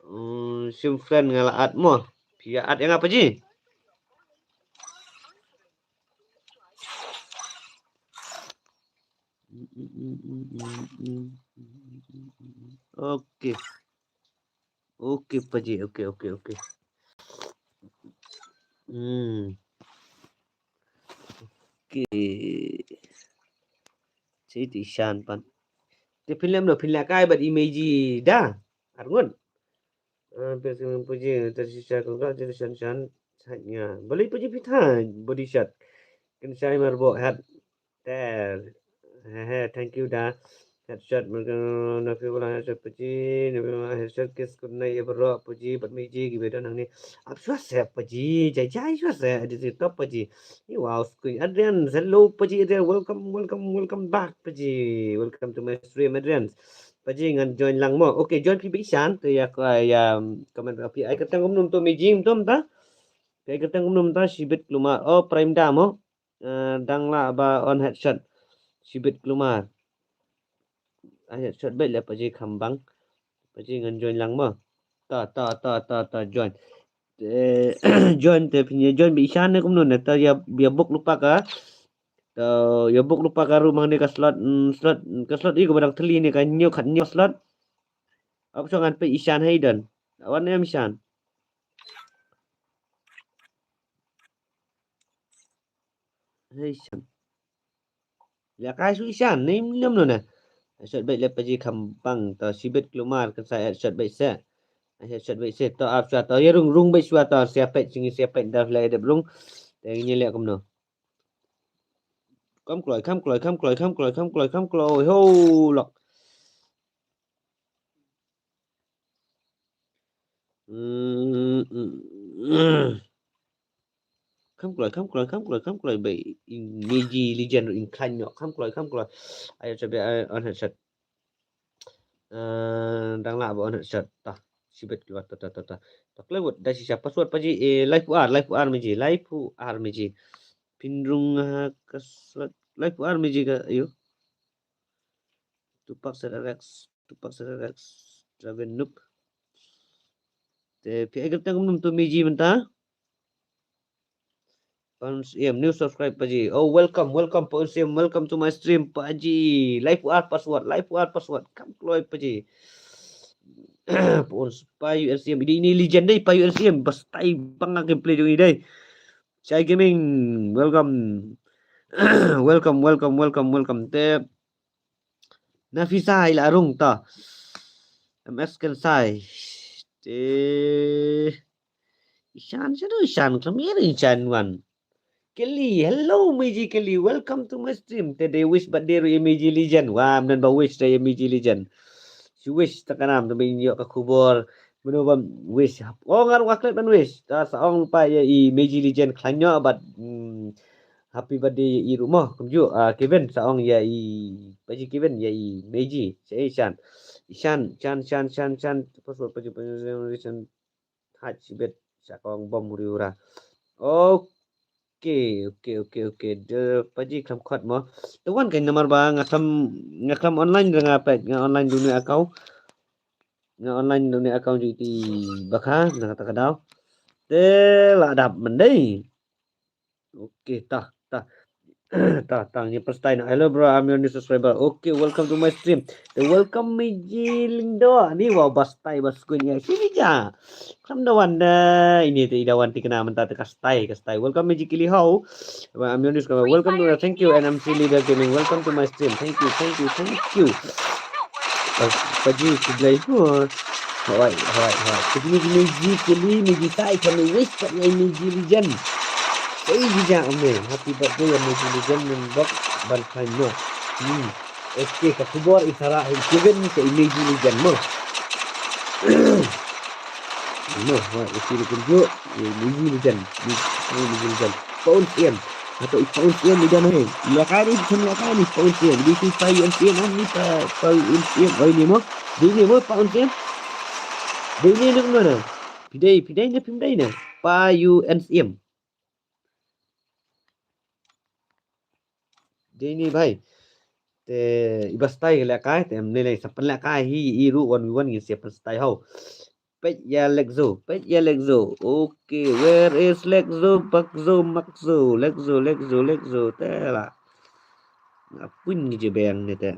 Hmm, sim friend nga la add mo. Phi ïa add ïa nga paji. Okay. Okay, paji. Okay, okay, okay. Hmm. Okay. Siti shan pan. Te phin lem no, phin lehkai bad i Meiji da. Arngut. Ah, phi sing paji, te shisha kong ka, te shan shan. Shan ïa. Bali paji phi tha, body shot. Kin shai mar bo hat. Ter. He, he, thank you da. Headshot, mereka na phi wala headshot paji, na phi wala headshot kiss, good night, ya bro, paji, bad Meiji, ki beda nang ni. Ap shuwa se paji, jai jai shuwa se, di si top paji. Ni wow, screen. Adrian, hello paji, Adrian, welcome, welcome, welcome back paji. Welcome to my stream, Adrian. Paji ngan join lang mo. Okay, join phi ba i shan, te ïa ko, ïa, comment phi. Ai kyrteng kumno to Meiji, kumno ta? Ai kyrteng kumno ta, shibit klumar. Oh, Prime da mo. Eh, dang lah ba on headshot. Shibit klumar. Ah, headshot bad leh paji kham bang. Paji ngan join lang mo. Ta, ta, ta, ta, ta, join. Eh, join te phi ïa join ba i shan ne kumno ne. Ta ïa, ïa book lypa ka. Ta ïa book lypa ka room hangne ka slot, mm, slot, ka slot i ko ba dang thylli ne ka hynñiew khathynñiew slot. Ap shu ngan peit i shan ha i don. Wan ne i shan. Hei shan. Ïa kai shu i shan, ne im lem no na. Headshot bad leh paji kham bang, to shibit klumar, kan sa headshot bad se. Headshot bad se, to ap shuwa, to ïa rung, rung bad shuwa, to sia peit, sing sia peit, da leh dep rung. Te ngi leh kumno. Kham kloi, kham kloi, kham kloi, kham kloi, kham kloi, kham kloi, ho lok. Mm, mm, mm. Kham kloi, kham kloi, kham kloi, kham kloi, ba i Meiji Legend ruh i khlaiñ noh. Kham kloi, kham kloi. Ai, chabe, ai, on headshot. Eh, dang lah ba on headshot. Ta, shibit kloi, ta, ta, ta, ta. Ta kloi wut, da shisha password paji, eh, live ar, live ar Meiji, live ar Meiji. Pynrung ha ka slot, live ar Meiji ka, ayo. Tupac Sir Alex, Tupac Sir Alex, Dragon Noob. Te phi ai kyrteng kumno to Meiji mynta? Pons M, new subscribe paji. Oh, welcome, welcome Pons M, welcome to my stream paji. Live ar password, live ar password. Kham kloi paji. Pons pa U N C M, ini, ini legend dei pa U N C M. Bas tai bang gameplay jong i dei. Chai Gaming, welcome. Welcome, welcome, welcome, welcome. Te Nafisa i la rung ta. M S Kensai. Te Ishan, shadow Ishan, come here, Ishan one. Kelly, hello, Meiji Kelly, welcome to my stream. Te dei wish birthday ruh ïa Meiji Legend. Wa, mynta ba wish ïa Meiji Legend. Shi wish ta ka nam, ta ba in ïoh ka khubor. Mano ba wish. Oh, nga ruh nga klet ban wish. Ta sa ong pa ïa i Meiji Legend khlaiñ noh bad, mm, Happy birthday ïa i ruh mo. Kumjuh, ah, Kevin sa ong ïa i, Paji Kevin ïa i Meiji. Sa i Shan. Shan, Shan, Shan, Shan, Shan. Password Paji, Paji, Shan. Haj bet sa kong bom uri ura. Okay, okay, okay, okay. De Paji klam khot mo. Te wan kai namar ba nga klam, nga klam online nga pek, nga online dunia account. Nga online dunia account ju iti bakha, na kata ka daw. Te la dap mendai. Okay, ta, ta. Ta, ta, ni pyrshah na. Hello bro, I'm your new subscriber. Okay, welcome to my stream. Te welcome Meiji Lindo. Ni wa bastai baskun ya. Sini ja. Kam da wan da. Ini te ida wan ti kena menta te kastai, kastai. Welcome Meiji Kili Hau. I'm your new subscriber. Welcome to, thank you, and M C Leader Gaming. Welcome to my stream. Thank you, thank you, thank you. Paji Kublai. Hoi, hoi, hoi. Kini Meiji Kili, Meiji Tai, kami wish pat ngai Meiji Legend. Hey, Jija Ame, happy birthday ya Meiji Legend, nang bok ban khain mo. Hmm. Okay, ka khubor i Sarah, hey, Kevin, ka Meiji Legend mo. Mo, hoi, okay, Legend ju, Meiji Legend, Meiji Legend. Paun siem. Atau i paun siem ni dan hai. Ila kani, pun ila kani, paun siem. Di ki pa U N siem, ah, ni pa, pa U N siem. Oi, ni mo. Di ni mo, paun siem. Di ni nuk mana. Pidai, pidai ni, pidai ni. Pa U N siem. Di ni, bhai. Te, i bastai ka lekai, te, em, ni lai, sa pen lekai, hi, i ru, wan, wan, ngin siap pen stai, hau. Peit ïa Lexo, peit ïa Lexo. Okay, where is Lexo? Bakzo, Makzo, Lexo, Lexo, Lexo. Te la. Nga pun ngi je beng ni te.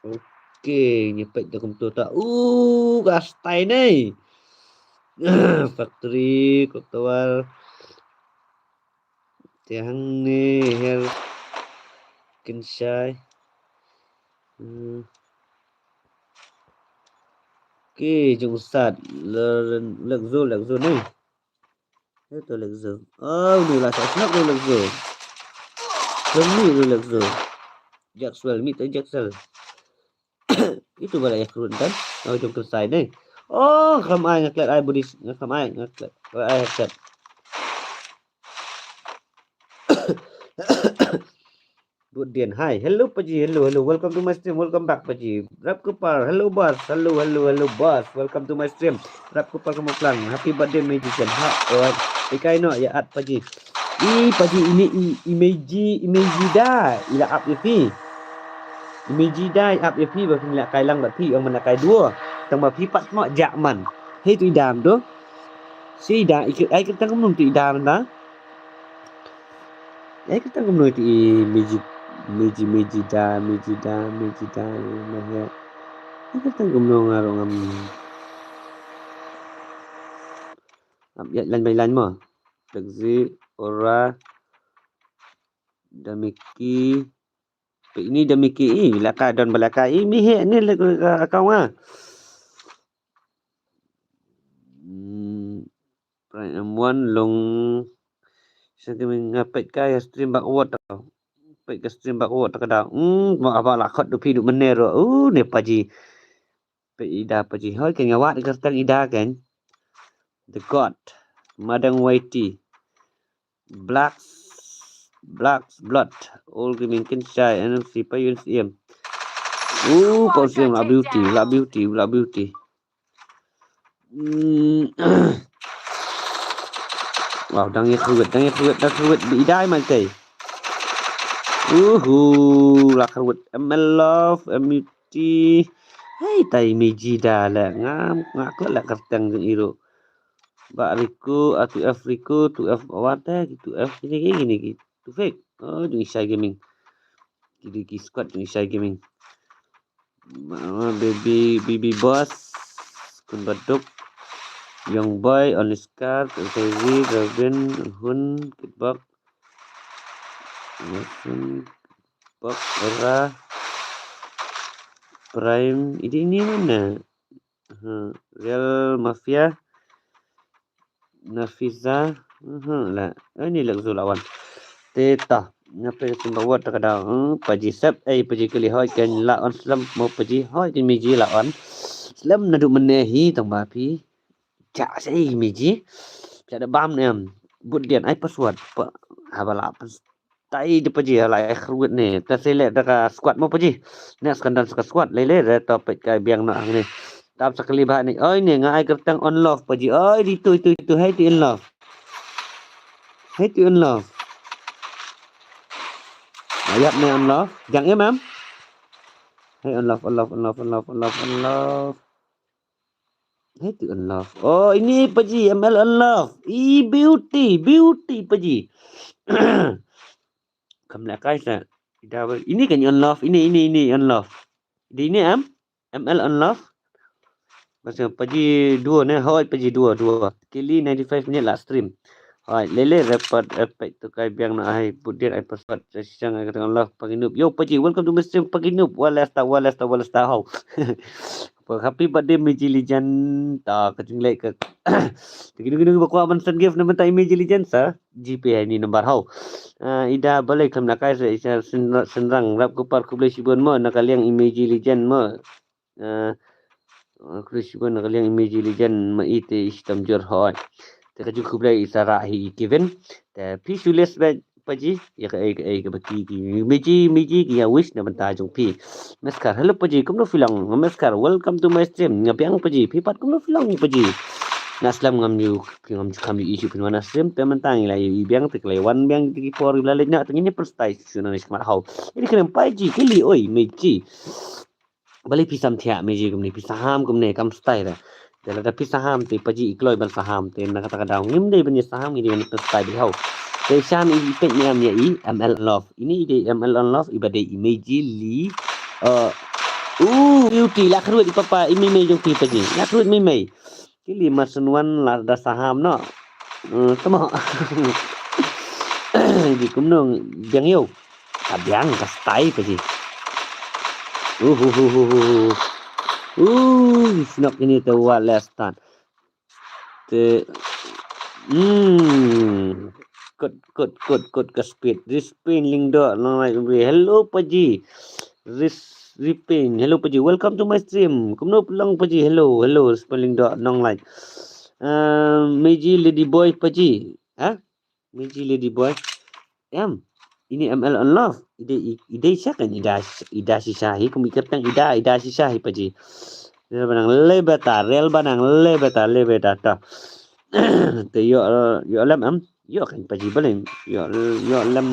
Okay, ngi peit da kumto ta. Uh, ka stai ni. Factory, Clock Tower. Te hangne her kin shai. Hmm. Ki jong sat Lexo, Lexo ni. Itu Lexo. Oh, ni lah sat snap ni Lexo. Ni Lexo. Jaxwell, mi tu Jaxwell. Itu bala ya kurun kan. Oh, jong kin shai ni. Oh, kham ai ngaklet ai Buddhist, ngam ai ngaklet. Ai headset. Budian, hi. Hello, Paji. Hello, hello. Welcome to my stream. Welcome back, Paji. Rap Kupar. Hello, boss. Hello, hello, hello, boss. Welcome to my stream. Rap Kupar Kamoplang. Happy birthday, Meiji Jen. Ha, alright. Ikai no, ya at Paji. I, Paji ini, i, i Meiji, i Meiji da. Ila ap ya phi. I Meiji da, i ap ya phi. Ba phi ila kai lang ba phi. Ong mana kai dua. Tang ba phi pat mo jak man. Hei tu idam tu. Si da, ikut, ai kita kemung tu idam da. Ai kata kumno iti i Meiji, Meiji, Meiji da, Meiji da, Meiji da, Meiji da. Ai kata kumno nga ruh ngam. Ap ïa line by line mo. Taxi, Ora, Damiki. Pe ini Damiki i, laka don ba laka i, mi he ni laka, laka, laka nga. Hmm. Prime M one long. Sa ki ming nga peit ka ïa stream backward tau. Peit ka stream backward ta ka dau. Hmm, ma aba la khot du phi du mener ro. Uh, ne Paji. Peit ida Paji. Hoi ken nga wad ka tang ida ken. The God. Madang Y T. Blacks. Blacks Blood. All Gaming kin shai. N M C pa U N C M. Uh, pa U N C M la beauty, la beauty, la beauty. Hmm. Wow, dang ïa khwet, dang ïa khwet, dang khwet, bi dai mai tei. Uhu, la khwet, M L Love, M U T. Hei, tai Meiji da la, ngam, nga kla la kerteng jong iru. Ba Riku, a two F Riku, two F awate, two F kini, kini, kini, two fake. Oh, jong Ishai Gaming. Kini ki squad jong Ishai Gaming. Mama, Baby, Baby Boss, Kun Baduk, Young Boy, Only Scar, Crazy, Robin, Hun, Kitbok, Mason, Kitbok, Ora, Prime, ini, ini mana? Ha, Real Mafia, Nafisa, mhm, la. Eh, ni Lexo la wan. Te ta, ngape ka tymba wat ta ka dau. Hmm, Paji sep, eh, Paji kali hoi ken la wan slem mo Paji hoi ken Meiji la wan. Slem naduh mynne hi tang ba phi. Chak sei Meiji. Chak da bam ne em. But dian ai password. Pa, haba la pas. Tai de paji, halai khrwit ne. Ta select da ka squad mo paji. Next kan don sa ka squad, lele re topic ka biang na hangne. Tap sa kali ba ni. Oi ne, nga ai kyrteng on love paji. Oi di tu tu tu, hai tu in love. Hai tu in love. Ayap ne on love. Jang em em. Hai on love, on love, on love, on love, on love, on love. Hai tu on love. Oh, ini paji, M L on love. I beauty, beauty paji. Kam leh kai sa. Ini kan on love, ini, ini, ini on love. Di ini em? M L on love. Masa paji dua ne, hoi paji dua, dua. Kili ninety-five minute lah stream. Hoi, lele report effect tu kai biang na ai put dia ai password. Sesang ai kata on love paji noob. Yo paji, welcome to my stream paji noob. Wala sta, wala sta, wala sta hau. Happy birthday Meji Legend. Ta ka jingleh ka. Kinu kinu ba kwah ban send gift na mynta i Meji Legend sa. G P hai ni number hau. Ah, ida balei kam na kai sa isa sen-, senrang rap kupar khublei shibun mo na ka liang i Meji Legend mo. Ah, khublei shibun na ka liang i Meji Legend ma i te i shitom jur hoi. Te ka ju khublei i sa rah hi i Kevin. Te phi shu les ba paji, ïa ka ei ka ei ka ba ki ki. Meji, Meji ki ïa wish na bynta jong phi. Meskar, hello paji, kumno phi long? Meskar, welcome to my stream. Nga biang paji, phi pat kumno phi long paji? Nga slem ngam ju, ngam ju kam ju issue phin wan na stream, te mynta ngi la ïa biang te ka la wan biang te ki por la leit na te ngin ïa pynshai shu na ngi shmat hau. Ini kren paji, kili oi, Meji. Balei phi sam thiah Meji kumne, phi saham kumne, kam stai da. Te lada phi saham te paji i kloi ban saham te na kata ka daw ngim dei ban ïa saham, ngi dei ban pynshai beit hau. Te shan i peit ne em ïa i M L on love. Ini i dei M L on love, i ba dei i Meji Li. Uh, uh, beauty, la khrwit i papa, i mei mei jong phi paji. La khrwit mei mei. Kili mar shen wan lada saham noh. Uh, tamo. Di kumno biang ïew. Ka biang ka stai paji. Uh, uh, uh, uh, uh. Uh, shnok ini te wat leh start. Te, hmm. Kut, kut, kut, kut ka speed. Rispin Lyngdoh, long light. Hello paji. Ris, Ripin. Hello paji. Welcome to my stream. Kumno phi long paji. Hello, hello. Rispin Lyngdoh, long light. Uh, Meji Lady Boy paji. Ha? Meji Lady Boy. Em. Ini M L on love. I dei, i dei sha kan i da, i da shisha hi. Kum i kyrteng i da, i da shisha hi paji. Rel ba nang le beta, rel ba nang le beta, le beta ta. Te ïoh, ïoh lem em. Ïoh kan paji balei. Ïoh, ïoh lem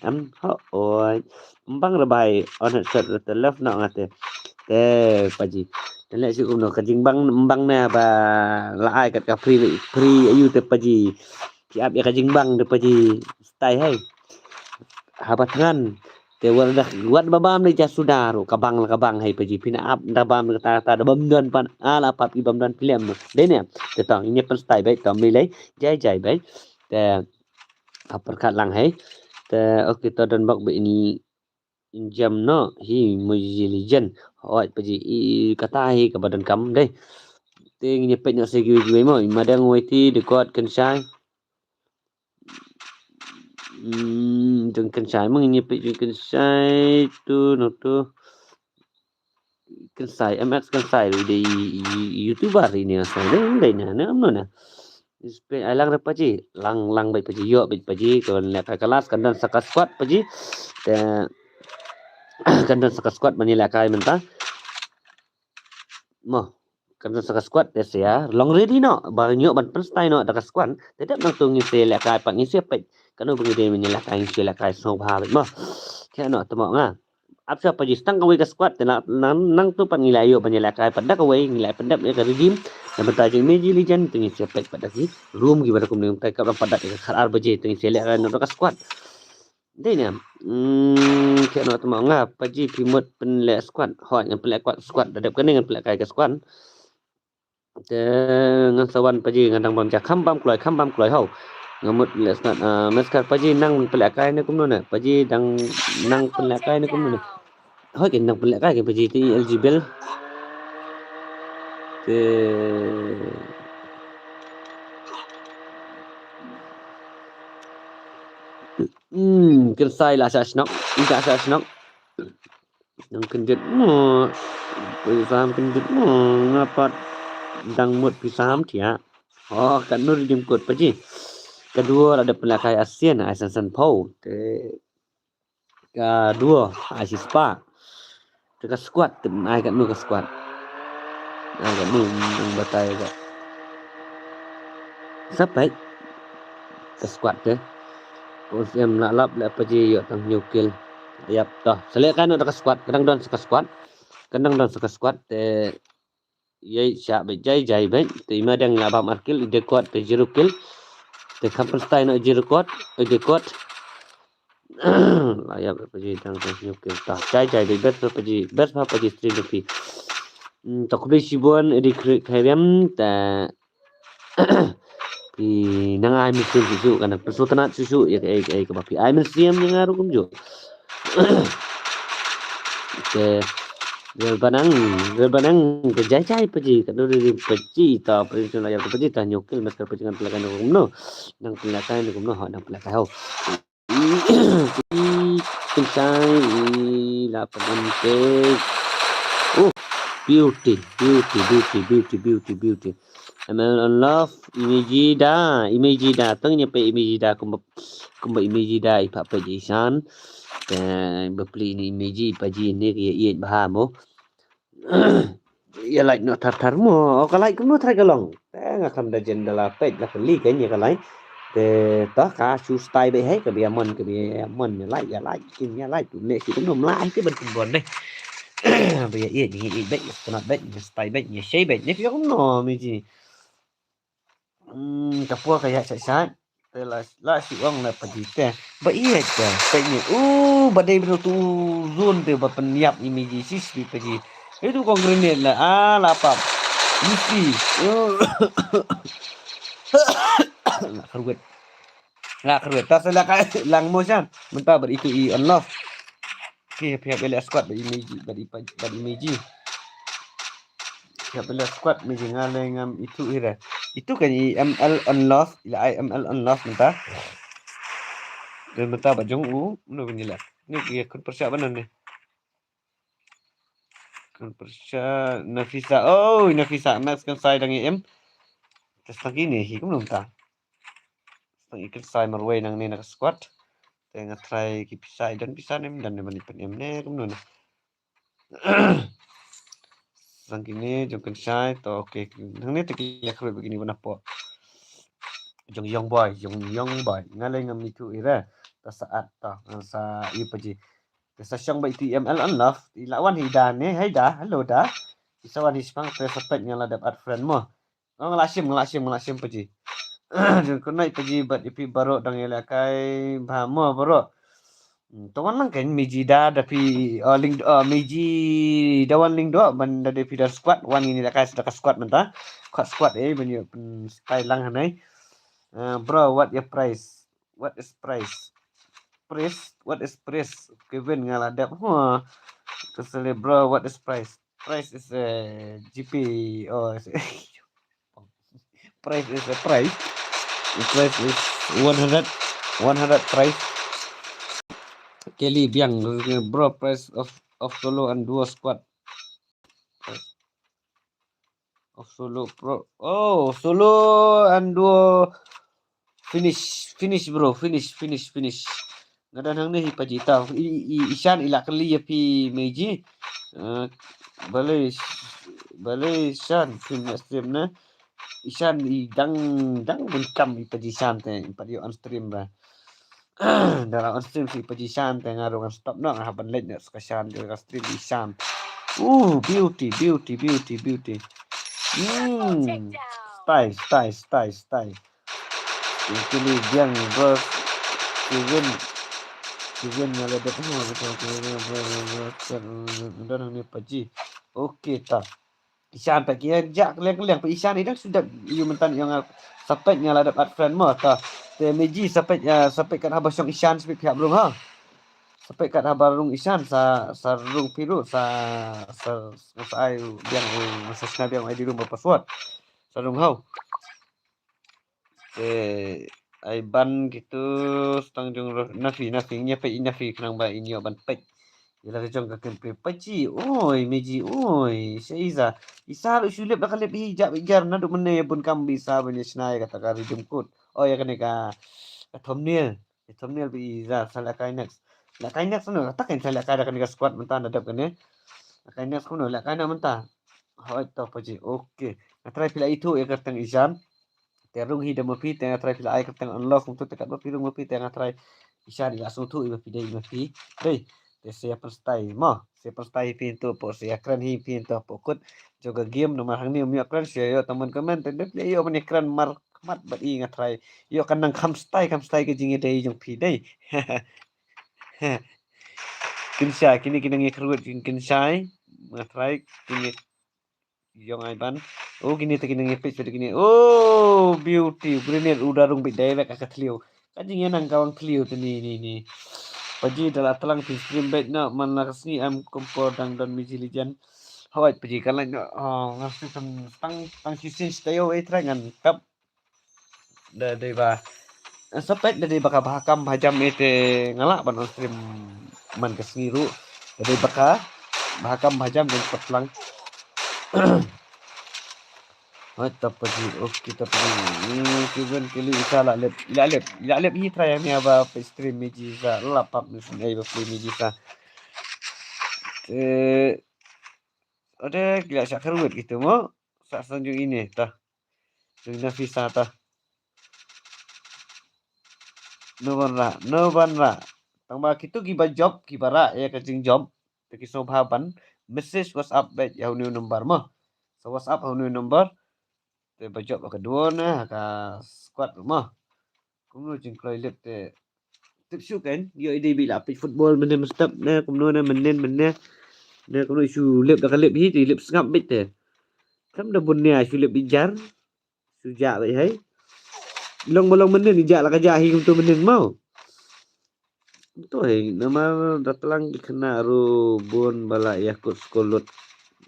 em. Ho oi. Mbang rebai on headset te left no ngate. Te paji. Te leh shu kumno ka jingbang mbang ne ba la ai kat ka free, free ayu te paji. Ki ap ïa ka jingbang te paji. Stai hai. Haba thngan. Te wat da, wat ba bam ne ja suda ruh ka bang la ka bang hai paji. Phi na ap da bam kata kata da bam don pan ala pap i bam don film. Dei ne. Te tang ini pynshai beit, tang mei lei. Jai jai beit. Te ka pyrkhat lang hai. Te okay, to don bok ba in, in jam no hi Meji Legend. Hoi paji i kata hi kaba donkam dei. Te ngin ïa peit noh sa kiwei kiwei mo. I Madang Waiti, Dekot, Kynshai. Hmm, jong Kynshai mo, ngin ïa peit jong Kynshai tu, no tu. Kynshai, M X Kynshai, dei i, i, YouTuber ini nga sngew dei, dei na, na, no na. Is pe, ai lang re paji, lang, lang beit paji, ïoh beit paji, kan lehkai ka last, kan don sa ka squad paji. Te, kan don sa ka squad ban ïalehkai mynta. Mo, kan don sa ka squad te sa long ready noh, ba ïoh ban pynshai noh da ka squad. Te dep nangtu ngin sa lehkai pat, ngin sa peit. Kano ba ngi dei ban ïalehkai, ngin sa lehkai sngewbha beit mo. Kane noh tamo nga. Ap sha paji, tang kawei ka squad te na, nang, nangtu pat ngi la ïoh ban ïalehkai pat da kawei, ngi la pyndep ïa ka redeem. Na bynta jong Meji Legend te ngin sa peit pat da ki room kiba da kumne, te kaba pat da ka khatar baje te ngin sa lehkai noh da ka squad. Dei ne. Hmm, kane noh tamo nga paji, phi mut pynleh squad. Hoi, ngan pynleh squad, da dep kane ngan pynlehkai ka squad. Te ngan sa wan paji, nga dang bam ja, kham bam kloi, kham bam kloi hau. Nga mut leh squad, ah, Meskar paji, nang pynlehkai ne kumno ne? Paji dang nang pynlehkai ne kumno ne? Hoi, kin nang pynlehkai kin paji, te eligible. Te, hmm, Kynshai la sa shnok, la sa shnok. Nang kyndit mo. Phi sam kyndit mo. Nga pat dang mut phi sam thiah. Oh, katno redeem code paji. Ka duo la dep pynlehkai Asian, ai san san phew. Te ka duo ai shispah. Te ka squad, te ai katno ka squad. Ai katno nang batai ka. Sa peit ka squad te. Ko siem la lap le pa ji ïoh tang hynñiew kill. Ïap, to. Sa lehkai noh da ka squad, ka dang don sa ka squad. Ka dang don sa ka squad te Ïa, shah beit, jai jai beit. Te i Madeng la bam ar kill, i Dekot te zero kill. Te Khamperstein noh zero kot, i Dekot. La ïap pa ji tang tang hynñiew kill. Ta jai jai beit, best pa ji, best pa ji stream da phi. Hmm, ta khublei shibun, Eddie Kri-, Khairiam, ta phi nang ai mynsiem shuh shuh, ka nang pynsngewtynnat shuh shuh ïa kaei kaei kaba phi ai mynsiem ïa nga ruh kumjuh. Te Rebel Banang, Rebel Banang, ka jai jai pa ji, ka duri pa ji, ta pa ji, la ïap pa ji, ta hynñiew kill, met ka pa ji ngan pynlehkai noh kumno. Nang pynlehkai noh kumno, ha, nang pynlehkai ho. Pynshai, i la pynlehkai. Oh, beauty, beauty, beauty, beauty, beauty, beauty. M L on love, Imejida, Imejida, tang nya pe Imejida, kumba, kumba Imejida, i pa pe ji san. Te, bapli ni Imeji, pa ji ni ki ïa bha mo. Ïa like noh thar thar mo, o ka like kumno thar ka long. Te nga kam da jen da la peit la kali ka nya ka like. Te ta ka shu stai beit hai ka bia mon ka bia mon ïa like ïa like kin ïa like tu ne shi kumno mla ai te ban pynbon deh. Bia ïa ni ïa beit ïa stai beit ïa stai beit ïa shei beit ne kumno mi ji. Hmm, ka por ka ïa sat sat. Te la la shi ong la pa ji te. Ba ïa te. Peit ni. U ba dei bro tu zone te ba pynïap Imeji sis bi pa ji. Itu kong grenade la. Ah, la pap. Isi. La kharwet. La kharwet. Ta sa la ka lang mo shan. Mynta bad itu i on love. Phi phi hap ïaleh squad bad Imeji, bad i pa-, bad Imeji. Phi hap ïaleh squad Imeji nga leh ngam itu ira. Itu kan i M L on love, ila ai M L on love mynta. Dan mynta ba jong u, mano kan ila. Ni ki kun persiap banan ni. Kun persiap Nafisa. Oh, Nafisa, Max kan sai dang i em. Terus lagi ni, hi kumno mynta. Tang i kynsai marwei nangne na ka squad. Te nga try ki pisa i don pisa ne ym don ne ban i pynim ne kumno ne. Tang kine jong kynsai to okay. Nangne te ki ïa khrui ba kine ba na pok. Jong young boy, jong young boy. Nga lei ngam ithuh ira. Ta sa at ta, nga sa i pa ji. Ta sa shong ba itu M L on love. I la wan hi da ne, hai da, hello da. I sa wan hi shipang te sa peit nga la dep add friend mo. Oh, nga la shim, nga la shim, nga la shim pa ji. Jong kynai pa ji bad ïa phi baroh dang ïalehkai bha mo baroh. Hmm, to wan lang kan Meji da da phi, oh, link, oh, Meji da wan link doh ban da da phi da squad wan ngin ïalehkai sa da ka squad mynta. Squad squad eh ban ïa pyn style lang hanai. Eh, bro, what your price? What is price? Price, what is price? Kevin nga la dep. Huh. Terus bro, what is price? Price is a G P or price is a price. The price is one hundred, one hundred price. Kelly Biang, bro, price of, of solo and duo squad. Of solo pro. Oh, solo and duo. Finish, finish, bro. Finish, finish, finish. Nga don hangne hi pa ji ta. I, i, i Shan i la kylli ïa phi Meji. Eh, balei, balei Shan phi ym stream ne. I Shan i dang, dang bun kam i pa ji Shan te. I pat ïa on stream ba. Da la on stream sa i pa ji Shan te nga ruh ngan stop noh, nga hap ban leit noh sa ka Shan, ka stream i Shan. Uh, beauty, beauty, beauty, beauty. Hmm. Style, style, style, style. Actually, Biang, bro. Kevin. Kevin nga la dep. Don hangne pa ji. Okay ta. I Shan pat ki ïa jah kylleng kylleng pa i Shan i dang shu dep ïa mynta ïa nga sa peit nga la dep add friend mo ta. Te Meji sa peit, eh, sa peit kat haba shong i Shan sa peit phi hap rung ha. Sa peit kat haba rung i Shan sa, sa rung phi ruh sa, sa, sa ai Biang, sa shna Biang ai di rung ba password. Sa rung hau. Te ai ban kitu stang jong ro-, Nafi, Nafi, ngi peit i Nafi khnang ba in ïoh ban peit. Ïa la ka jong ka kynpe paji, oi, meji, oi, sha Isa. Isa ruh shu lip da ka lip hi, jah beit jar, naduh mynne ïa bun kam ba Isa ban ïa shna ïa kata ka redeem code. Oh, ïa kane ka, ka thumbnail. Ïa thumbnail ba Isa, sa lehkai next. Lehkai next no, kata kan sa lehkai da kane ka squad mynta na dep kane. Lehkai next kumno, lehkai na mynta. Hoi, to paji, okay. Nga try phi la ithuh ïa ka kyrteng Isan. Te rung hi da ma phi, te nga try phi la ai kyrteng unlock kumto, te katba phi rung ma phi, te nga try Isan i la sngewthuh i ma phi dei i ma phi. Dei, te sa ïa pynstai mo, sa ïa pynstai hi phi hangto, hapoh sa ïa kren hi phi hangto hapoh kut jong ka game, namar hangne ym ïoh kren, sa ïoh tang ban comment, te dep ïoh ban ïa kren markhmat bad i nga try. Ïoh kan nang kham stai, kham stai ka jingïadei jong phi dei. Kynshai, kine ki nang ïa kyrwit jingkynshai, nga try, kine Jong Aiban. Oh, kine te kine ngi peit peit kine. Oh, beauty. Grenade u da rung beit direct ha ka thliew. Ka jingïanang ka wang thliew te ni, ni, ni. Paji da la tlang phin stream beit noh man la ka sngi em kum por dang don Mobile Legend. Hooid paji ka lain noh. Oh, nga shu tang, tang shisien shi taïew ei trai ngan tap. Da dei ba, eh, sa peit da dei ba ka bha kam bha jam ei te nga lah ban on stream man ka sngi ruh. Da dei ba ka bha kam bha jam dei pat lang. Hooid, tap paji, okay, tap paji. Hmm, ki wan ki li sa la lip, la lip, la lip hi trai ïa nga ba peit stream meji sa, la pap ni sngewbha play meji sa. Te, ade, ki la shah kyrwit kito mo. Sa san jong ine ta. Jong ine phi sa ta. No ban rah, no ban rah. Tang ba kito kiba job, kiba rah ïa ka jingjop, te ki sngewbha ban message WhatsApp beit ïa une u number mo. Sa WhatsApp ha une u number. Te ba job ha ka duo ne ha ka squad mo. Kumno jingkloi lip te tip shuh kan, ïoh i dei ba i la peit football mynne mynstep ne kumno ne mynnin mynne. Ne kumno i shu lip da ka lip hi, te i lip sngap beit te. Kam da bun nia i shu lip beit jar. Shu jah beit hei. Long ba long mynnin i jah la ka jah hi kumto mynnin mo. Kumto hei, namar da tlang ki khynnah ruh bun ba la ïakut skul lut.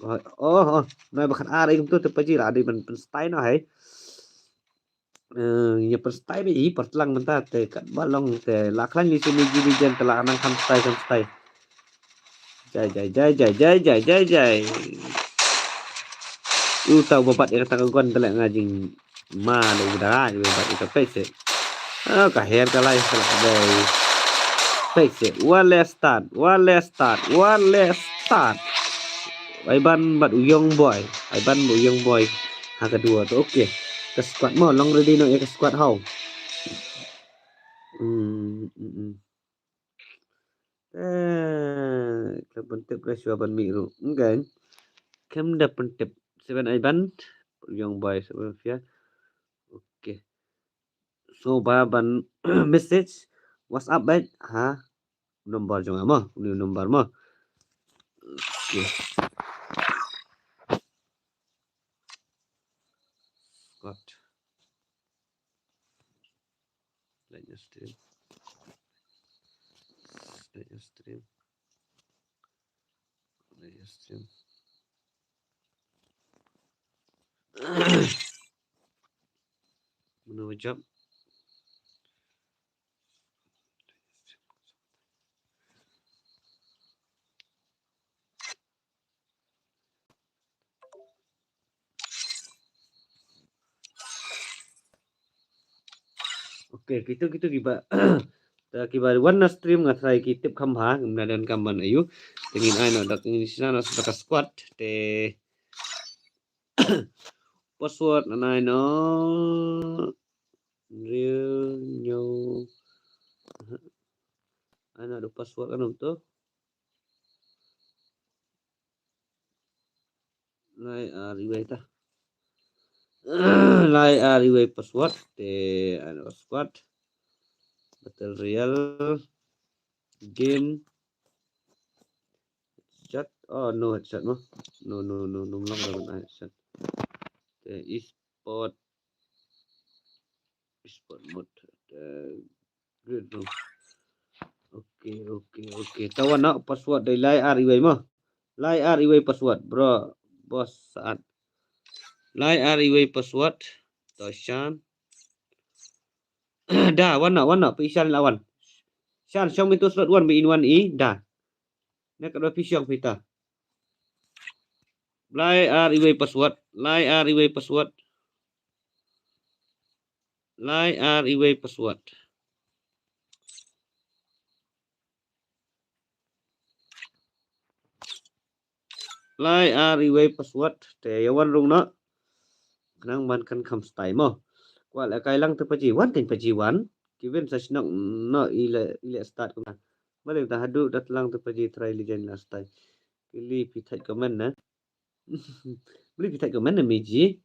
Oh, oh, nai ba khat ar ei kumto te paji la dei ban pynstai noh hei. Eh, ïa pynstai beit hi, par tlang mynta te katba long te la khlaiñ li shu Mobile Legend te la nang kham stai kham stai. Jai, jai, jai, jai. Uta uba bat ïa kata ka gun te leh nga jingma leh uba dara uba bat ïa ka peit seh. Ah, ka her ka lai ka la dei. Peit seh, wan leh start, wan leh start, wan leh start. Aiban bad u Young Boy, Aiban bad u Young Boy. Ha ka duo to, okay. Ka squad mo, long ready noh ïa ka squad haw. Hmm, hmm, hmm. Eh, khlem pyntip re shuwa ban mih ruh. Engkan. Khlem da pyntip. Seven Aiban, Young Boy, Seven Mafia. Okay. Sngewbha ban message WhatsApp beit ha number jong nga mo, une u number mo. Okay. Squad. Like your stream. Like your stream. Like your stream. Mano job? Okay, kito, kito kiba, ta kiba wan na stream nga try ki tip kham bha, ngam da donkam ban aiu. Te ngin ai noh da, ngin shna noh da ka squad te password na nai noh. Real new. Ai noh da password kan to. Lai ar iwei ta. Lai ar iwei password te, ano, squad. Battle Royale game. Headshot. Oh, no headshot mo. No, no, no, no, long da ban ai headshot. Te esport. Esport mode. Te Good, bro. Okay, okay, okay. Ta wan noh password dei lai ar iwei mo. Lai ar iwei password, bro. Bos Saat. Lai ar iwei password. To Shan. Da, wan noh, wan noh, phi Shan la wan. Shan, show me to slot one, be in one e, da. Na ka do phi shong phi ta. Lai ar iwei password. Lai ar iwei password. Lai ar iwei password. Lai ar iwei password. Te ïa wan rung noh. Khnang ban kan kham style mo. Kwah leh kai lang te paji wan, kan paji wan. Ki wan sa shnong noh, i leh, i leh start kumta. Balei ta haduh da tlang te paji try legend last time. Kylli phi thait comment na. Balei phi thait comment na Miji.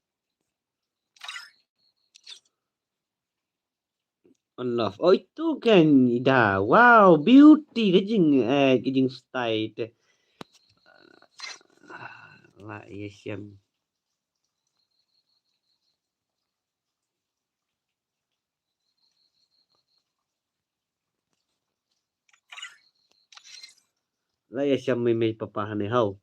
On love. Oh, itu kan i Da. Wow, beauty ka jing, eh, ka jingstyle te. La ïa shem. La ïa shem mei mei papa hane hau.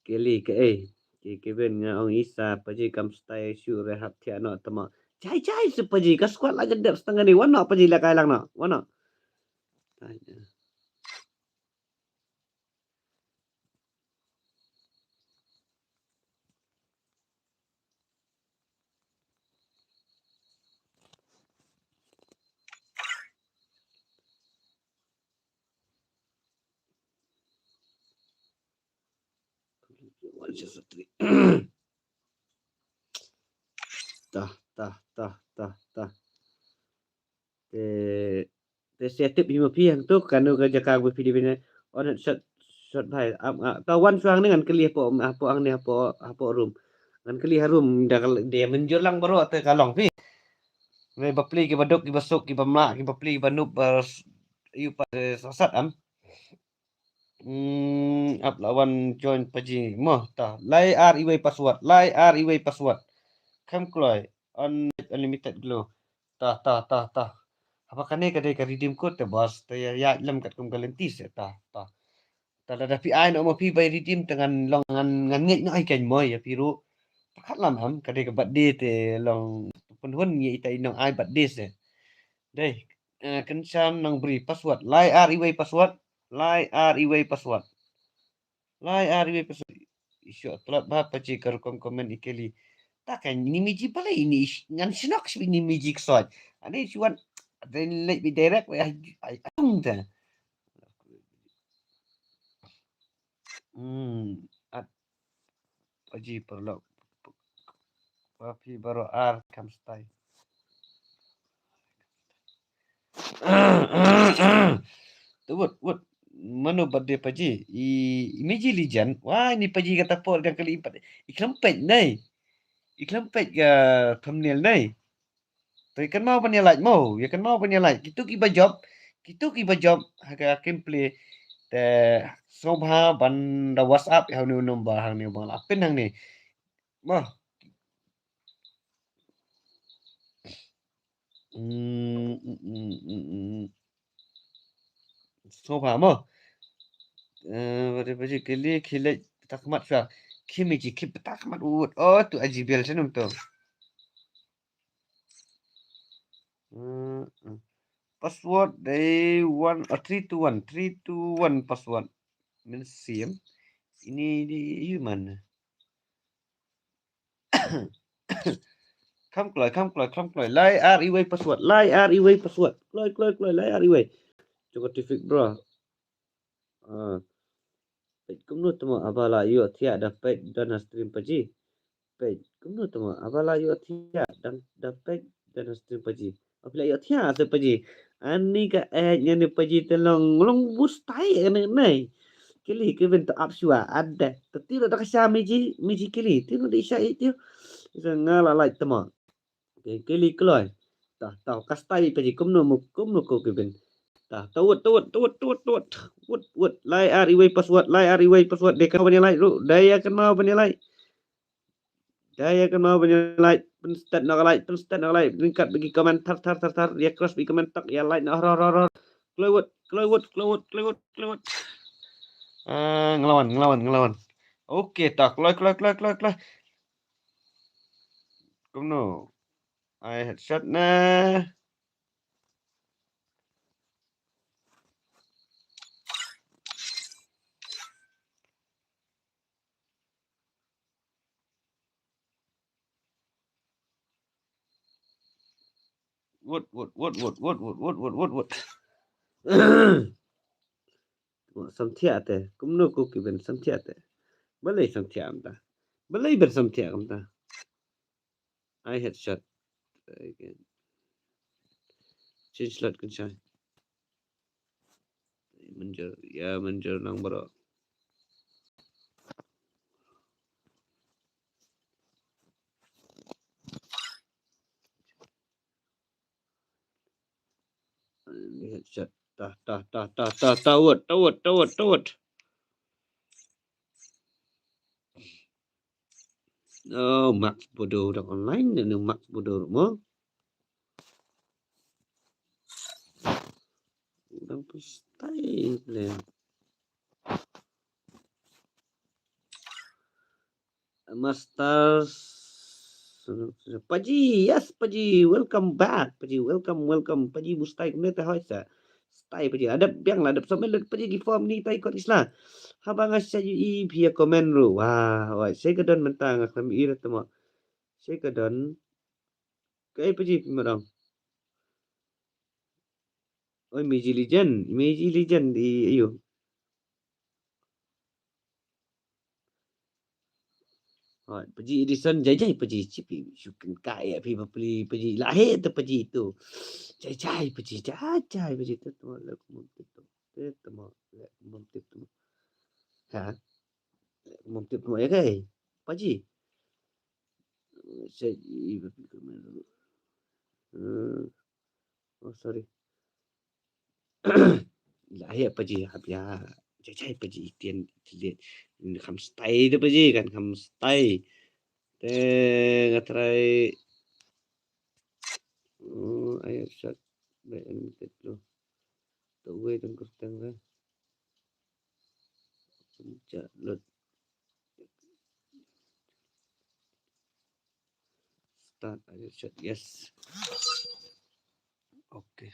Kylli kaei. Ki Kevin nga ong isa paji kam style shu rehab thiah noh tama. Jai jai se paji ka squad la ka dep stang kane, wan noh paji, la kai lang noh. Wan noh. Tah, tah, tah, tah, tah. Te, te sia tip hi ma phi hangtu kano ka jaka ba phi dei bine. On headshot, shot bhai. Am, ah, ta wan shuwa hangne ngan kylli hapoh, hapoh hangne hapoh, hapoh room. Ngan kylli ha room da ka dei mynjur lang baroh te ka long phi. Ngai ba pli ki ba duk ki ba suk ki ba mlah ki ba pli ki ba nup ba s-, yu pa, eh, sasat am. Hmm, ap la wan join paji mo ta. Lai ar iwei password, lai ar iwei password. Kham kloi. Un-, unlimited glow. Ta, ta, ta, ta. Haba kane ka dei ka redeem code te boss, te ïa, ïa lem katkum ka lynti se ta, ta. Ta lada phi ai noh ma phi bai redeem te ngan long ngan, ngan ngeit noh ai kan mo ïa phi ruh. Pakhat lam em, ka dei ka birthday te long pynhun ïa ita i nong ai birthday se. Dei, eh, Kynshan Nongbri password. Lai ar iwei password. Lai ar iwei password. Lai ar iwei password. Isho tlot ba paji ka rukom comment i kylli. Ta kan ini miji balei ini ish-, ngan shnok shibit ini miji ksoi. Ani shuan den lek bi direct wei ai ai tung ta. Hmm, at paji paralok. Wa phi baroh ar kam style. Tu wut, wut. Mano birthday paji? I, i miji Lijan. Wah, ini paji kata por kan kali empat. I khlem peit nai. I khlem peit ka thumbnail nai. Te kan mau ban ïa like mo, ïa kan mau ban ïa like. Kitu ki ba jop, kitu ki ba jop ha ka gameplay. Te sngewbha ban da WhatsApp ïa hangno number hangno ba la pin hangne. Mo. Mm, mm, mm, mm, mm. Sngewbha mo. Eh, bade baje kili khilej takmat sha. Khimi ji khip takmat ut. Oh, tu aji bel senum tu. Mm, mm. Password day one, uh, three two one, three two one password. Min sim. Ini di human. Kham kloi, kham kloi, kham kloi. Lai ar iwei password, lai ar iwei password. Kloi, kloi, kloi, lai ar iwei. Joko tifik bro. Ah. Peit kumno tamo aba la ïoh thiah da peit don ha stream paji. Peit kumno tamo aba la ïoh thiah da, da peit don ha stream paji. Aba la ïoh thiah se paji. Ani ka eh ngani paji te long long bus tai ani nai. Kili ke ben to ap shwa ada. Te tiro da ka sha miji, miji kili. Tiro da sha itu. Isa nga la like tamo. Ke kili kloi. Tah, tah, kastai paji kumno mu, kumno ko ke ben. Tah, tawut, tawut, tawut, tawut, tawut. Wut, wut. Lai ar iwei password, lai ar iwei password. Dei ka ban ïa like ru. Dei ïa kan mau ban ïa like. Dei ïa kan mau ban ïa like. Pynstet nok like, pynstet nok like. Ringkat bagi comment thar, thar, thar, thar. Ïa cross bagi comment tak. Ïa like nok hor, hor, hor. Kloi wut, kloi wut, kloi wut, kloi wut, kloi wut. Ah, nglawan, nglawan, nglawan. Okay, tah, kloi, kloi, kloi, kloi, kloi. Kumno? Ai headshot na. Wut, wut, wut, wut, wut, wut, wut, wut, wut, wut. Samthiah te. Kumno ko ki ben samthiah te. Balei samthiah amta. Balei ben samthiah amta. I headshot. Again. Change slot kan shai. Manjur, ya manjur nang bro. Headshot. Tah, tah, tah, tah, tah, tah, wut, tah, wut, tah, wut, tah, wut. Oh, Max Bodo dang online, ni Max Bodo mo. Dang pun stay player. Masters. Paji, yes, Paji, welcome back. Paji, welcome, welcome. Paji, bustai kumne te hoi sa. Stai Paji, adep biang la, adep submit lut Paji ki form ni tai kot isla. Haba nga sa yu i phi ïa comment ruh. Wah, wah, sai ka don mynta nga khlem i ra tamo. Sai ka don. Kai Paji phi ma dong. Oi, Meiji Legend, Meiji Legend i ayu. Hoi, Paji Edison, jai jai Paji, chipi, shukin kai, phi bapli Paji, lahir tu Paji tu. Jai jai Paji, jai jai Paji, tu tu, le kumum tip tu. Tu tu, le kumum tip tu. Ha? Le kumum tip tu, ya kai? Paji. Saya i bapli kamera. Hmm. Oh, sorry. Lahir Paji, hap ya. Jai jai Paji, tian tilit. Ini kham stay tu Paji kan, kham stay. Te nga try. Oh, ayo shot. Baik, unlimited tu. Tu wei tengkur tengah. Puncak load. Start, ayo shot. Yes. Okay.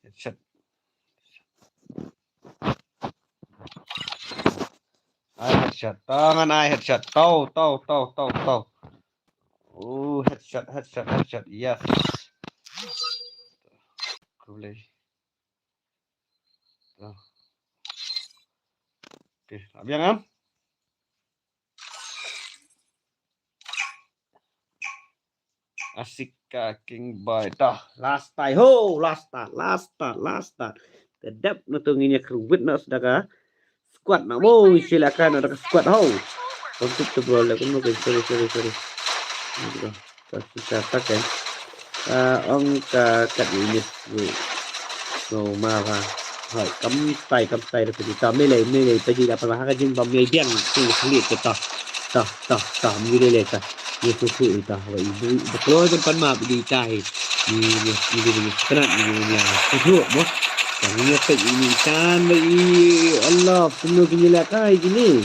Headshot. Ai headshot. Tangan ai headshot. Tau, tau, tau, tau, tau. Oh, headshot, headshot, headshot. Yes. Kau boleh. Tau. Okay, abiang am. Asika King Boy. Tah, last time. Ho, last time, last time, last time. Te dep na tu ngin ïa kyrwit na sdaka. Squad na. Wo, sila ka na ka squad ho. Kontuk tu bro, le kono ke, sorry, sorry, sorry. Ini tu. Ka sisa tak kan. Ah, ong ka kat ini. No ma ba. Hai, kam tai, kam tai da Paji. Ta mele, mele, Paji da pa ha ka jing ba me biang tu khali tu ta. Ta, ta, ta, mele le ta. Ye tu tu ta. Wa ibu, ibu kloi ban pan ma di ta hi. Ni, ni, ni, ni, ni. Kena ni, ni, ni. Tu tu mo. Ta ni pe ni kan ba i Allah, semua kini la kai kini.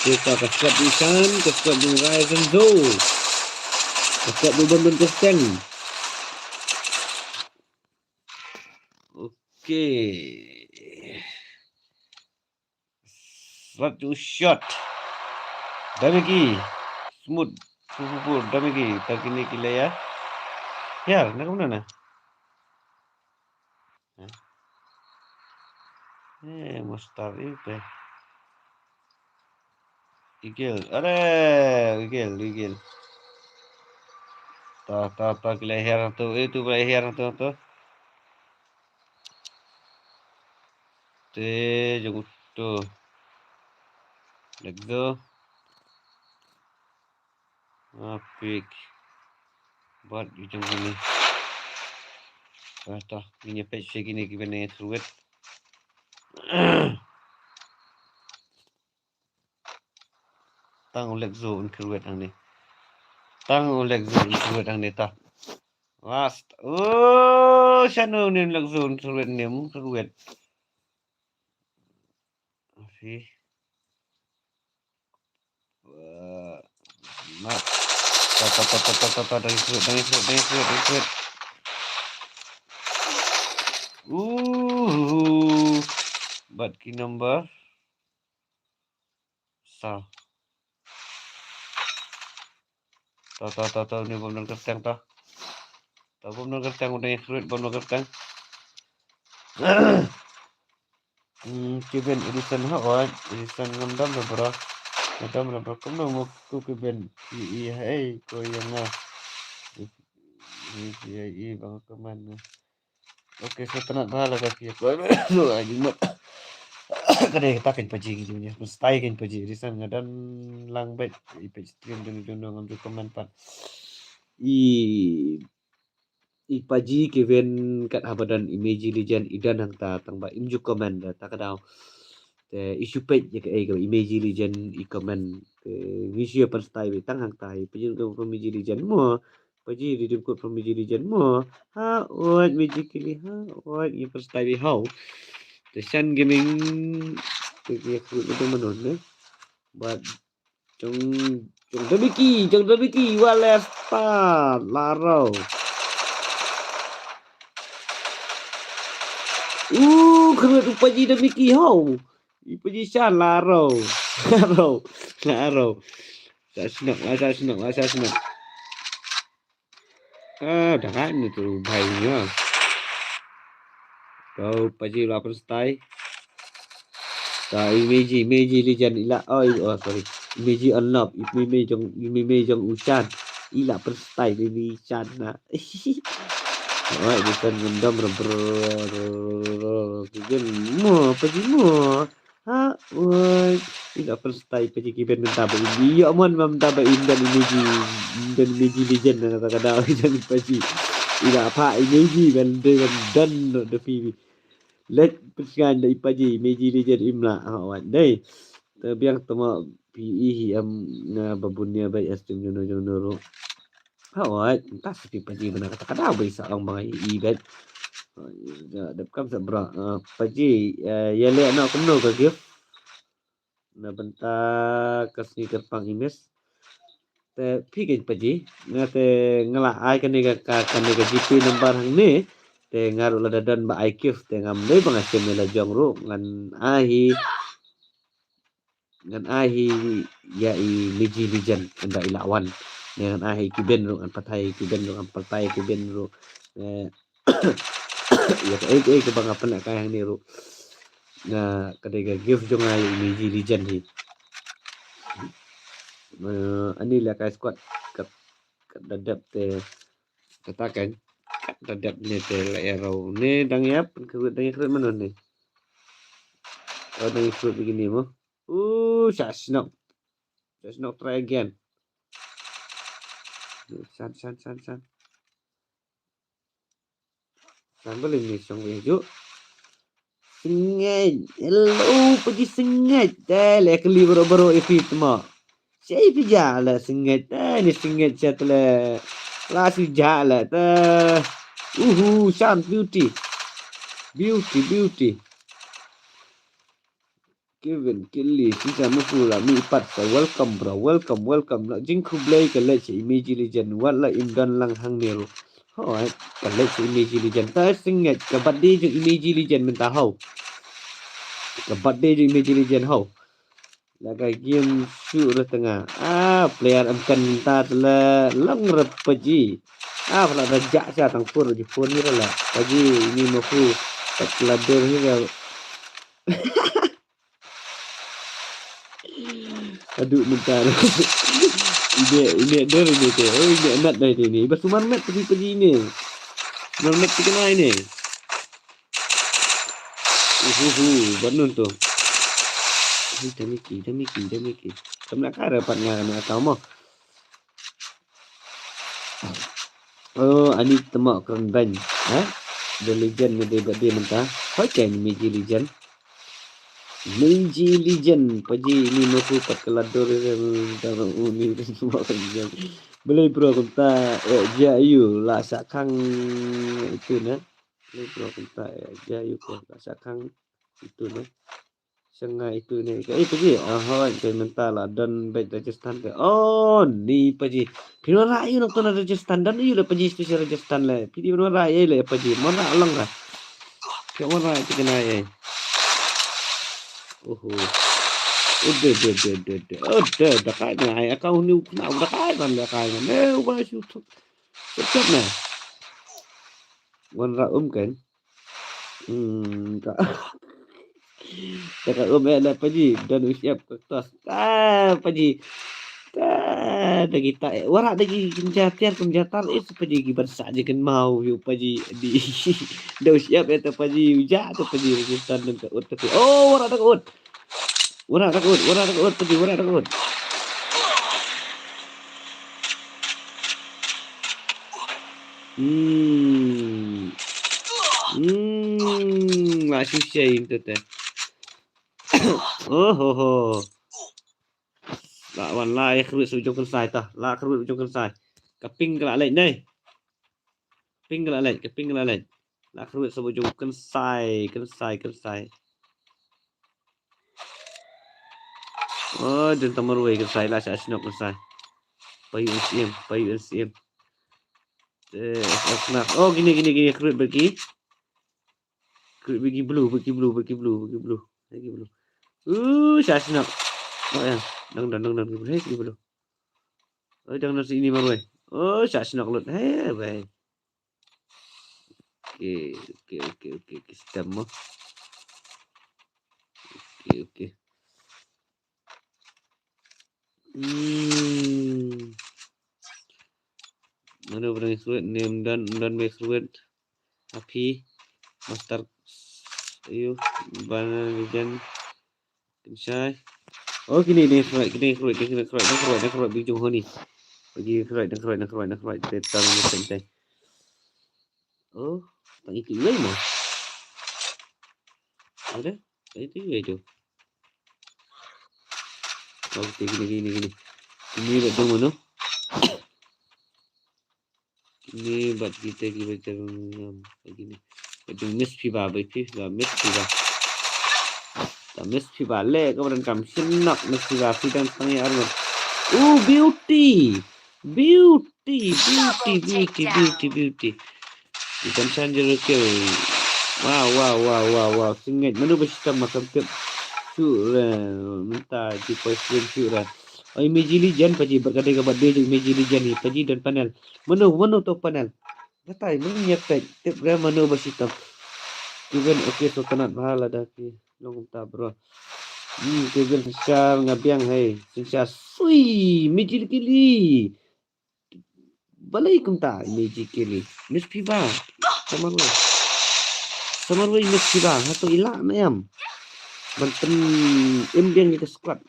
Kita ka squad ni kan, ka squad ni rai kan tu. Ka squad ni ban ban kesteng. Okay. Satu shot. Damage. Smooth. Pur, pur, pur. Damage. Tang kini ki la ïa. Ya, na kumno na? Hah? Eh, mustard itu. Igil. Are, igil, igil. Ta, ta, ta, ki la hiar tu, itu ki la hiar tu, tu. Te, jong tu. Let's go. Ah, pick. Bad ujung sini. Ah, ta, ini page sini ki bene through it. Tang u Lexo un kyrwet hangne. Tang u Lexo un kyrwet hangne ta. Last. Oh, shano ne u Lexo un kyrwet ne, un kyrwet. Afi. Wah. Mat. Ta, ta, ta, ta, ta, ta, ta, dang kyrwet, dang kyrwet, dang kyrwet, dang kyrwet. Uh. Bad ki number. Sa. Ta, ta, ta, ta, ni bom dang kyrteng ta. Ta bom no gertang udah ya khrut bom no gertang. Hmm, Kevin Edison ha oi, Edison ngam dam da bro. Ngam dam da bro. Kumno mo ku Kevin. I i hai ko yang nga. I i bang ko man. Okay, so tana ba la ka ki ko. So ai mat. Ka dei ka ta kan paji ki dunia. Mesti kan paji Edison ngadan lang bet. I page stream dun dun ngam ju comment pat. I i paji Kevin kat habadan Imaji Legend idan hangta tang ba im ju comment da ta ka daw. Te i shu page ya ka ei ka Imaji Legend i comment. Te ngi shu ya pan stai bi tang hangta i paji ka Imaji Legend mo. Paji di dim kut Imaji Legend mo. Ha oi Imaji kili ha oi i pan stai bi hau. Te Shan Gaming te ya kut itu menun ne. But Jong jong Dabiki, jong Dabiki, Walesta, Laro. Uh, kena tu paji Dabiki ho. I paji Shan Laro. Laro. Laro. Tak senang, tak senang, tak senang. Ah, dah kan tu bai nya. Kau paji la stai. Ta Imaji, Imaji Legend ila. Oh, oh sorry. Imaji Unlock, Imaji jong Imaji jong Ushan. Ila stai Imaji Shan na. Oh, bukan gendam bro. Mo paji mo. Ha oi. Ila stai paji Kevin mynta ba indi yo mon mynta ba indan Imaji indan Imaji Legend na ka da indan paji. Ila pa Imaji ban de ban dan no de pi. Let pysngan da i paji Imaji Legend imla ha oi dei. Te biang tama pi i hi am na babunia ba ya stim jono jono ro. Ha oi ta spi paji bana kata kada ba isa ong ba i bet. Dep kam sa bra paji ya le na kumno ka gift. Na bynta ka sngi kyrpang i mes. Te phi keiñ paji nga te nga la ai kane ka kane ka GPay number hangne. Te nga ruh lada don ba ai gift te ngam dei ba nga shem ïa la jong ruh ngan ai hi ngan ai hi ïa i Imaji Legend ynda i la wan. Ne ngan ai hi Kevin ruh ngan pathai Kevin ruh ngan pathai Kevin ruh. Ïa kaei kaei kaba nga pynlehkai hangne ruh. Nga ka dei ka gift jong nga ïa i Imaji Legend hi. Ani lehkai squad kat kat da dep te kata kan kat da dep ne te la ïa raw ne dang ïap kan ka dang ïa kret mano ne. Oh dang ïa kret begini mo. Uh, sha shnok. Sha shnok try again. San san san san. San balik ni song wei ju. Sengej. Hello, paji sengej. Te le kali baru-baru ipit mo. Sei pija le sengej. Te ni sengej set le. La si ja le te. Uhu, Shan beauty. Beauty, beauty. Kevin Kili shisha mukula mi pat sa welcome bro welcome welcome la jingkhublei ka leit sha Imaji Legend wat la im don lang hangne ruh. Hoi ka leit sha Imaji Legend ta sngewbha ka birthday jong Imaji Legend mynta hau. Ka birthday jong Imaji Legend hau. La ka game shu ruh tanga. Ah player em kan mynta la long ruh paji. Ah pala da jak sha tang pur ji phone ni la paji ni ma pu. Tak la dur ni la. Aduh mynta. Ine ine der ine te. Oh ine nat dai te ine. Ba sumar met pagi pagi ine. Sumar met pagi na ine. Uhuhu, banun tu. Ui, damiki, damiki, damiki. Kam nak kara pat nga na kau mo. Oh, ani temo kren bany. Ha? The legend ni dei bad dia mynta. Hoi kan Meji legend. Meji legend paji ini noku pat keladur dia mynta uni temo kren bany. Boleh bro kumta eh ja yu la sakang itu na. Boleh bro kumta eh ja yu ko la sakang itu na. Shangai itu ne ka eh paji ah hoi ka mynta la don bad Rajasthan ka oh ni paji phin wan rah ïa u nongthoh na Rajasthan don ïa u la paji special Rajasthan le phi di wan rah ïa le paji mon rah long rah phi wan rah ïa kane eh oho ode de de de de ode da kai na ai account ni u kna da kai ban da kai ne u ba shu shu shu ne Wan ra um kan. Hmm, ka. Ka um eh la Paji, don u shep ka tos. Ah, Paji. Ah, da kita eh. Wara da ki kynja tiar kynja tar eh Paji ki ban sa je kan mau yu Paji. Di. Da u shep eh ta Paji, u ja ta Paji, u tan ka ut ta Paji. Oh, wara da ka ut. Wara da ka ut, wara da ka ut Paji, wara da ka ut. Hmm. Hmm, la shisha inte te. Oh ho ho. La wan la eh khrut sa jong kynsai ta. La khrut jong kynsai. Ka ping ka la leit nei. Ping ka la leit, ka ping ka la leit. La khrut sa jong kynsai, kynsai, kynsai. Oh, don ta marwei kynsai la sa shnok kynsai. Payu N C M, payu N C M. Eh, oh, kena. Oh, kine, kine, kine, khrut bad ki. Khrut bad ki blue, bad ki blue, bad ki blue, bad ki blue. Bad ki blue. Uh, sa shnok. Oh, ya. Dang, dang, dang, dang, ki blue. Hey, ki blue. Oh, dang, dang, sini marwei. Oh, sa shnok lut. Hey, bai. Okay, okay, okay, okay. Kita mo. Okay, okay. Hmm. Mano ba dang khrut, ne ym don, ym don ba khrut. Api, master, ayu, bana legend, kynsai. Oh, kine, kine khrut, kine khrut, kine khrut, kine khrut, kine khrut, bi jong honi. Bagi khrut, kine khrut, kine khrut, kine khrut, te tang ni sentai. Oh, tang itu iwei mo. Ada, tang itu iwei tu. Oh, kine, kine, kine, kine. Kine bad jong mano? Kine bad kita, kita, kita, kine. Bad jong Miss Fiba, bad Fiba, Miss Fiba. Ta Miss Fiba, le ka badan kam shnok Miss Fiba, Fiba tang ya armor. Oh, beauty. Beauty, beauty, beauty, beauty, beauty. Ikan sanjung kill. Wow, wow, wow, wow, wow. Singit. Mano ba shitom ma kam tip. Shu re. Mynta ji poi stream shu re. Oh, Imagine Legend Paji. Bad ka dei ka birthday jong Imagine Legend hi Paji, don panel. Mano, mano to panel. Katai, mano ïa peit. Tip re mano ba shitom. Kevin, okay, so tanat bha lada ki long kumta bro. Hmm, Kevin, synshar nga biang hei. Synshar sui, Imagine Kili. Balei kumta Imagine Kili? Miss Fiba. Sa marwei. Sa marwei Miss Fiba. Hato i lah ne em? Ban pyn-im biang ïa ka squad.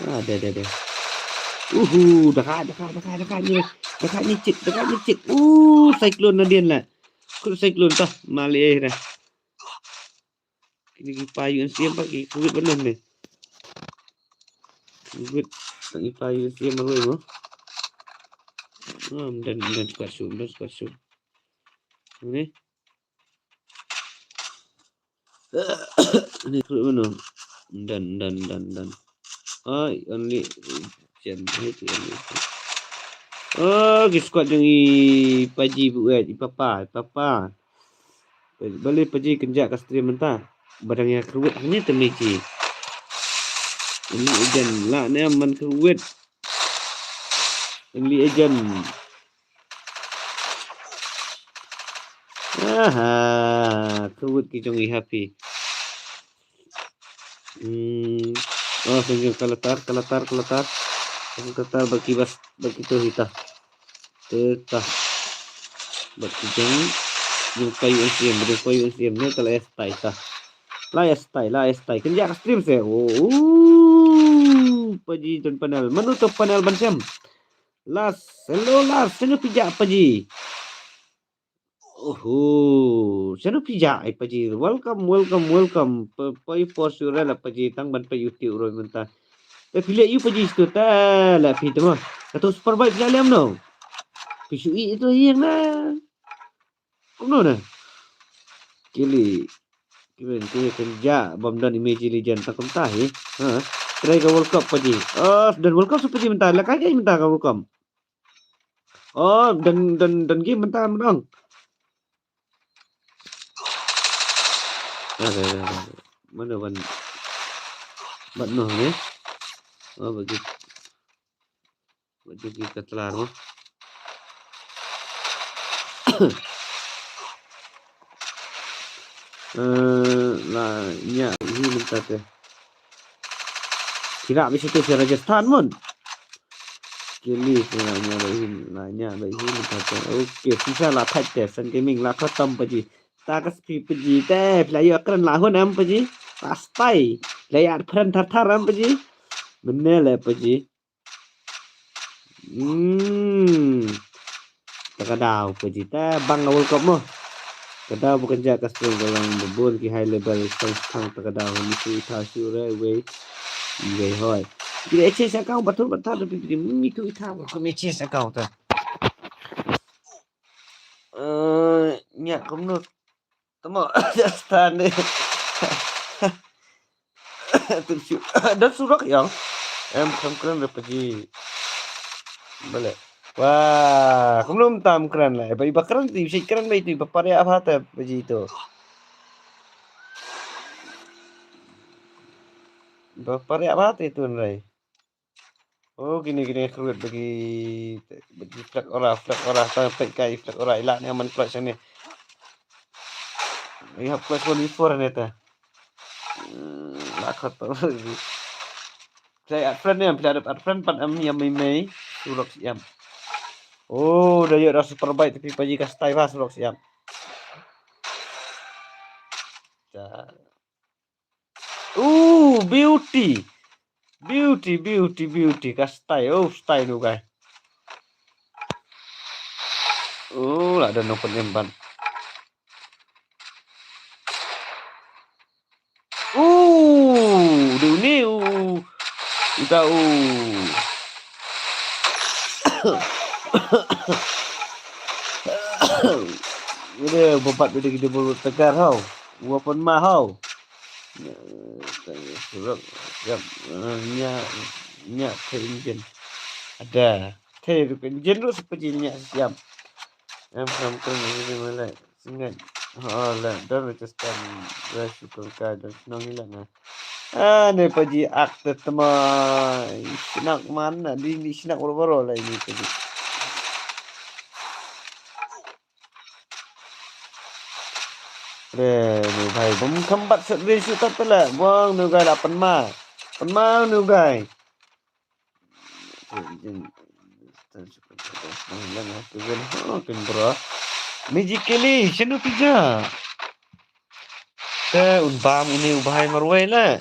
Ah, de, de, de. Uhu, da kha, da kha, da kha, da kha ni. Da kha ni chik, da kha ni chik. Uh, cyclone na dien la. Kut cyclone ta, mali eh da. Kine ki payu N C M pat ki khrut ban ne. Khrut, tang ki payu N C M marwei mo. Oh, ym don, ym don squad shuh, ym don squad shuh. Ni. Ni khrut mano. Ym don, ym don, ym don, ym don. Ai, only Jen, ai, tu only. Oh, ki squad jong i Paji buet, i papa, i papa. Balei Paji kynjah ka stream mynta? Ba dang ïa khrut hangne te Meji. Only Jen, lah ne em man khrut. Only Jen. Aha, khrut ki jong i happy. Hmm. Oh, seng jong ka latar, ka latar, ka latar. Ka latar bad ki bas, bad ki to hi ta. Te ta. Bad ki jong, jong payu N C M, jong payu N C M ne ka la estai ta. La estai, la estai. Kynjah ka stream se. Oh, uh, Paji don panel. Mano to panel ban shem? Las, hello Las, shano phi jah Paji? Oho, shano phi jah ai Paji? Welcome, welcome, welcome. Pa, pa i por shu rel Paji tang ban pa YouTube roi mynta. Te phi leh ïa u Paji stu ta la phi tama. Kato super bike phi la lem no. Phi shu i ito ïeng na. Kumno na? Kili. Kiwen kili kynjah bam don Imagine Legend ta kumta hi. Ha. Try ka World Cup Paji. Oh, don World Cup sa Paji mynta. La kai kai mynta ka World Cup. Oh, don, don, don game mynta mynta. Ada, ada, ada. Mano ban. Bat noh ni. Oh, bagi. Bagi ka tlar mo. Eh, la ñiah hi mynta te. Ki rah beit sha tu sha Rajasthan mon. Ki li ki la ñiah beit hi, la ñiah beit hi mynta te. Okay, shisha la thait te, Sun Gaming la khatam paji. Ta ka spi paji te, phi la ïoh kren la hun em paji. La stai. La ïa kren thar thar em paji. Mynne le paji. Hmm. Ta ka daw paji ta bang ka World Cup mo. Ka daw ba kan ja ka strong ka long ba bun ki high level tang tang ta ka daw ni tu ta shu re wei. Wei hoi. Ki da chase account ba tu ba ta da pi pi mi tu ta ba ko mi chase account ta. Eh, nya kumno. Tama, just tane. Tun shu, dan surok yang. Em, kam kren re paji. Bale. Wah, kumno tam kren la. Ba iba kren ti, si kren ba itu, iba pare apa ta paji itu. Iba pare apa ta itu nrai. Oh, kine, kine, kruet bagi, bagi flag ora, flag ora, ta pek kai, flag ora, ila ne aman clutch ne. I have clutch one before ne ta. Hmm, la khat to. Play at friend ne, play at friend pat am yam mai mai, surok siam. Oh, da yo da super bike tapi paji ka style ba surok siam. Ja. Ooh, beauty. Beauty, beauty, beauty. Ka style, oh, style nu kai. Oh, la da nong pen emban. Ooh, du ni, ooh. Uta, ooh. Udah bobat udah gede bulu tegar hau. Ua pun mah hau. Nya, nya, nya, nya, ke engine. Ada. Te ke engine tu seperti nya siam. Em, kam kren ni malai. Singat. Ha, la, dan Rajasthan. Rai sukang ka dan senang ni lah na. Ah, ne paji ak te tema. Sinak mana? Di, di sinak boro-boro lah ini paji. Re, nu gai, bum khambat set re su tat pela. Buang nu gai la penma. Penma nu gai. Magically, sino pija? Te un bam ini u bhai marwei la.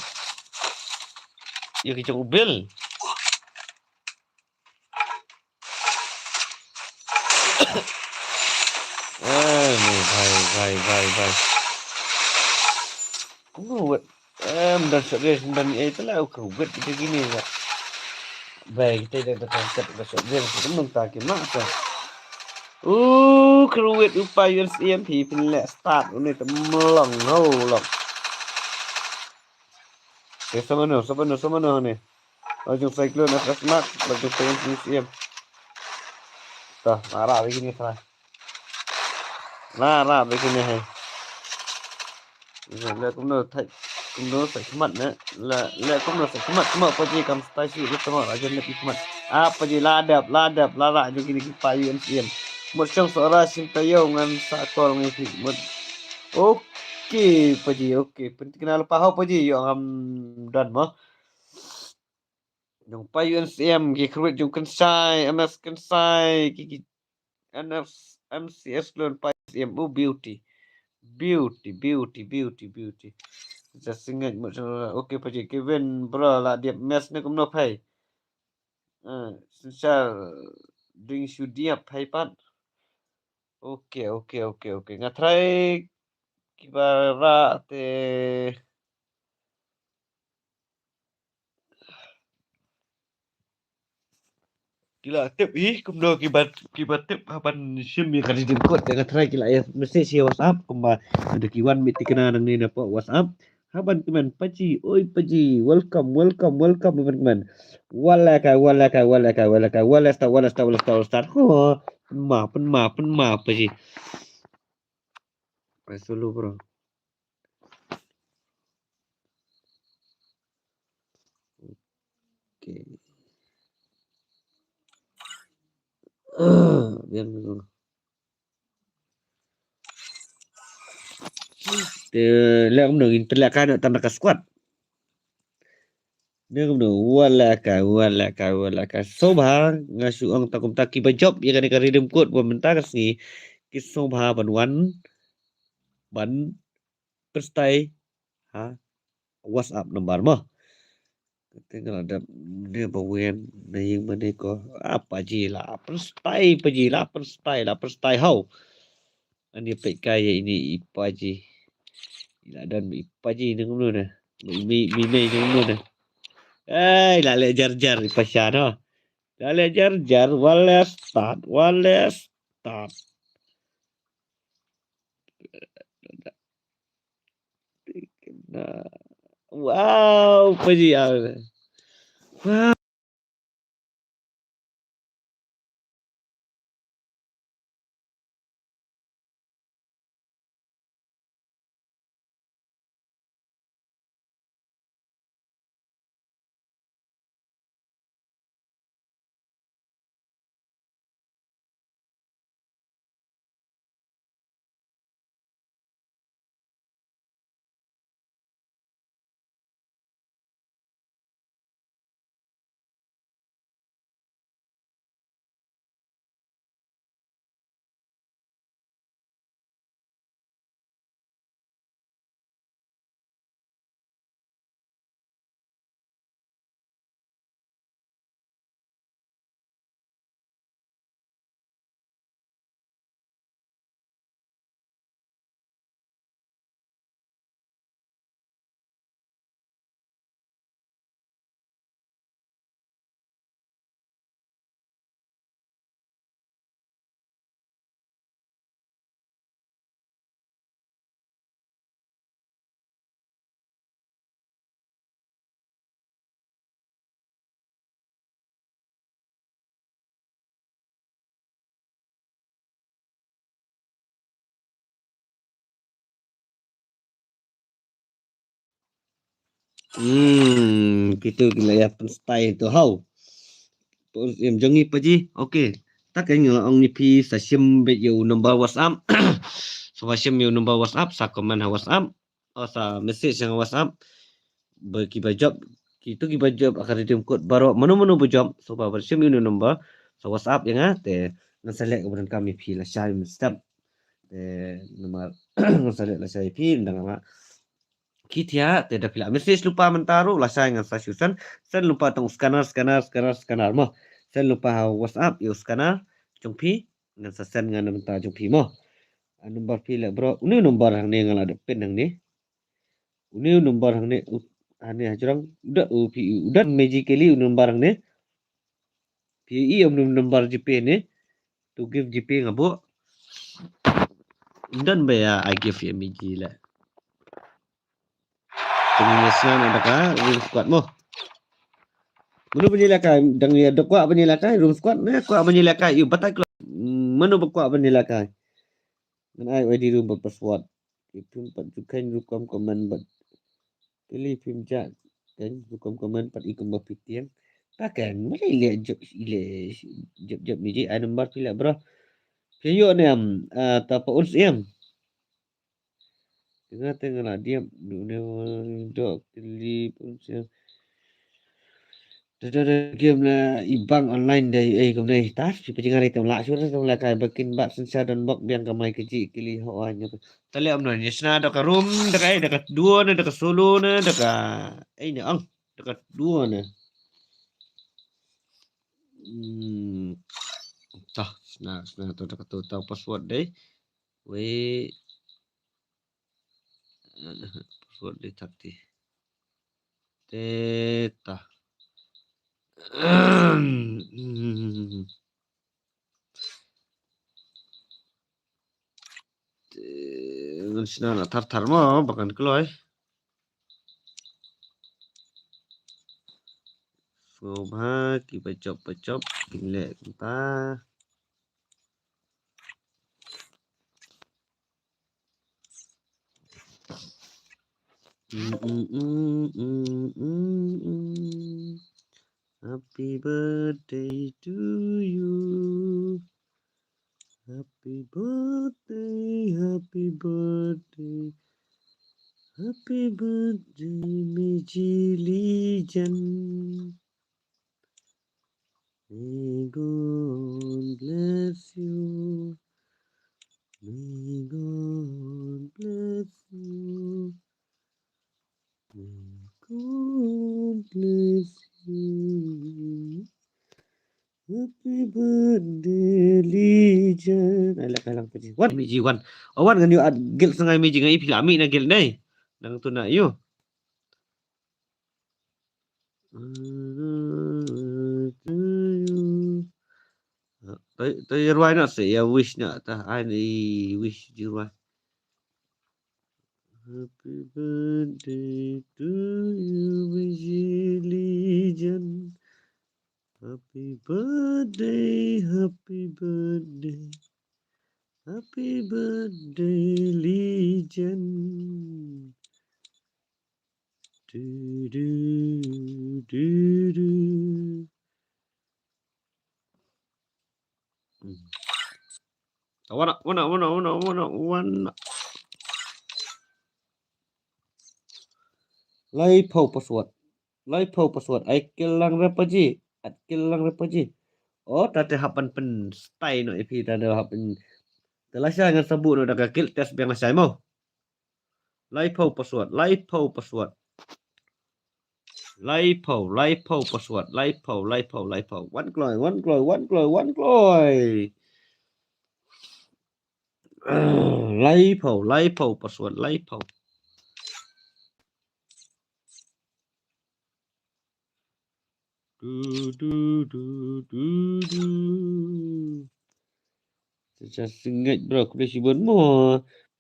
Ya ki jong u Bill. Eh, ni, bhai, bhai, bhai, bhai. Kruwet. Em, dan serius, dan, eh, itulah, oh, kruwet kita gini, ya. Baik, kita dah datang ke, dah serius, kita minta ke mak, kan. Uh, kruwet, upa U N C M P, pinlek start, ini temlong, ho, long. Eh, sama no, sama no, sama no, ni. Lajong Cyclone, F F Max, lajong Cyclone, U N C M. Tah, marah lagi ni, salah. Lah, lah, bikin ni, hai. Leh kumno thait, kumno thait khmat ne. Leh, leh kumno thait khmat, khmat pa ji kam stai si, leh tama aja leh khmat. Ah, pa ji la dep, la dep, la ra ju kini ki pa U N C M. Mut shong sora sim tayo ngan sa kol ngi phi. Mut. Okay, pa ji, okay. Penting na lepa ho pa ji, yo ngam don mo. Jong pa U N C M, ki kruwet jong Kynsai, M S Kynsai, ki, ki, N F, M C S Clone, pa U N C M, oh, beauty. Beauty, beauty, beauty, beauty. Just sing it, much, uh, okay, pa ji, Kevin, bro, la diap mes ne kumno phai. Uh, sincere, ding shu diap phai pat. Okay, okay, okay, okay. Nga try kiba ra te. Ki la tip hi, kumno kiba, kiba tip haban shim ïa ka redeem code, ïa ka try ki la ïa message ïa WhatsApp, kumba da ki wan mih tikna nangne na pdeng WhatsApp. Haban kmen, pa ji, oi pa ji, welcome, welcome, welcome, haban kmen. Wala ka, wala ka, wala ka, wala ka, wala start, wala start, wala start, wala start. Ho, pynma, pynma, pynma, pa ji. Press dulu, bro. Okay. Ah, biar dulu. Te leh kumno, ngin pynlehkai noh tang da ka squad. Ne kumno, wat lehkai, wat lehkai, wat lehkai. Sngewbha, nga shu ong tang kumta, kiba jop ïa kane ka redeem code ba mynta ka sngi, ki sngewbha ban wan, ban pynshai ha WhatsApp number mo. Te nga la dep ne ba wen na ïing mane ko. Ah, Paji, la pynshai, Paji, la pynshai, la pynshai, haw. Ani peit kai ïa ine i Paji. I la don i Paji ne kumno ne. I mi, mi ne ne kumno ne. Ai, la leh jar jar i Pasha no. La leh jar jar, wat leh start, wat leh start. Wow, Paji, ah. Wow. Hmm, kitu ki la ïa pynshai tu, haw. Pun im jong ngi Paji. Okay. Ta ka ngi la ong ïa phi sa shim beit ïa u number WhatsApp. Sa shim ïa u number WhatsApp, sa comment ha WhatsApp. O sa message ha WhatsApp. Ba kiba jop, kitu kiba jop ha ka redeem code baroh, mano mano ba jop, sngewbha ban shim ïa u number. Sa WhatsApp ïa nga, te ngan sa leh kaba donkam ïa phi lashai mynstep. Te namar ngan sa leh lashai ïa phi, ynda nga la ki thiah, te da phi la message lypa mynta ruh, lashai ngan sa shu send, send lypa tang u scanner, scanner, scanner, scanner mo. Send lypa ha WhatsApp ïa u scanner jong phi, ngan sa send ngan mynta jong phi mo. A number phi leh bro, une u number hangne nga la dep pin hangne. Une u number hangne, u, hangne hajrong, u da, u phi, u da magically u number hangne. Phi ïohi ïa u number GPay ne. To give GPay nga buh. Ym don ba ïa ai gift ïa Miji leh. Te ngin ïa sna noh da ka room squad mo. Mano ban ïalehkai, dang ïa dok kwah ban ïalehkai room squad ne, kwah ban ïalehkai, ïa batai kloi. Mano ba kwah ban ïalehkai. Ngan ai ID room bad password. Phim pat ju kheiñ rukom comment bad. Kylli phim jah kheiñ rukom comment pat i kumba phi tieng. Ba kheiñ, ma lei leh jop, i leh jop jop Miji, ai number phi leh bro. Phi ïoh ne em, ah, ta pa uns em. Te nga te nga la diam, du ne dok kylli phim jah. Te te te game na i bang online dei, eh, kumne, tas, phi pajinga dei tem lah, shuwa tem lah kai, ba kin bat synshar don bok biang ka mai ka ji kylli ho ai. Ta leh ym don, ïa sna da ka room, da ka, eh, da ka duo ne, da ka solo ne, da ka, eh, ne ong, da ka duo ne. Hmm. Ta, sna, sna, to da ka to, ta password dei. Wei. Password dei thak ti. Te ta. Te ngan sna na thar thar mo, ba kan kloi. Sngewbha, kiba jop, ba jop, kin leh kumta. Happy birthday to you. Happy birthday, happy birthday. Happy birthday, Meiji Legend. May God bless you. May God bless you. May God bless you. Happy birthday, Legend. Ai, lak, ai, lang, Meiji. Wan, Meiji, wan. Oh, wan ngan ïoh add guild sa ngai Meiji, ngai phi la mih na guild nei. Nang tu na ïoh. To, to ïa rwai noh sa ïa wish noh ta, ai ni wish ji rwai. Happy birthday to you, Meiji Legend. Happy birthday, happy birthday. Happy birthday, Legend. Du, du, du, du. Hmm. Wana, wana, wana, wana, wana, wana. Lai pau password. Lai pau password. Ai kil lang repaji. At kil lang repaji. Oh, ta te hap ban pyn stai noh ïa phi, ta te hap ban. Te lashai ngan sa buh noh da ka guild test biang lashai mo. Lai pau password, lai pau password. Lai pau, lai pau password, lai pau, lai pau, lai pau. Wan kloi, wan kloi, wan kloi, wan kloi. Lai pau, lai pau password, lai pau. Du, du, du, du, du. Sa, sa, sngewbha bro, khublei shibun mo.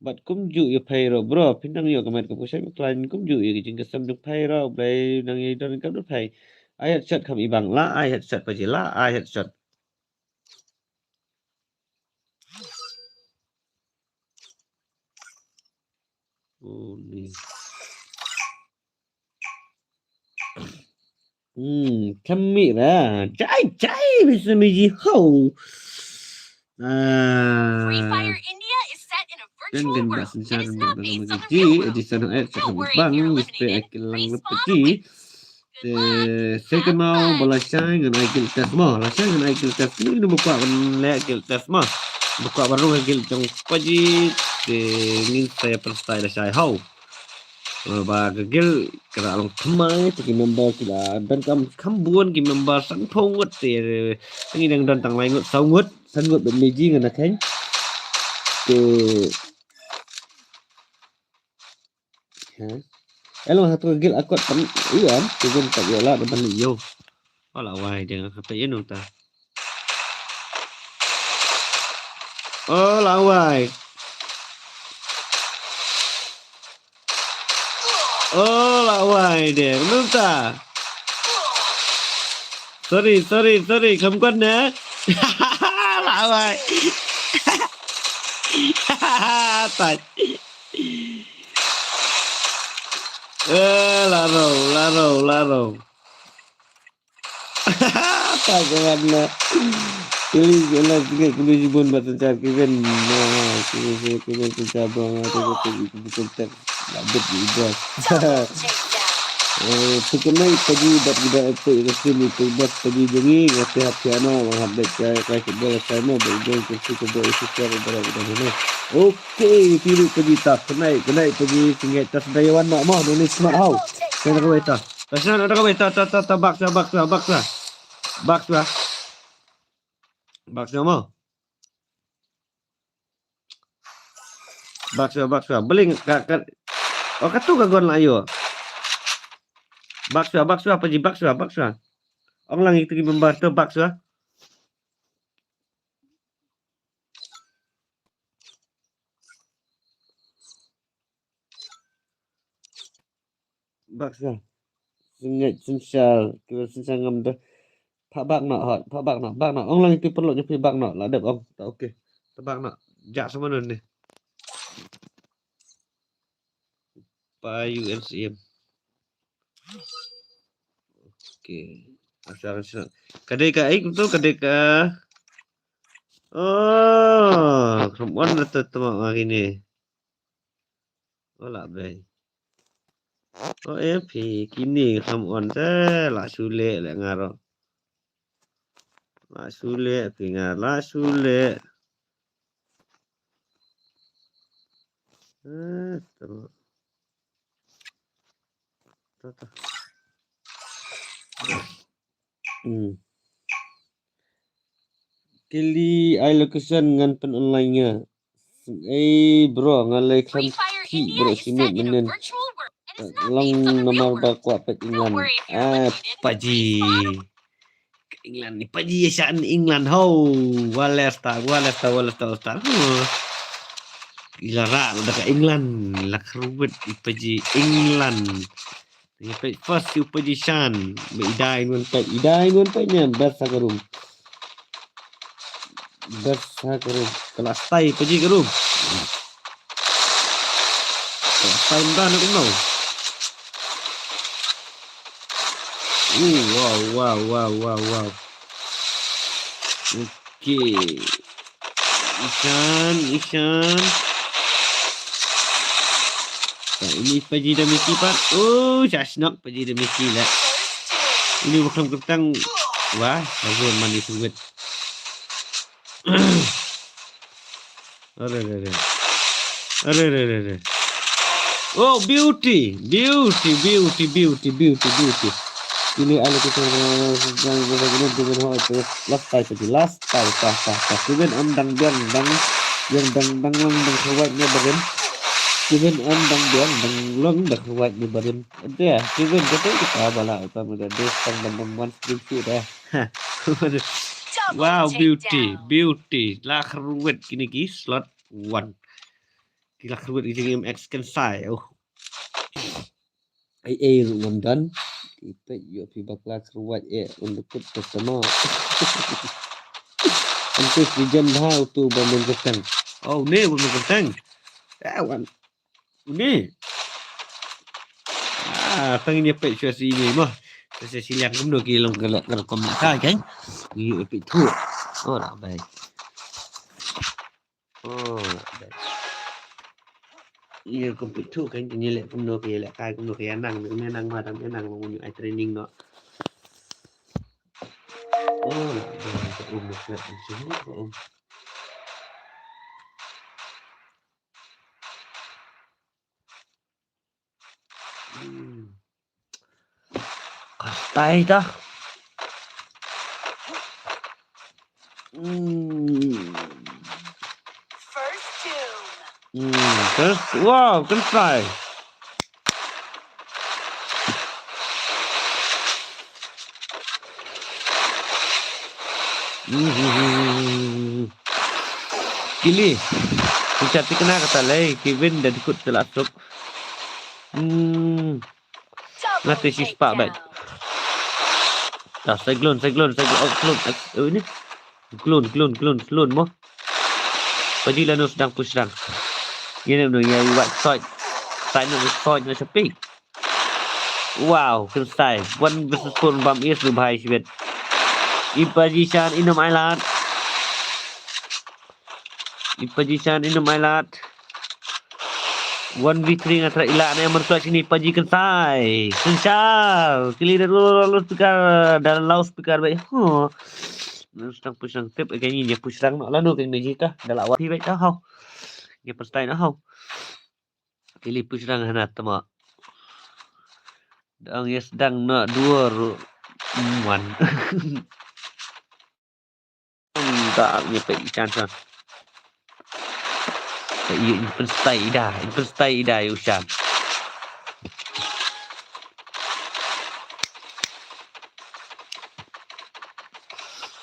Bad kumjuh ïa phi ruh bro, phi nang ïoh ka met ka pyrshah ka khlaiñ, kumjuh ïa ka jingkyrsan jong phi ruh, Blei nang ïa don ka dei phi. Ai headshot kham i bang la, ai headshot pa ji la, ai headshot. Oh, ni. Hmm, kami lah. Jai, jai, bisa miji ho. Ah. Free Fire India is set in a virtual world. It is not based on the real world. Don't worry if you're eliminated. Respawn. Te, te kynmaw ba lashai ngan ai guild test mo, lashai ngan ai guild test. Kine ba kwah ban leh guild test mo, ba kwah ban rung guild jong paji. Te ngin sa ïa pynstyle lashai haw. Ba ka guild ka la long thymmai, te ki member ki la donkam kham bun, ki member sanphew ngut, te ngi dang don tang lai ngut, saw ngut, san ngut bad meji ngan ïa kheiñ. Te Ha? Eh, long ha tu ka guild akot pan ïoh am, tu gun tak ïoh la ban ïoh. Oh la wai deh, ha peit ïa nangta. Oh la wai. Oh la wai deh, nangta. Sorry, sorry, sorry, kham kwah ne. La wai. Tai. Eh, la ro, la ro, la ro. Apa jangan na. Kili jela jingit kuli jibun batan car kiben. Na, kili jela kuli jibun car bang ada kata jibun car. Labut jibun. Eh, pukul naik pagi bat kita apa itu sini pagi bat pagi jengi ngatih hati ano menghabis kai kai kebal kai no bagi jeng kursi kebal isi car ibarat kita mana. Oh. Okey, tiru pagi tas. Kenai, kenai pagi tinggal tas daya wan nak mah, ni smart hau. Saya nak kawai tas. Tas nak kawai tas, tas, tas, tas, bak sa, bak sa, bak sa. Bak sa. Bak sa mah. Bak sa, bak sa. Beling ka, ka. Oh, katu ka gon lah ayo. Bak sa, bak sa, paji, bak sa, bak sa. Ong lang itu ki member tu, bak sa. Bak sa. Sngewbha synshar, kiba synshar ngam da. Phah bak noh hot, phah bak noh, bak noh. Ong lang iti perlu nyepi bak noh, la dep ong. Ta okey. Ta bak noh. Jak sama nun ni. Pa U N C M. Okey. Asal, asal. Kadai ka ai tu, kadai ka. Oh, come on, tu, tu, hari ni. Oh, la bei. O e phi kine kham on te la shu leh leh nga ro. La shu leh phi nga la shu leh. Eh, to. To, to. Hmm. Kili ai location ngan pyn online nga. Ei bro nga lei khlem ki bro sini menen. Long namar ba kwah peit England. Ah, paji. England ni paji sha England ho. Wa Leicester, wa Leicester, wa Leicester, Leicester. Ila ra da ka England la kruwet i paji England. Ngi peit first u paji shan. Ba i dai ngan peit, i dai ngan peit ne best ha ka room. Best ha ka room. Ka la stai paji ka room. Ka la stai mda na kumno. Oh, wow, wow, wow, wow, wow. Okay. Ishan, Ishan. Ini paji da Mickey pat. Oh, sha shnok paji da Mickey la. Ini bukan kentang. Wah, baru mandi suwit. Are, are, are. Are, are, are, are. Oh, beauty. Beauty, beauty, beauty, beauty, beauty. Ini ada kita yang berguna dengan hal itu. Last five aja. Last five, five, five, five. Even on dang biang dang yang dang dang long dang kawat ni barim. Even on dang biang dang long dang kawat ni barim. Ada. Even kita kita bala apa muda desa dang dang wan sedikit dah. Wow, beauty, beauty. La kruwet kini ki slot one. Ki la kruwet ki jingim X kan sai. Oh. Ai ai ru ngam dan. Ipe yo pi bakla kruwet e undukut pertama. Antu ki jan ha utu ba men kentang. Oh, ne ba men kentang. Ah, wan. Une. Ah, tang ini pek sua sini mah. Sua sini yang kumno ki long kelak kerkom nak kai kan. Ni pek tu. Oh, lah bai. Oh, lah bai. Ni kom pek tu kan ni lek kumno ki lek kai kumno ki anang ni anang madam anang mau ni ai training no. Oh, lah bai. Um, lah bai. Um. Hmm. Kastai ta. Hmm. First doom. Hmm. First, wow, kastai. Hmm. Kili. Kita tikna kata lei Kevin da dikut telasuk. Hmm. Ngati si spak bet. Dah cyclone, cyclone, cyclone. Oh, cyclone. Ex- oh, ini. Clone, clone, clone, clone mo. Paji lanu sedang push sedang. Ini no ya iwat side. Side no side no sepi. Wow, kensai. One versus four bam is du bhai sibet. Ipaji shan inum ailat. Ipaji shan inum ailat. One v three ngatra ila ne man clutch ini paji kensai. Kensai. Kili da loudspeaker dan loudspeaker bai. Huh. Sedang push sedang tip kani dia push sedang nak lanu kani ji ta. Dalam wapi bai ta hau. Dia pastai nak hau. Kili push rang hana tama. Dang yes dang na dua ru. Muan. Tak ni pe ikan sa. Iya impen stai ida, impen stai ida ya usan.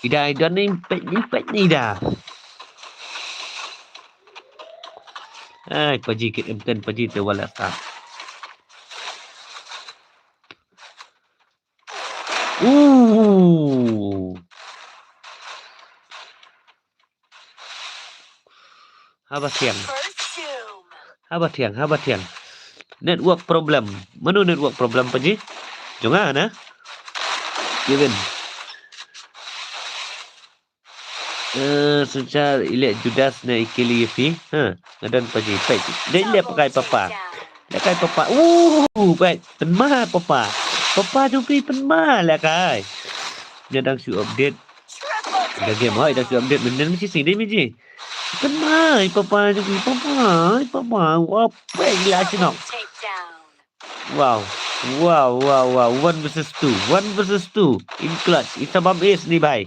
Ida ida ni impen impen ni ida. Ai, paji kit M ten, paji te wala ta. Uh. Haba thiang. Haba thiang, haba thiang. Network problem. Mano network problem paji? Jong nga na. Kevin. Eh, Sunchar ilek Judas na ikili phi. Ha, ngadan paji. Pek. Dei ilek pakai papa. Lehkai papa. Uh, bai pynmai papa. Papa jong phi pynmai lehkai. Ïa dang shu update. Ïa game hoi dang shu update mynnin mesti sing dei miji. Pynmai papa jong phi papa. Papa. Wah, bai la shnong. Wow. Wow, wow, wow. One versus two. One versus two. In clutch. Isa bam ace ni bai.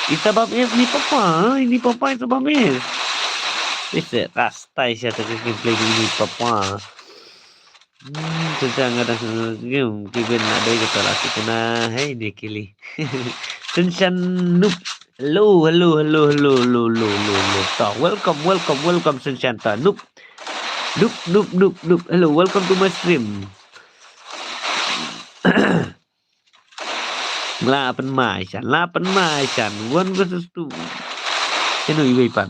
Isa bam ace ni papa. Ini papa isa bam ace. Isa rastai sha ta gameplay ni papa. Hmm, Sensei nga dah game ki ben nak dei kata lah kita na. Hey ni kili. Sensei noob. Hello, hello, hello, hello, hello, hello, hello, hello. Ta, welcome, welcome, welcome, Sensei ta. Noob. Noob, noob, noob, noob. Hello, welcome to my stream. La pynmai shan, la pynmai shan. One versus two. Sino iwei pat.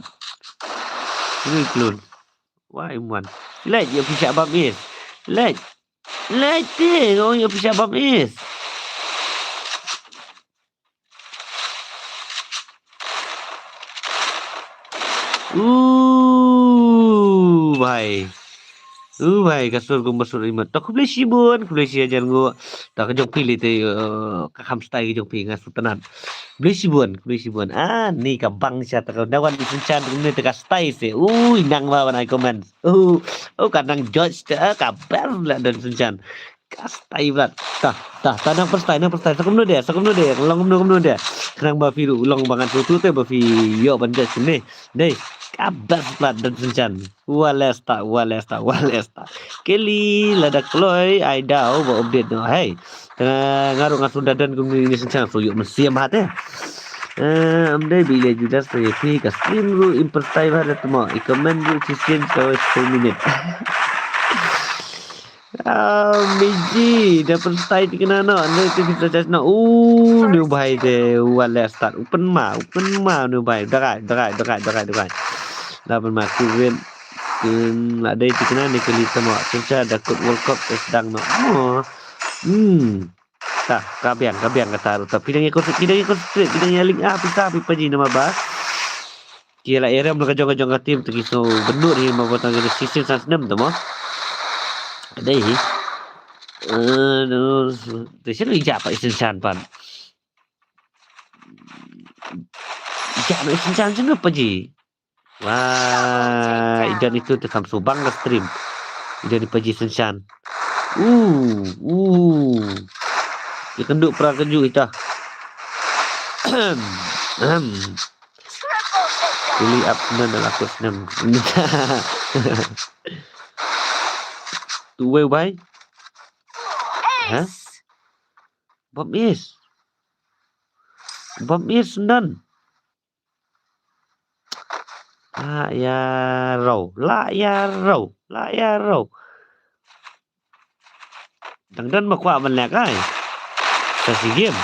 Sino i klun. Wah, im wan. Leit ïa phi shah bam ace. Leit. Leit te, oh ïa phi shah bam ace. Uh, bhai. Uh, bhai, ka sur kum ba sur imat. Ta khublei shibun, khublei shi hajar nguh. Ta ka jong phi lei te, eh, ka kham stai ka jong phi nga sngewtynnat. Khublei shibun, khublei shibun. Ah, ni ka bang sha ta ka dawan i Sensei kumne te ka stai se. Ui, nang ba ban ai comment. Uh, oh, ka nang judge te, ah, ka ber la don Sensei. Ka stai bad. Ta, ta, ta nang pynshai, nang pynshai. Sa kumno de, sa kumno de. Long kumno, kumno de. Khnang ba phi ruh long ba ngan sngewthuh te ba phi ïoh ban judge kumne. Dei, ka best bad don Sensei. Wales ta, wales ta, wales ta. Keli lada kloi ai daw ba update noh. Hey. Te nga ruh nga shu da don kumne ni Sensei, shu ïoh mynsiem ha te. Eh, am dei ba ïa Judas te ïa phi ka stream ruh im pynshai bha da tmo. I comment ruh shisien ka wei sepuluh minit. Ah, Miji, da pynshai te kena no, ande te pynshai no. Uh, ni u bai te, wales start. U pynma, u pynma ni u bai. Darai, darai, darai, darai, darai. Da pynma ki win. Kin la dei te kena ni kali tmo. Sensei da kut World Cup te sdang no. Oh. Hmm. Ta, ka biang, ka biang kata ruh. Ta, phi dang ïa concentrate, phi dang ïa concentrate, phi dang ïa link ah, phi sa, phi paji nama ba. Ki la ïa rem la ka jong ka jong ka team, ta ki sngewbha nud hi ma ba tang ka shisien san snem ta mo. Dei hi. Eh, no, te sien ïa pa i Sensei pan. Ïa no i Sensei sien paji. Wah, i don itu te kham subang ka stream. I don i paji Sensei. Uh, uh. Ïa kynduh pra kynduh ita. Ahem. Kuli ap snem dah laku snem. Tu wei bai. Ha? Bom is. Bom is nan. La ïa raw, la ïa raw, la ïa raw. Dang don ma kwah ban leh kai. Sa si game.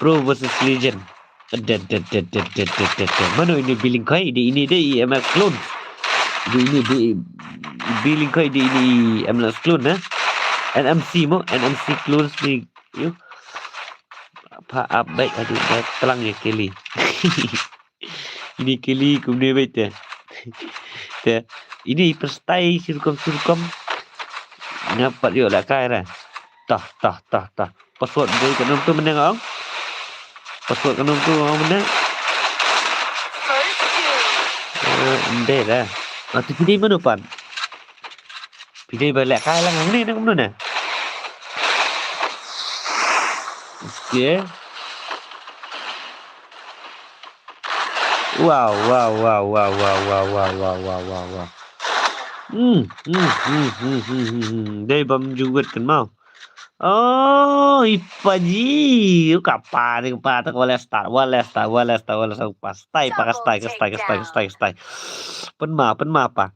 Pro versus Legend. Dead, dead, dead. Mano ini billing kai di ini dei M L S clone. Di ini di billing kai di ini M L S clone, eh. N M C mo, N M C clones ni. Yo. Pha ap baik aduh dah telang ya keli. Ini keli kumne baik te. Te. Ini perstai surkom surkom. Ngapa yo lah kai ra. Tah, tah, tah, tah. Password dei ka nongtu meneng ong. Password ka nongtu ong meneng. Eh, ende dah. Atu pidei mano pan. Pidei balik kai lang ni nang mano ne. Okay. Wow, wow, wow. Hmm, hmm, hmm. Dei bam jugut kan mau. Oh, i paji. U kapa ni kapa tak wala start, wala start, wala start, wala start. Pas tai, pas tai, pas tai, pas tai, pas tai, pas tai. Pynma, pynma pa.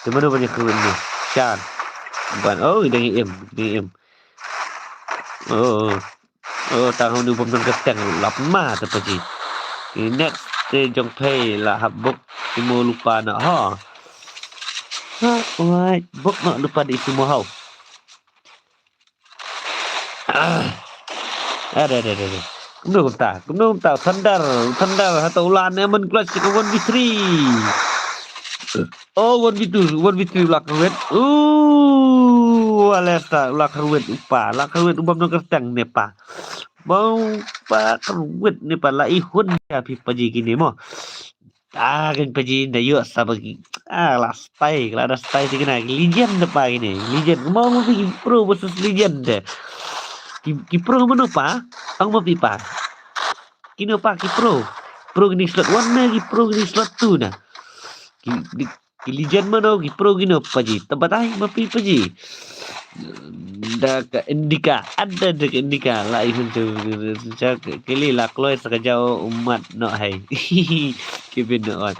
Te mano ban ïa kawin ni. Shan. Ban, oh, i dang im, i im. Oh. Oh, tang hau ni bom tang kesteng lap ma te paji. Next te jong pei la hap bok simo lupa na ha. Ha, oi, bok na lupa di simo hau. Ah. Ada, ada, ada, ada. Kumno kumta, kumno kumta, Thunder, Thunder, hata ulan, Emon Clutch, ka one v three. Oh, one v two, one v three, u la kyrwit. Uh, Alesta, u la kyrwit u pa, la kyrwit u bam nongkyrteng ne pa. Bam pa kyrwit ne pa, la i hun ya phi paji kine mo. Ah, kan paji da yo sa bagi. Ah, la stay, la da stay ti kena legend da pa kine. Legend mo mo phi pro versus legend de. Ki, ki pro mo no pa, ang mo phi pa. Kino pa ki pro. Pro kini slot one na, ki pro kini slot two na. Ki, ki, ki legend mano, ki pro kino paji. Tabatai ma pi paji. Da ka Indika, ada da ka Indika. La ihun tu, tu, tu, tu, tu, kili la kloi sa ka jao umat no hai. Kevin no on.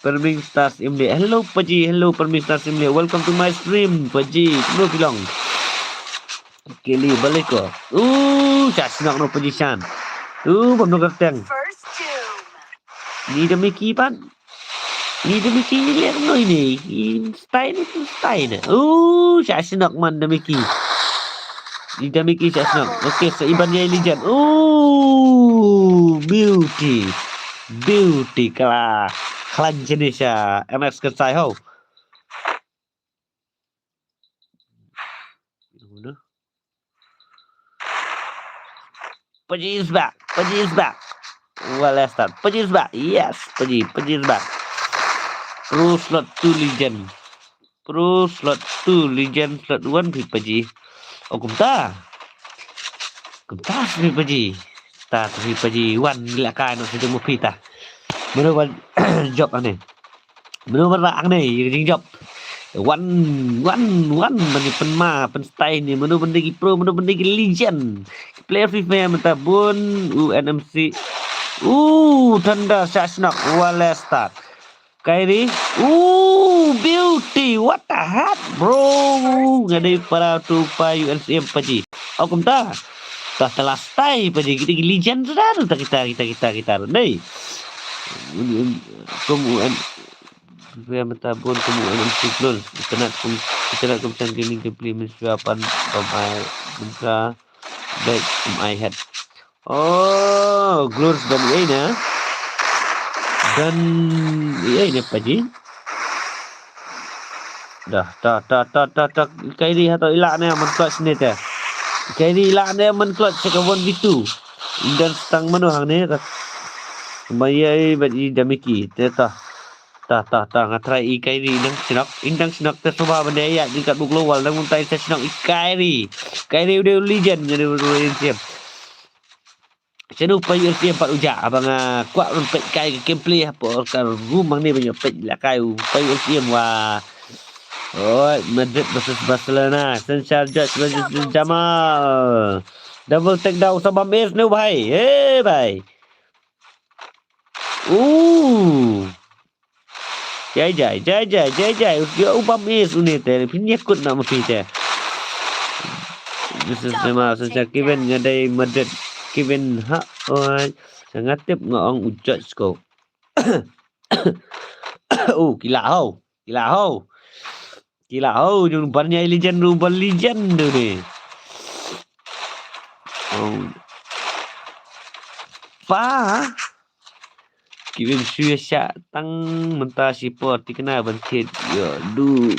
Perming Stars Imli. Hello paji, hello Perming Stars Imli. Welcome to my stream paji. Kino pilong. Kili balik ko. Uh, sa snok no paji san. Uh, bom no kerteng. First doom. Ni da Mickey pan. Ni da Mickey ni lek no ini. In style ni, in style ni. Uh, sa snok man da Mickey. Ni da Mickey sa snok. Okay, sa iban ya legend. Uh, beauty. Beauty kala. Klan jenis ya. M X Kensai ho. Paji is back. Paji is back. Well, let's start. Paji is back. Yes, Paji. Paji is back. Pro slot two legend. Pro slot two legend, slot one phi paji. Oh, kumta. Kumta phi paji. Ta phi paji. One la kai no sejong mo phi ta. Mano ban jop ane. Mano ban ra ang ne, jing jop. One, one, one, ban ni pen ma, pen style ni. Mano ban degi pro, mano ban degi legend. Player Free Fire mynta bun, U N M C. Uh, Thunder, sa snok, wala start. Kyrie. Ooh, beauty. What the heck, bro? Nga dei para tu pa U N C M paji. Oh, kumta. Tah, telah stay paji. Kita ki legend sudah tu. Kita, kita, kita, kita. Dei. Kum U N. Kum U N. Kum U N. Kum U N. Kum U N. Kita nak kum, kita nak kum sang gaming gameplay mensuap pan. Bam ai. Mensuap. Baik, kum ai hat. Oh, Glurs ban ïa na. Ban ïa na paji. Dah, ta, ta, ta, ta, ta. Kyrie hato ila ne man clutch ne te. Kyrie ila ne man clutch se ka one v two. Dan stang mano hang ne ta. Ba ïa i bat i damiki te ta. Ta, ta, ta, nga try i Kyrie indang snok, indang snok te soba bende ya jingkat buk lowal dang muntai te snok i Kyrie. Kyrie udah legend jadi udah siap. Chanu pa U N C M pat uja abang ah, kwah ban peit kai ka gameplay hapoh ka room bang ni ban peit la kai u pa U N C M wa. Oi, Madrid versus Barcelona. Sensar Judge versus Jamal. Double take down sa bam ace ne bhai. Hey bhai. Ooh. Jai jai jai jai jai jai. Us yo u bam ace une te. Phin yakut na ma phi te. This is Neymar, Sensar Kevin nga dei Madrid. Kevin ha oi. Nga tip nga ong u Judge ko. Oh, kila ho. Kila ho. Kila ho, jong ban ïa legend ruh ban legend tu ni. Oh. Pa. Kevin shu ïa shah tang mynta shi por ti kena ban thied. Ya du.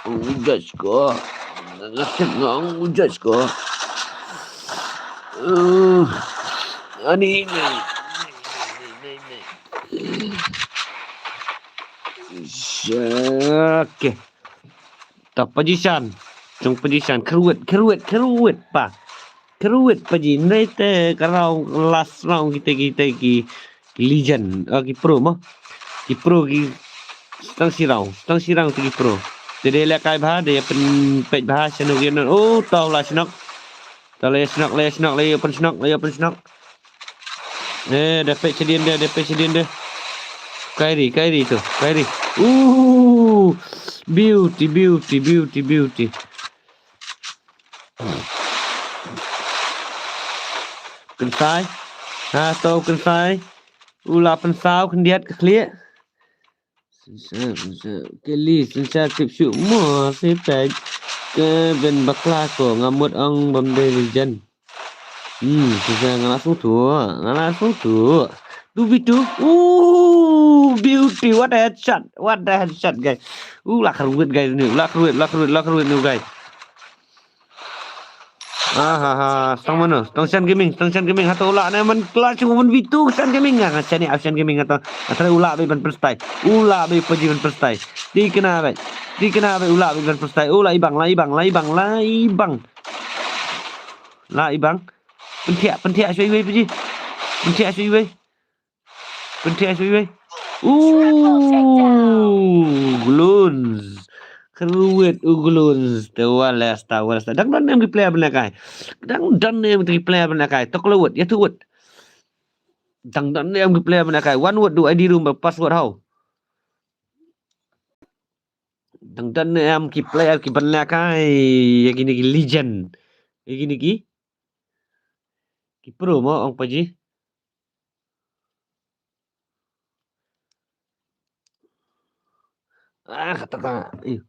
Oh, Judge ko. Nga tip nga ong u Judge ko. Uh, ani. Okay. Ta paji san. Jong paji san. Kyrwit, kyrwit, kyrwit pa. Kyrwit paji. Nai te ka round, last round kita, kita ki, ki legend. Ah, ki pro mo. Ki pro ki stang shi round. Stang shi round te ki pro. Te de la kai bha, de pen peit bha, shanu ki nan. Oh, tau la snok. Tau la snok, la snok, la open snok, la open snok. Eh, da peit shadien de, da peit shadien de. Kyrie, Kyrie tu, Kyrie. Uh, beauty, beauty, beauty, beauty. Kynsai. Ha, to kynsai. U la pynsaw khyndiat ka khlieh. Sensar, Sensar, Kelly, Sensar tip shuh mo, si peit. Kevin bakla ko, nga mut ong bam dei legend. Hmm, Sensar nga la sngewthuh, nga la sngewthuh. Two v two. Ooh, beauty. What a headshot. What a headshot, guys. Ooh, la kyrwit, guys, ni. La kyrwit, la kyrwit, la kyrwit, ni, guys. Aha, ha. Stang mano? Stang Shan Gaming, stang Shan Gaming. Hato u lah ne man clutch one v two Shan Gaming. Ah, Shan ni, ah, Shan Gaming hato. Hato u lah beit ban pynstyle. U lah beit Paji ban pynstyle. Ti kena beit. Ti kena beit u lah beit ban pynstyle. U lah ibang, lah ibang, lah ibang, lah ibang. Lah ibang. Pynthiah, pynthiah shuwa iwei Paji. Pynthiah shuwa iwei. Pynthiah shuwa iwei. Ooh, Gloons. Kyrwit u Gloons. Te wa lesta, wa lesta. Dang don em ki player ban lehkai. Dang don em ki player ban lehkai. Tok la wut, ïa tu wut. Dang don em ki player ban lehkai. Wan wut du I D room ba password haw. Dang don em ki player ki ban lehkai. Ïa kine ki legend. Ïa kine ki. Ki pro mo ong Paji. Ah, kata ka. Ih.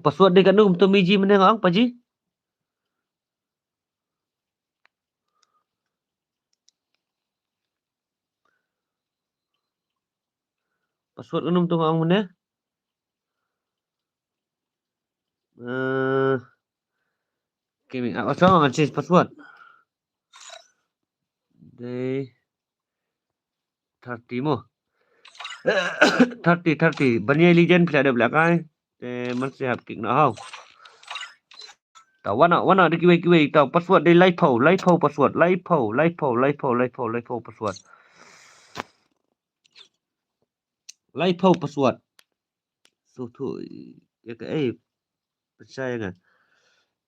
Password dei katno kumto Meiji mynne nga ong Paji? Password katno kumto nga ong mynne? Eh, gaming. Ah, oh, ngan change password. Dei thirty mo. Thirty, thirty. Ban ïa legend phi la dep lehkai. Te man se hap kick na haw. Ta wana, wana de kiwei, kiwei. Ta password dei laiphew, laiphew password, laiphew, laiphew, laiphew, laiphew, laiphew password. Laiphew password. So tu, ïa ka, eh, pynshai ïa nga.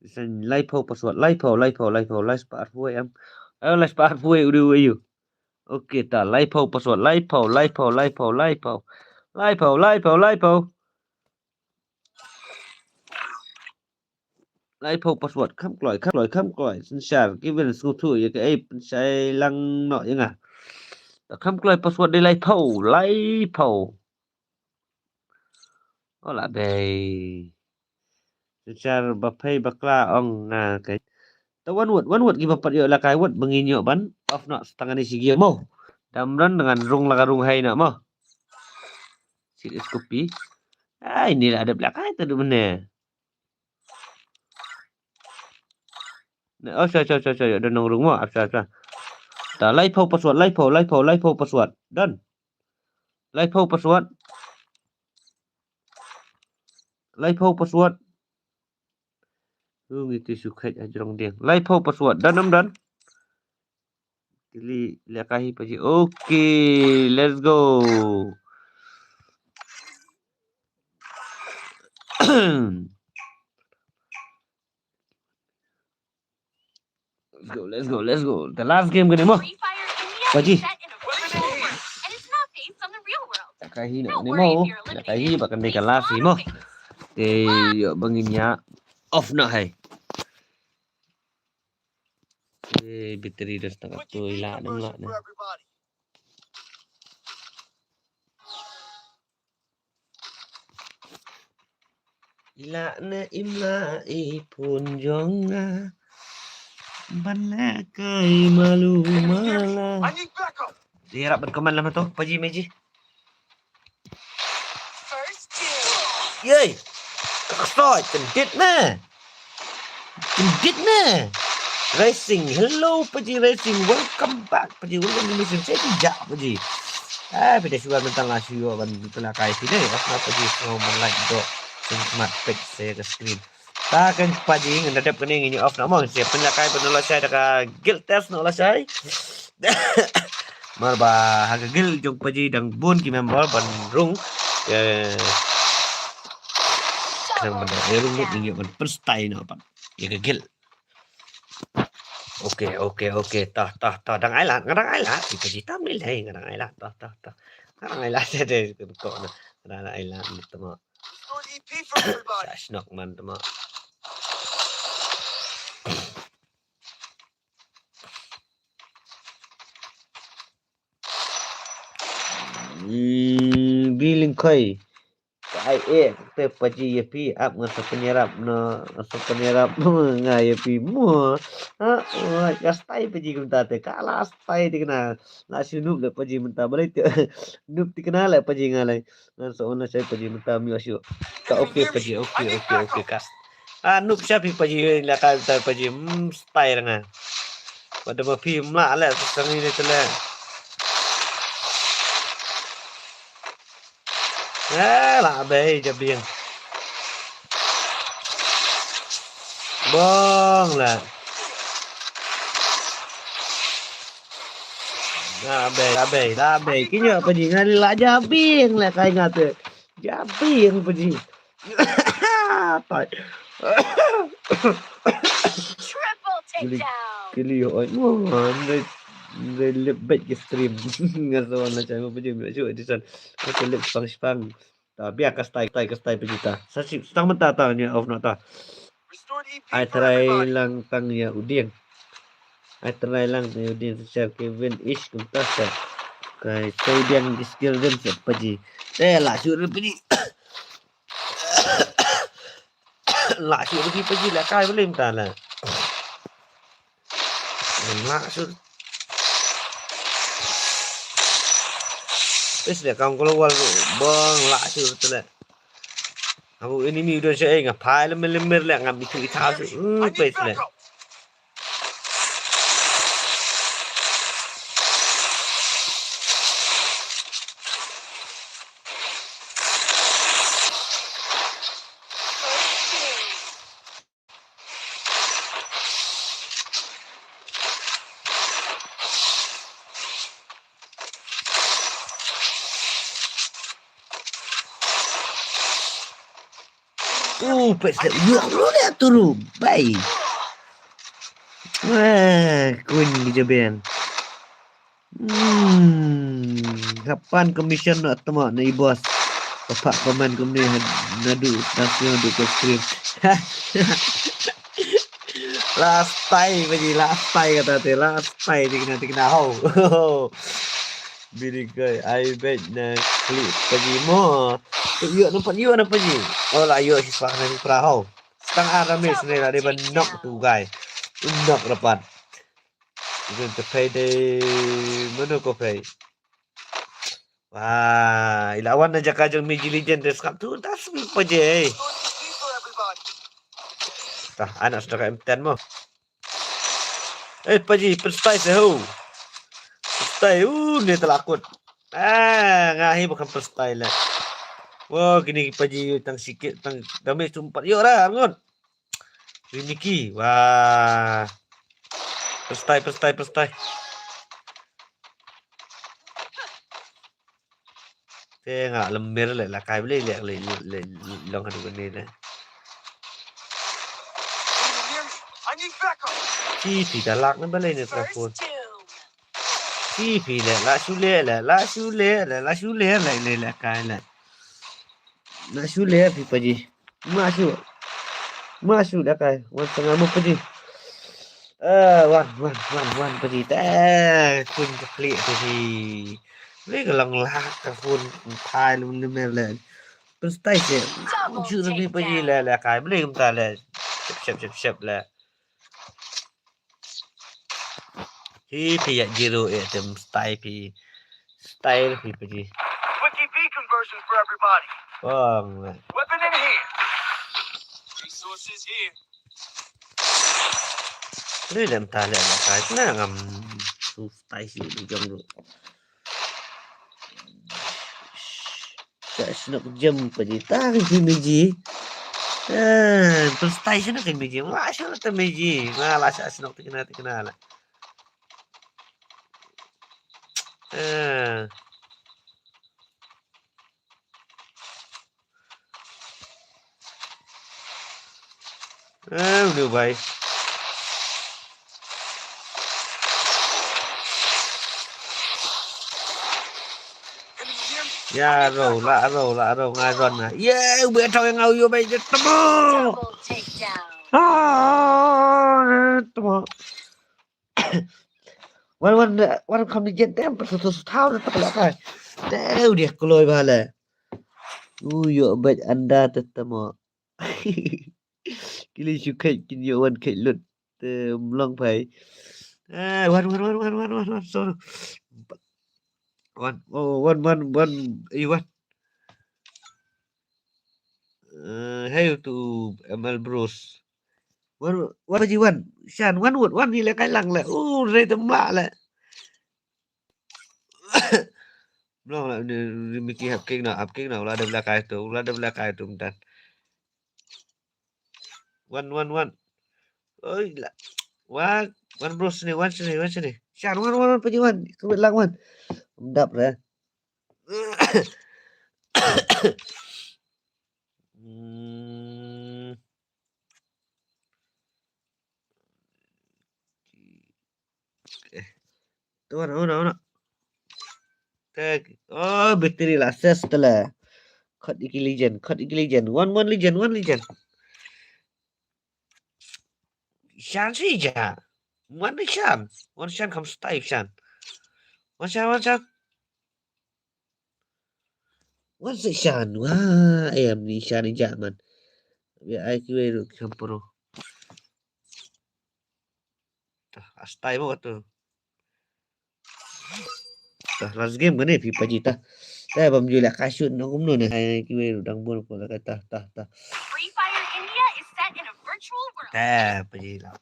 Sa laiphew password, laiphew, laiphew, laiphew, laispah arphew em. Eh, laispah arphew u dei u aïu. Okay, ta laiphew password, laiphew, laiphew, laiphew, laiphew. Laiphew, laiphew, laiphew. Laiphew password, kham kloi, kham kloi, kham kloi. Synshar, given sngewthuh ïa kaei pynshai lang noh ïa nga. Ta kham kloi password dei laiphew, laiphew. Ola bei. Synshar ba phei bakla ong nga ka. Ta wan wut, wan wut kiba pat ïoh lehkai wut ba ngin ïoh ban off noh tang ani shi game mo. Dam don ngan rung la ka rung hai noh mo. Sit is copy. Ai ni la dep lehkai ta du mynne. Ne, oh, sha, sha, sha, sha, ïa, don nong rung mo, ap, sha, sha. Ta, laiphew password, laiphew, laiphew, laiphew password. Don. Laiphew password. Laiphew password. U ngi ti shu khet ha jrong dieng. Laiphew password. Don, don, don. Kili lehkai hi Paji. Okay, let's go. Let's go, let's go, let's go. The last game kane mo. Paji. Lehkai hi na kane mo. Lehkai hi ba kane ka last hi mo. Te ïoh ba ngin ïa off noh hai. Eh, battery dah setengah tu, i lah ne, i lah ne. I lah ne, im lah i phone jong nga. Ban lehkai malu mala. Ïarap ban comment lem hato, Paji Meji. Yei. Ka ksoit, kyndit ne. Kyndit ne. Racing. Hello, Paji Racing. Welcome back, Paji. Welcome to Mission. Sha ïa ki jah, Paji. Ah, phi da shuwa mynta la shu ïoh ban pynlehkai phi dei. Off noh Paji, sngewbha ban like doh. Sngewbha peit sha ka screen. Ta kan Paji, ngan da dep kane, ngin ïa off noh mo. Sha pynlehkai ban lashai da ka guild test noh lashai. Mar ba ha ka guild jong Paji dang bun ki member ban rung. Eh, dang ban rung, eh, rung lut, ngin ïa ban pynstyle noh pat ïa ka guild. Okay, okay, okay. Tah, tah, tah. Dang ai lad, nga dang ai lad. Ïa Paji tam ni lei, nga dang ai lad. Tah, tah, tah. Nga dang ai lad. Dei, dei, ko na. Nga dang ai lad. Tama. Sa shnok man tama. Hmm, Billy Khoi. Ai eh, te paji ïa phi ap ngan sa pynïarap no, ngan sa pynïarap nga ïa phi mo. Ha, oi, ka style paji kumta te, ka la style te kane. La shu noob le paji mynta balei te. Noob te kane le paji nga le. Ngan sa on la shai paji mynta mi shu. Ka okay paji, okay, okay, okay, kas. Ah, noob sha phi paji la ka ta paji, mm, style nga. Pada ma phi mla le sa ngi le te le. Eh, la bei jabieng. Bong la. La bei, la bei, la bei. Kini apa ni? Ngan la jabieng la kai ngate. Jabieng apa ni? Tai. Triple takedown. Kili oi mo, ndai, ndai lip bait ke stream. Nga sa wan la chai mo pajim, shu edition. Nga sa lip spang spang. Ta bia ka style, style, ka style pajita. Sa si, stang menta ta nya off na ta. Ai try lang tang ïa u dieng. Ai try lang ïa u dieng sa share Kevin ish kumta sa. Kai sai dieng di skill rim sa paji. Eh, la shu rim paji. La shu rim paji la kai blim ta la. La shu. Pis le kang kolo wal bong la shu tu le. Aku ini mi udah saya ngapai lemir-lemir le ngam itu ita tu. Hmm, pis le. Uh, pes le yuk lu le turu bai. Wah, kun ni jaben. Hmm, kapan commission na tama na i boss. Papa komen kumni nadu nasi nadu ke stream. Last time aja, last time kata te, last time tikna tikna ho. Biri kai, I bet na klik pergi mo. Yuk nampak, yuk nampak ni. Oh lah yuk siswa kena ni perahu. Setang arah mes ni lah dia knock tu guy. Knock rapat. Itu te pay de mana ko pay. Wah, ila wan na jaka jong Miji Legend de skap tu tas mi paje. Tah, anak sudah ka M ten mo. Eh, paji, perstai se ho. Perstai, uh, ni telakut. Ah, ngahi bukan perstai lah. Wah, kini paji tang sikit, tang damage tu empat. Yuk, dah, ngut. Rimiki, wah. Perstai, perstai, perstai. Te nga lemir le la kai beli le le le long hadu bende le. Ti ti dalak ne beli ne telepon. Ti pi le la sule le la sule le la sule le le le kai le. La sule pi paji. Masuk. Masuk dah kai. Wan tengah mu paji. Eh, wan, wan, wan, wan paji. Teh, kun keplik paji. Beli kelang lah ke kun kai lum lum le. Perstai se. Ju lebih paji le le kai. Beli kumta le. Siap, siap, siap, siap le. Hi pi ya jiru ya tem style pi. Style pi paji. Wiki B conversion for everybody. Bang. Weapon in hand. Resources here. Ni dem ta le la kai na ngam su style si di jong lu. Sa shnok jem paji tang ki miji. Eh, perstai shnok ki miji. Wa shnok ta miji. Wa la sa shnok tikna tikna la. Eh. Eh, udah bai. Ya ro la ro la ro ngai ron na. Ye, ube thau yang au yo bai je temo. Ah, temo. Wan wan wan kam ni jen tem per satu satu tahun tak lek kai. Teu dia keloi bale. U ïoh bad anda te tamo. Ki lei shu kheit, kin ïoh wan kheit lut. Te mlong phai. Eh, wan, wan, wan, wan, wan, wan, wan. So, wan, oh, wan, wan, wan. Eh, wan. Eh, hey, to M L Bros. Wan, wan, Paji, wan. Shan, wan, wan, wan, ni le kai lang le. Uh, re te ma le. Mlong la, ni, ni Mickey hap kick na, hap kick na, la dep la kai tu, la dep la kai tu, mtan. Wan, wan, wan. Oi, la. Wan, wan, Bros, sini, wan, sini, wan, sini. Shan, wan, wan, wan, Paji, wan. Kawit lang, wan. Mdap, re. Hmm. Eh. Tuan, oh, no, no. Tag. Oh, battery la ses tele. Cut iki legend, cut iki legend. One, one legend, one legend. Shan si ja. One shan. One shan kam stay shan. One shan, one shan. Wan sa shan, wa, em ni shan ni ja man. Ïa ai kiwei ruh ki hampro. Tah, astai mo tu. Tah, last game kane phi Paji tah. Tah, bam ju la ka shoot no kumno ne. Ai kiwei ruh dang bol ko la ka tah, tah, tah. Free Fire India is set in a virtual world. Tah, Paji la.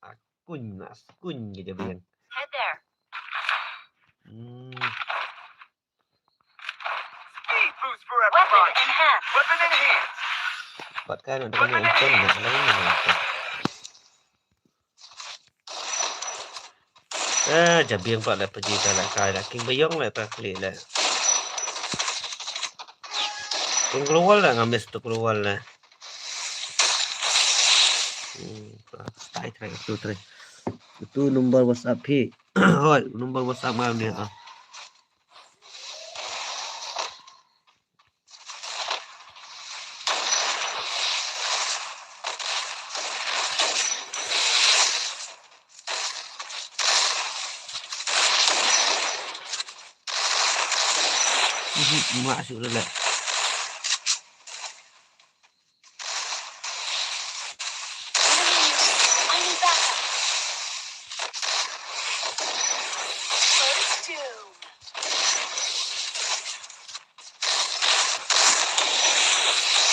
Akun, akun gitu biang. Head there. Hmm. Speed boost for everybody. Weapon in hand. Weapon in hand. Pat kai na dengan ikan na lain ni. Eh, jabiang pat la Paji ta la kai la king bayong la ta kli la. Tung keluar la ngamis tu keluar la. Hmm, stay try tu try. Itu number WhatsApp hi. Hoi, number WhatsApp ngam ni ah. Mhm, mak suk dah lah.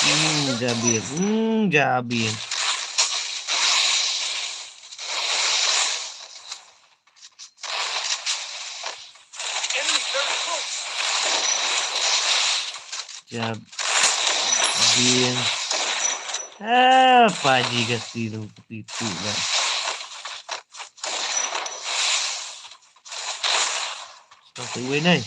Hmm, jabiang. Hmm, jabiang. Jabiang. Ah, Paji ka sino pati tu lah. Stop it, weh, nai.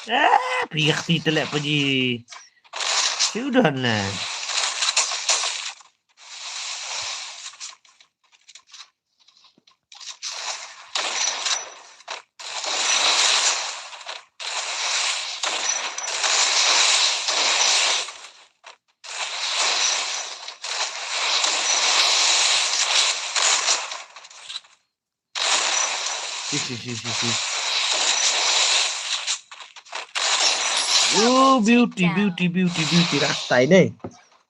Ah, phi ka kti tele Paji. Sudah na. Si, si, si, si, si. Oh, beauty, beauty, beauty, beauty. Lah stay dei.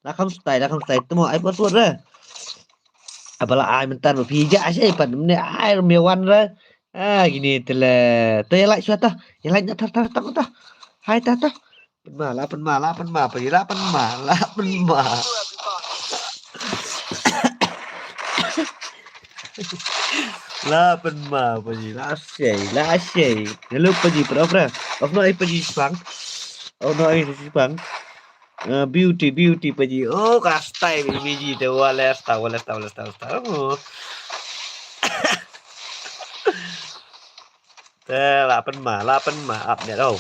Lah kham stay, lah kham stay. Temo ai password re. Apa la ai mynta ma phi ja ai pat ne ai me wan re. Ah, kine tele. Te ïa like shuwa ta. Ïa like na ta ta ta ta. Hai ta ta. Pynma, la pynma, la pynma, Paji, la pynma, la pynma. La pynma, Paji, la shei, la shei. Hello, Paji, pynma, pynma. Of no, ai Paji shipang. Of no, ai shipang. Eh, beauty, beauty, Paji. Oh, ka style, Paji, te wala sta, wala sta, wala sta, wala sta. Oh. Te la pynma, la pynma, ap ne, oh.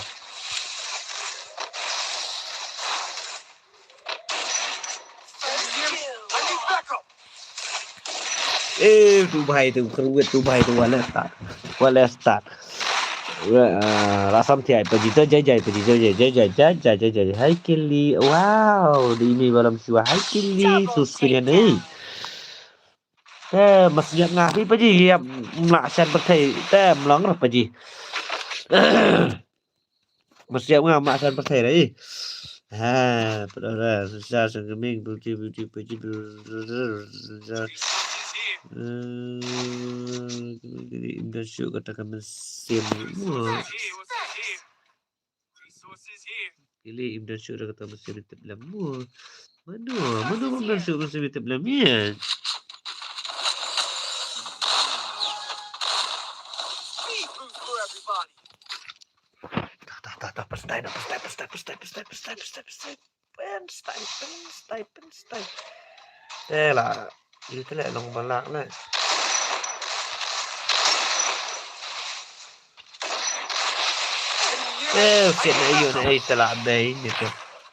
Eh, tu bhai tu, kruwit tu bhai tu, wala start. Wala start. Wa-, ah, la sam thiai Paji, jai, jai, Paji, jai, jai. Hai Kili, wow, di mi balam shuwa. Hai Kili, sus kunya ni. Te mas ïap nga hi paji ïap mla shan pyrthei te mlong ra paji. Mas ïap nga mla shan pyrthei ra i. Ha, pada ra sa sa keming beauty beauty paji. Im da shu kata ka mesin. Kili im da shu kata mesin tip lem mo. Mano, mano bym da shu mesin tip lem ya. Tah, tah, tah, tah, pyrshah, pyrshah, pyrshah, pyrshah, pyrshah, pyrshah, pyrshah, pyrshah. Pyrshah, pyrshah, pyrshah. Te la, ïa te la long ba lak la. Eh, siat na ïa na ïa te la dei ni te.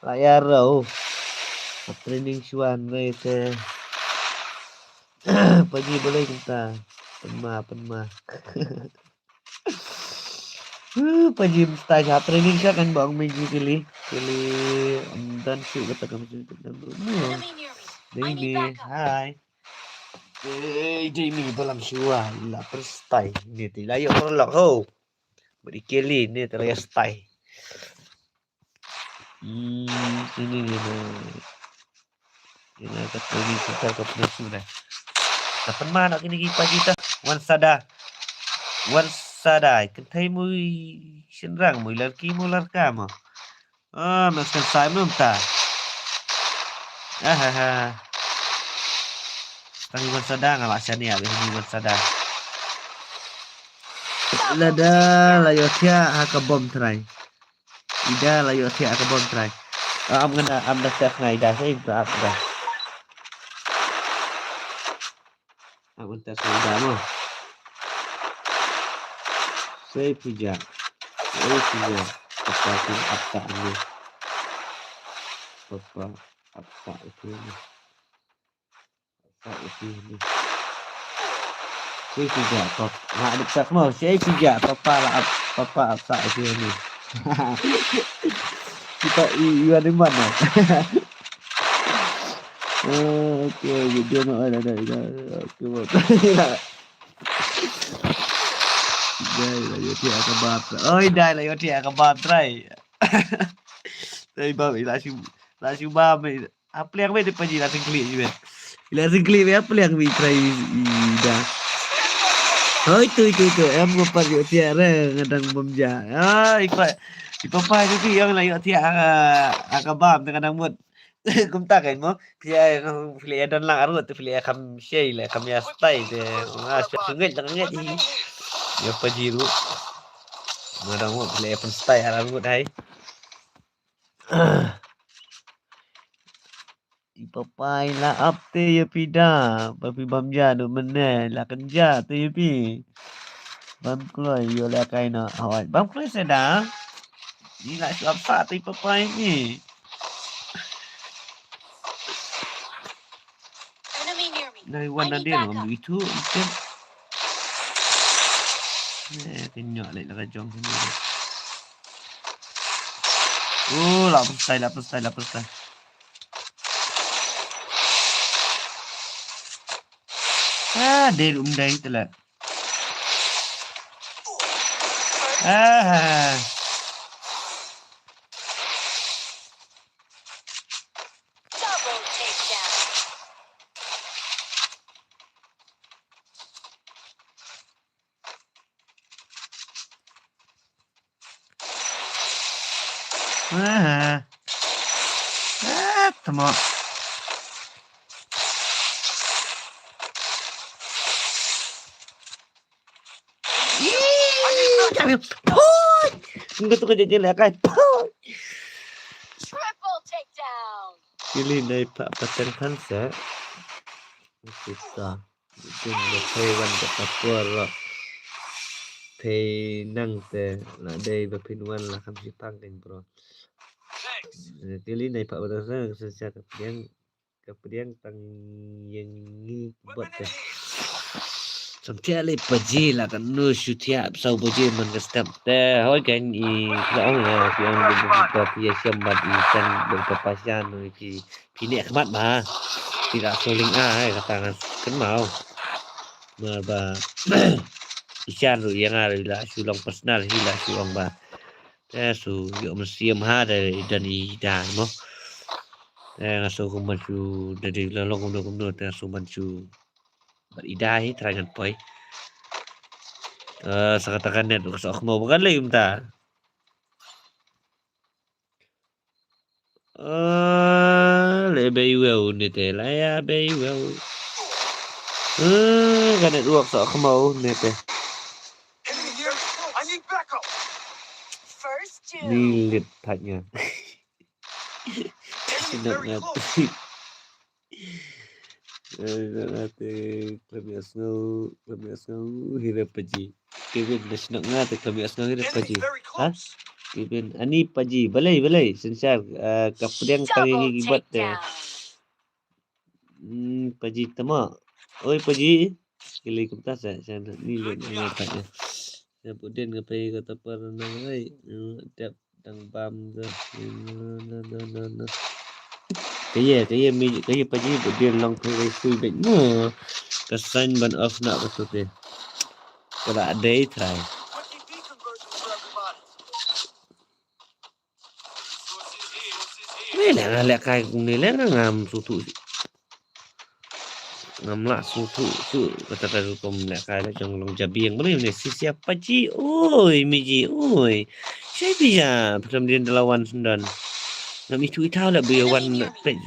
La ïa rau. Training shuan ni te. Paji balei kumta. Pynma, pynma. Uh, paji mstai ha training sha kan bang meji kili. Kili, um, dan shu kata kam shu kata. Dei ni, hai. Eh, dei ni balam shuwa la pyrshah ni ti la ïoh lok ho. Beri kili ni ti la ïoh stai. Hmm, sini ni na. Ina ka training center ka pernah sudah. Kapan mana kini ki paji ta? Wan sada. Wan sada. Kentai mui shenrang mui larki mui larka mo. Ah, mas kan sai mum ta. Ah, ha, ha. Tang wan sada nga la shani abis ni wan sada. Lada la ïoh thiah ha ka bom trai. Ida la ïoh thiah ha ka bom trai. Ah, am ngana am da thiah nga ida sa im ta ap da. Am ngana thiah nga ida mo. Sei pija. Sei pija. Papa kin ap ta ni. Papa ap ta itu ni. Papa ap ta itu ni. Sei pija papa. Nga ada tak mau. Sei pija papa la ap papa ap ta itu ni. Kita i iwan di mana? Oh, okay, video no ada ada ada. Okay, buat. Dai la ïoh thiah ka bam. Oi, dai la ïoh thiah ka bam trai. Dai bam ila shu la shu bam. Apliang be de paji la singkli ji be. Ila singkli be apliang be trai da. Hoi tu tu tu em ngo par ïoh thiah re ngadang bam ja. Ah, ipa ipa pa ju ti yang la ïoh thiah ka bam te ngadang mut. Kumta kan mo. Phi ai phi le don lang arut phi le kham shei le kham ya stai te. Nga shu ngej lang ngej hi. Ya paji ru. Ngadang mut phi le pun stai arut hai. I papai la ap te ïa phi da, ba phi bam ja du mynne la kynja te ïa phi. Bam kloi ïoh la kai na hawai. Bam kloi se da. Ni la shu ap sa te i papai ni. Enemy near me. Nai wan na dia ngam itu mungkin. Eh, kenyok lek la ka jong sini. Oh, la pun stai, la pun stai, la pun stai. Ah, dei um dei te la. Ah. Double takedown. Ah. Ah, tama. Ih, kami. Poi. Sungguh tu kerja jelek kan. Poi. Triple takedown. Pilih naik pak patang kan sa. Kita. Kin ba phei wan ka ta por ro. Phei nang te la dei ba phin wan la kham shi pang kin bro. Kili nai pa ba ta sa sa ka pdiang ka pdiang tang yang ngi bot te. Sam thiah le paji la ka nu shu thiah sau paji man ka step te hoi kan i la ong ya ki ong bu bu ka pia siam bat i kan bu ka pasian i ki Phi neh khmat ba. Phi la soling ai kata ngan kynmaw. Namar ba i Shan ruh ïa nga ruh i la shu long personal, i la shu ong ba te shu ïoh mynsiem ha da i don i da mo. Te nga shu kum ban shu da dei la long kumno kumno te shu ban shu bad i da hi trai ngan poi. Eh, sa kata ka net ka soh khmaw ba kan lei mynta. Ah, le bei wew ne te la ya bei wew. Ah, ka network soh khmaw ne te. Enemy here. I need backup. First doom. Ni lit thait nga. Enemy very close. Eh, na te khlem ïa sngew, khlem ïa sngew hi re paji. Kevin, na shnong nga te khlem ïa sngew hi re paji. Ha? Kevin, ani paji, balei, balei, sensar, eh, ka pdiang tang hi ki bat te. Hmm, paji tama. Oi, paji. Kili kumta sa, sa ni le na ta ya. Ya pudin ka pai ka tapar nang rai. Hmm, tiap Dang bam dah. No, no, no, no, no. Kaya, kaya mi, kaya paji bud dien long phe kai sui bek. No. Ka sign ban off na ka tu te. Ka la dei try. Ni le nga le kai kum ni le nga ngam su tu. Ngam lah sngewthuh shuh kata ka rukom lehkai la jong long jabieng. Balei une sisia paji oi miji oi. Shai pija phelam dien da la wan sendon. Ngam ithuh ithaw la bu ïa wan na pej.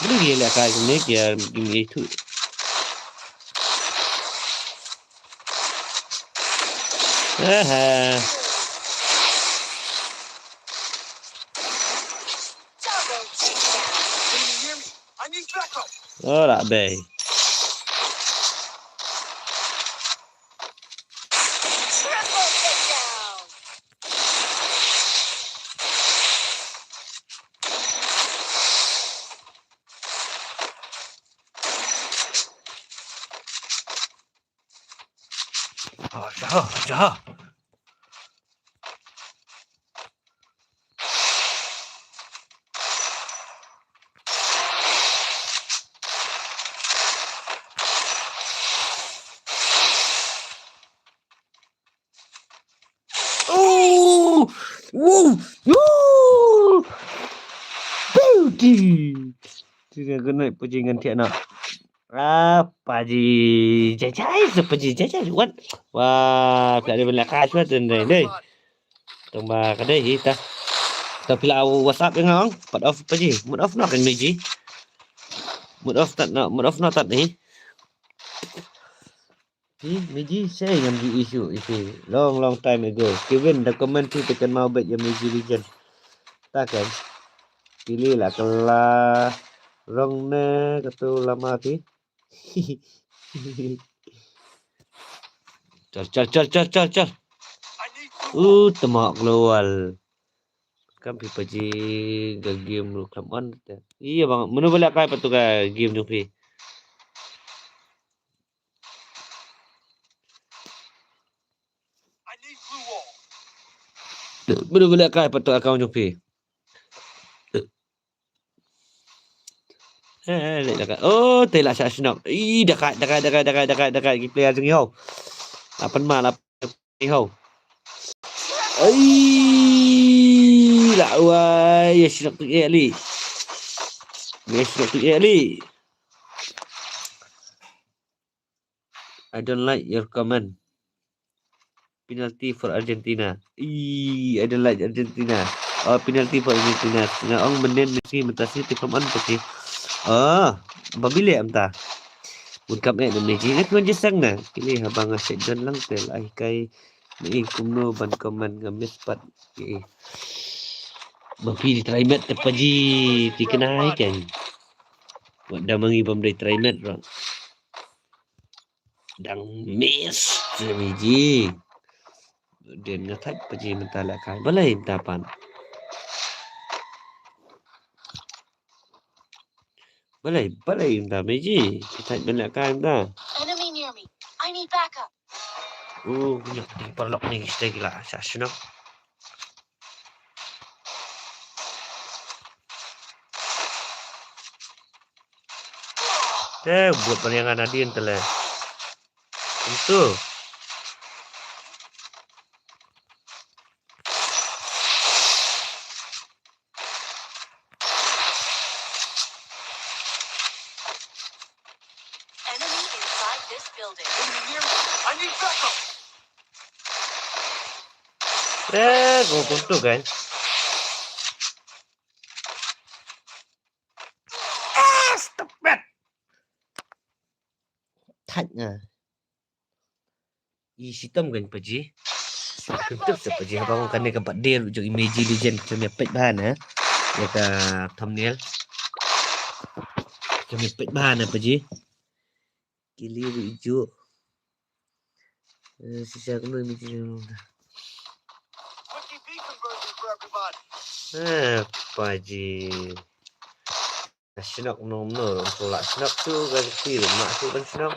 Balei ïa lehkai kumne ïa kim ithuh. Aha. Ora bem. Oh, jaha, jaha. Oh! Wow! Wow! Beauty! Tidak kena pejingan tiada. Apa ji jajai sepeji jajai wan. Wah, pula dia bela kacu tu deh deh. Tong ba ka dei hi ta. Ta pila WhatsApp ïa nga ong. Pat off pa ji. Mut off noh kan meji. Mut off tat noh, mut off noh tat hi. Hi meji sei ngam ji issue issue. Long long time ago. Kevin da comment tu tekan mau bet ïa meji legend. Ta kan. Pili la kala rong ne katu lama ti. Chal chal chal chal chal chal. Uh, temak keluar. Kam pi paji ga game lu klam on te. Iya bang, menu balik kai patu ga game jong pi. Menu balik kai patu account jong pi. Eh, eh, leh dekat. Oh, te lah syak syak. Ih, dekat, dekat, dekat, dekat, dekat, dekat. Ki player jong ïa. Lapan ma, lapan ïa. Ai, lah wai, ya syak tu ïa li. Ya syak tu ïa li. I don't like your comment. Penalty for Argentina. Ih, I don't like Argentina. Oh, penalty for Argentina. Nga ong menen Messi mynta si te kam an pati. Oh, ba bile amta. Mun kam eh na Messi. Ngat ngan jesang na. Kini haba nga sek don lang tel ai kai. Ni kumno ban comment nga miss pat. Ih. Ba pi di try met te paji ti kenai kan. Wat da mangi bam dei try met ro. Dang miss te miji. Den nga thait paji mynta lehkai. Balei mynta pan. Balei, balei mynta miji. Ki thait ban lehkai mynta. Enemy near me. I need backup. Uh, punya di paralok ni kita gila. Sa sino. Te buat ban ïa nga nadien te le. Kumtu. Enemy inside this building. Enemy near me. I need backup. Eh, go kumtu, guys. Ah, stop it. Thait na. I shitom kan paji. Kyntup sa paji haba kong kane ka birthday ruh jong i Meji Legend, khlem ïa peit bha na ïa ka thumbnail. Khlem ïa peit bha na paji. Kili ruh i ju. Eh, shisha kumno i Meji Legend. Eh, paji. Ka shnok nom no, rum pula shnok tu, ka ti rum mak tu kan shnok.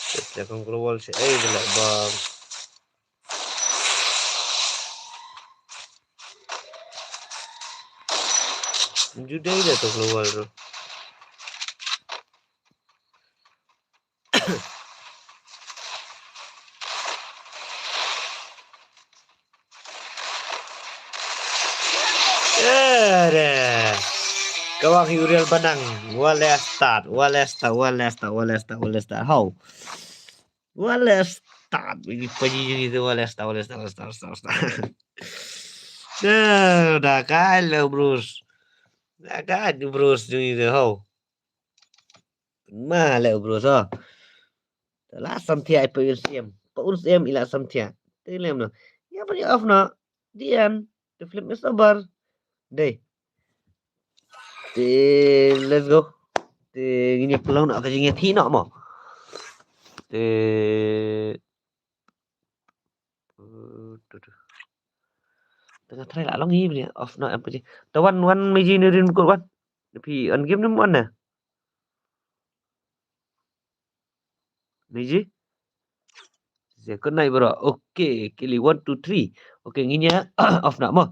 Sejak kong keluar si, eh, gelak bang. Judai dah tu keluar tu. Ada. Kawang Uriel Banang. Walestat, walestat, walestat, walestat, walestat. How? Walestat. Ini paji ini tu walestat, walestat, walestat, walestat, walestat. Dah, dah kai lah, Bruce. Dah kai, Bruce, ini tu, how? Ma le, Bruce, oh. La samthia i pa un siem. Pa un siem i la samthia. Te lem no. Ya bri off no. The end. The film is over. Dei. Te let's go. Te ngin ïa pynlong noh ka jingïathie noh mo. Te Uh, tu, tu. Tengah try lah long hi bri off noh em paji. Te wan, wan Meji ni rin kut wan. Phi on game ni mo na. Meji. Second night bro. Okay, kili one, two, three. Okay, ngin ïa off noh mo.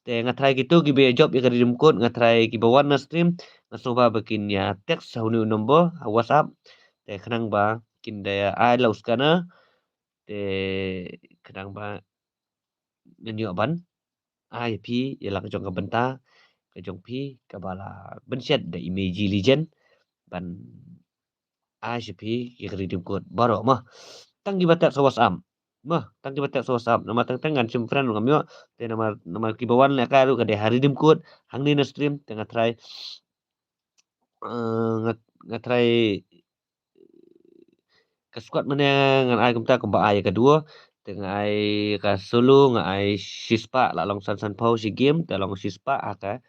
Te nga try kitu kiba ïa jop ïa ka redeem code, nga try kiba wan na stream. Nga sngewbha ba kin ïa text ha une u number ha WhatsApp. Te khnang ba kin da ïa ai la u scanner. Te khnang ba ngan ïoh ban ai ïa phi ïa la ka jong ka bynta ka jong phi kaba la bynshet da i Meji Legend ban ai sha phi ïa ka redeem code baroh mo. Tang kiba text sa WhatsApp mo, tang kiba text sa WhatsApp, namar teng teng ngan shim friend ruh ngam ïoh. Te namar, namar kiba wan lehkai ruh ka dei ha redeem code hangne na stream. Te nga try, eh, nga, nga try ka squad mane ngan ai kumta kumba ai ka duo. Te nga ai ka solo nga ai shispah, la long san san phew shi game, te long shispah ha ka,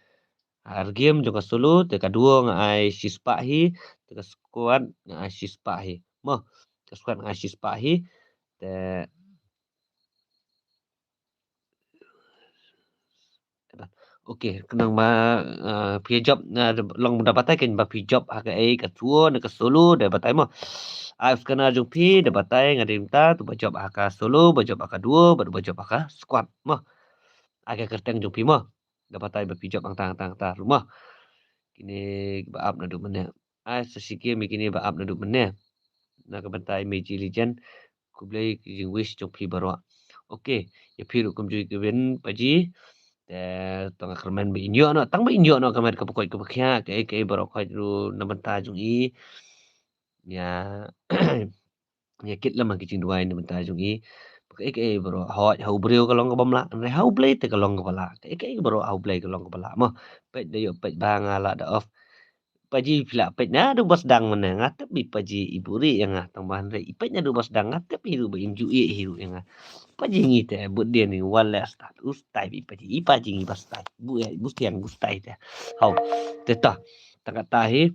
ha ka game jong ka solo. Te ka duo nga ai shispah hi. Te ka squad nga ai shispah hi mo. Ka squad nga ai shispah hi. Te okay, khnang ba, eh, phi jop, eh, long da batai kan ba phi jop ha kaei ka duo ne ka solo da batai mo. Ai u scanner jong phi da batai nga dei mynta tu ba jop ha ka solo, ba jop ha ka duo, ba, ba jop ha ka squad mo. Ai ka kyrteng jong phi mo. Da batai ba phi jop hangta hangta hangta ruh mo. Kine ba ap naduh mynne. Ai sa shi game ïa kine ba ap naduh mynne. Na ka bynta i Meji Legend. Khublei ki jingwish jong phi baroh. Okay, ïa phi ruh kumjuh ka win paji. Te tang ka kyrmen ba in ïoh noh, tang ba in ïoh noh ka met ka pyrkhat ka pyrkhat, kaei kaei baroh khoit ruh na bynta jong i. Ïa, ïa kit lem ha ki jingduwai na bynta jong i. Kaei kaei baroh, hooid ha u briew ka long kaba mlah, hynrei ha U Blei te ka long kaba lah. Kaei kaei baroh ha U Blei ka long kaba lah mo. Peit da ïoh peit ba nga lah da off. Paji phi lah peit na du ba sdang mynne, nga tip i paji i buhrieh ïa nga, tang ba hynrei i peit na du ba sdang nga tip hi ruh ba in ju ïeh hi ruh ïa nga. Paji ngi te bud dien ngi walestat, u stai i paji, i paji ngi ba stai. Bu ïa, bu stiang, bu stai te. Hau. Te ta. Tang kata hi.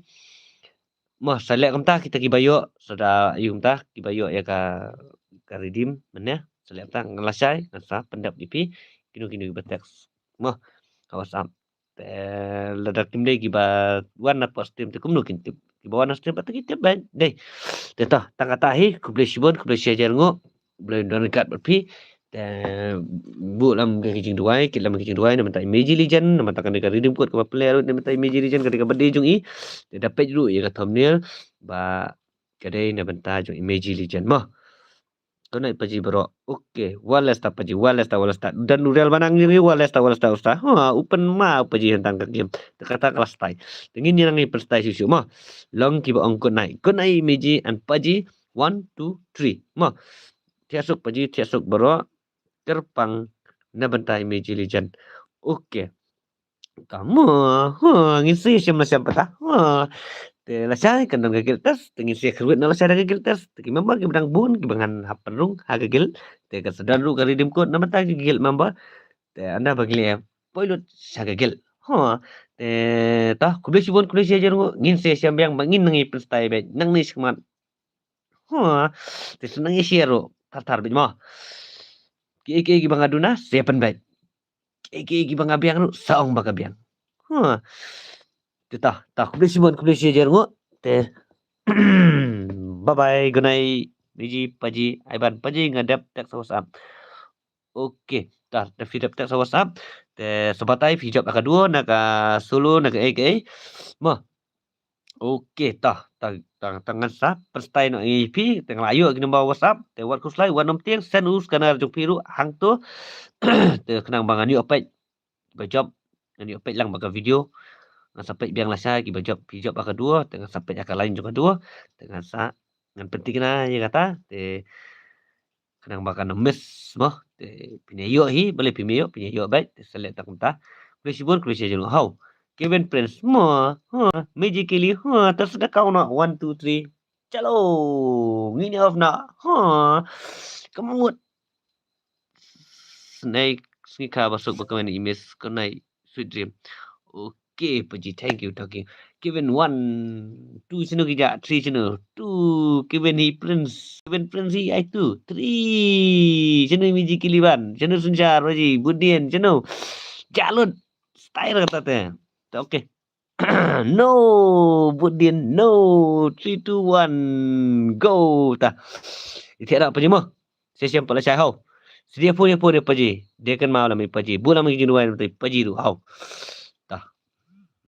Mo, sa leh kumta kita kiba ïoh, sa da ïoh kumta kiba ïoh ïa ka, ka redeem mynne. Sa leh kumta ngan lashai, ngan sa pyndep ïa phi. Kino kino kiba text. Mo, ka WhatsApp. Te lada kim dei kiba wan na post stream te kumno kin tip. Kiba wan na stream pat ki tip beit. Dei. Te to, tang kata hi, khublei shibun, khublei shihajar nguh. Khublei don ryngkat bad phi. Te buh lam ka jingduwai, kit lam ka jingduwai na bynta i Meiji Legend, na bynta kane ka redeem code kaba pynleh ruh na bynta i Meiji Legend, kane ka birthday jong i. Te da peit ruh ïa ka thumbnail ba ka dei na bynta jong i Meiji Legend mo. Kane paji baroh. Okay, wallesta paji, wallesta, wallesta. Dan u Real ba nang ïa wallesta, wallesta, wallesta. Ha, open ma paji hangtang ka game. Te kata ka la style. Te ngin ïa nang ïa pynstyle shuh shuh mo. Long kiba ong good night. Good night Meiji and paji. One, two, three. Mo. Thiah suk paji, thiah suk baroh. Kyrpang na bynta i Meiji Legend. Okay. Ka mo, ha, ngin sa ïashem lashai pat ta. Ha. Te lashai kan don ka guild test, te ngin sa ïakyrwit na lashai da ka guild test. Te ki member kiba dang bun, kiba ngan hap pynrung ha ka guild. Te kan sa don ruh ka redeem code na bynta ki guild member. Te ynda ba ngi leh poi lut sha ka guild. Ha. Te ta, khublei shibun, khublei shihajar nguh, ngin sa ïashem biang, ba ngin nang ïa pynstyle beit, nangne shakhmat. Ha. Te sa nang ïa share ruh, thar thar beit mo. Kiei kiei kiba nga duna, sa ïa pynbeit. Kiei kiei kiba nga biang ruh, sa ong ba ka biang. Ha. Te ta, ta, khublei shibun, khublei shihajar nguh. Te bye bye, good night. Meiji, paji, Aiban, paji, nga dep text WhatsApp. Okay, ta, te phi dep text WhatsApp. Te sa batai phi jop ha ka duo, na ka solo, na kaei kaei. Mo. Okay, ta, ta, ta, ta ngan sa pynstyle noh ïa phi, te nga la ïoh ki number WhatsApp, te wat khuslai, wat nym tieng, send u scanner jong phi ruh hangto. Te khnang ba ngan ïoh peit ba jop, ngan ïoh peit lang ba ka video. Ngan sa peit biang lashai kiba jop, phi jop ha ka duo, te ngan sa peit ha ka line jong ka duo, te ngan sa, ngan pynthikna ïa kata, te khnang ba kan nym miss mo. Te phin ïoh hi, balei phim ïoh, phin ïoh beit, te sa leh tang kumta. Khublei shibun, khublei shihajar nguh. Haw. Kevin Prince mo. Ha, Meiji Kili, ha, ta sa da kau na, one, two, three. Chalo. Ngin ïa off na. Ha. Come on. Snake, sngi kha ba suk ba kmen i miss, kane Sweet Dream. Okay, paji, thank you, thank you. Kevin one, two, shano ki ja, three, shano, two, Kevin hi Prince, Kevin Prince hi ai two, three, shano Meiji Kili ban, shano Sunshar, paji, Budin, shano, ja lut, style kata te. Ta, okay. No, Budin, no, three, two, one, go, ta. Ite ra paji mo. Sa ïashem pat lashai haw. Sa ïa phone, ïa phone, ïa paji. Dei kan ma lam i paji. Buh lam i jingduwai na bynta i paji ruh haw.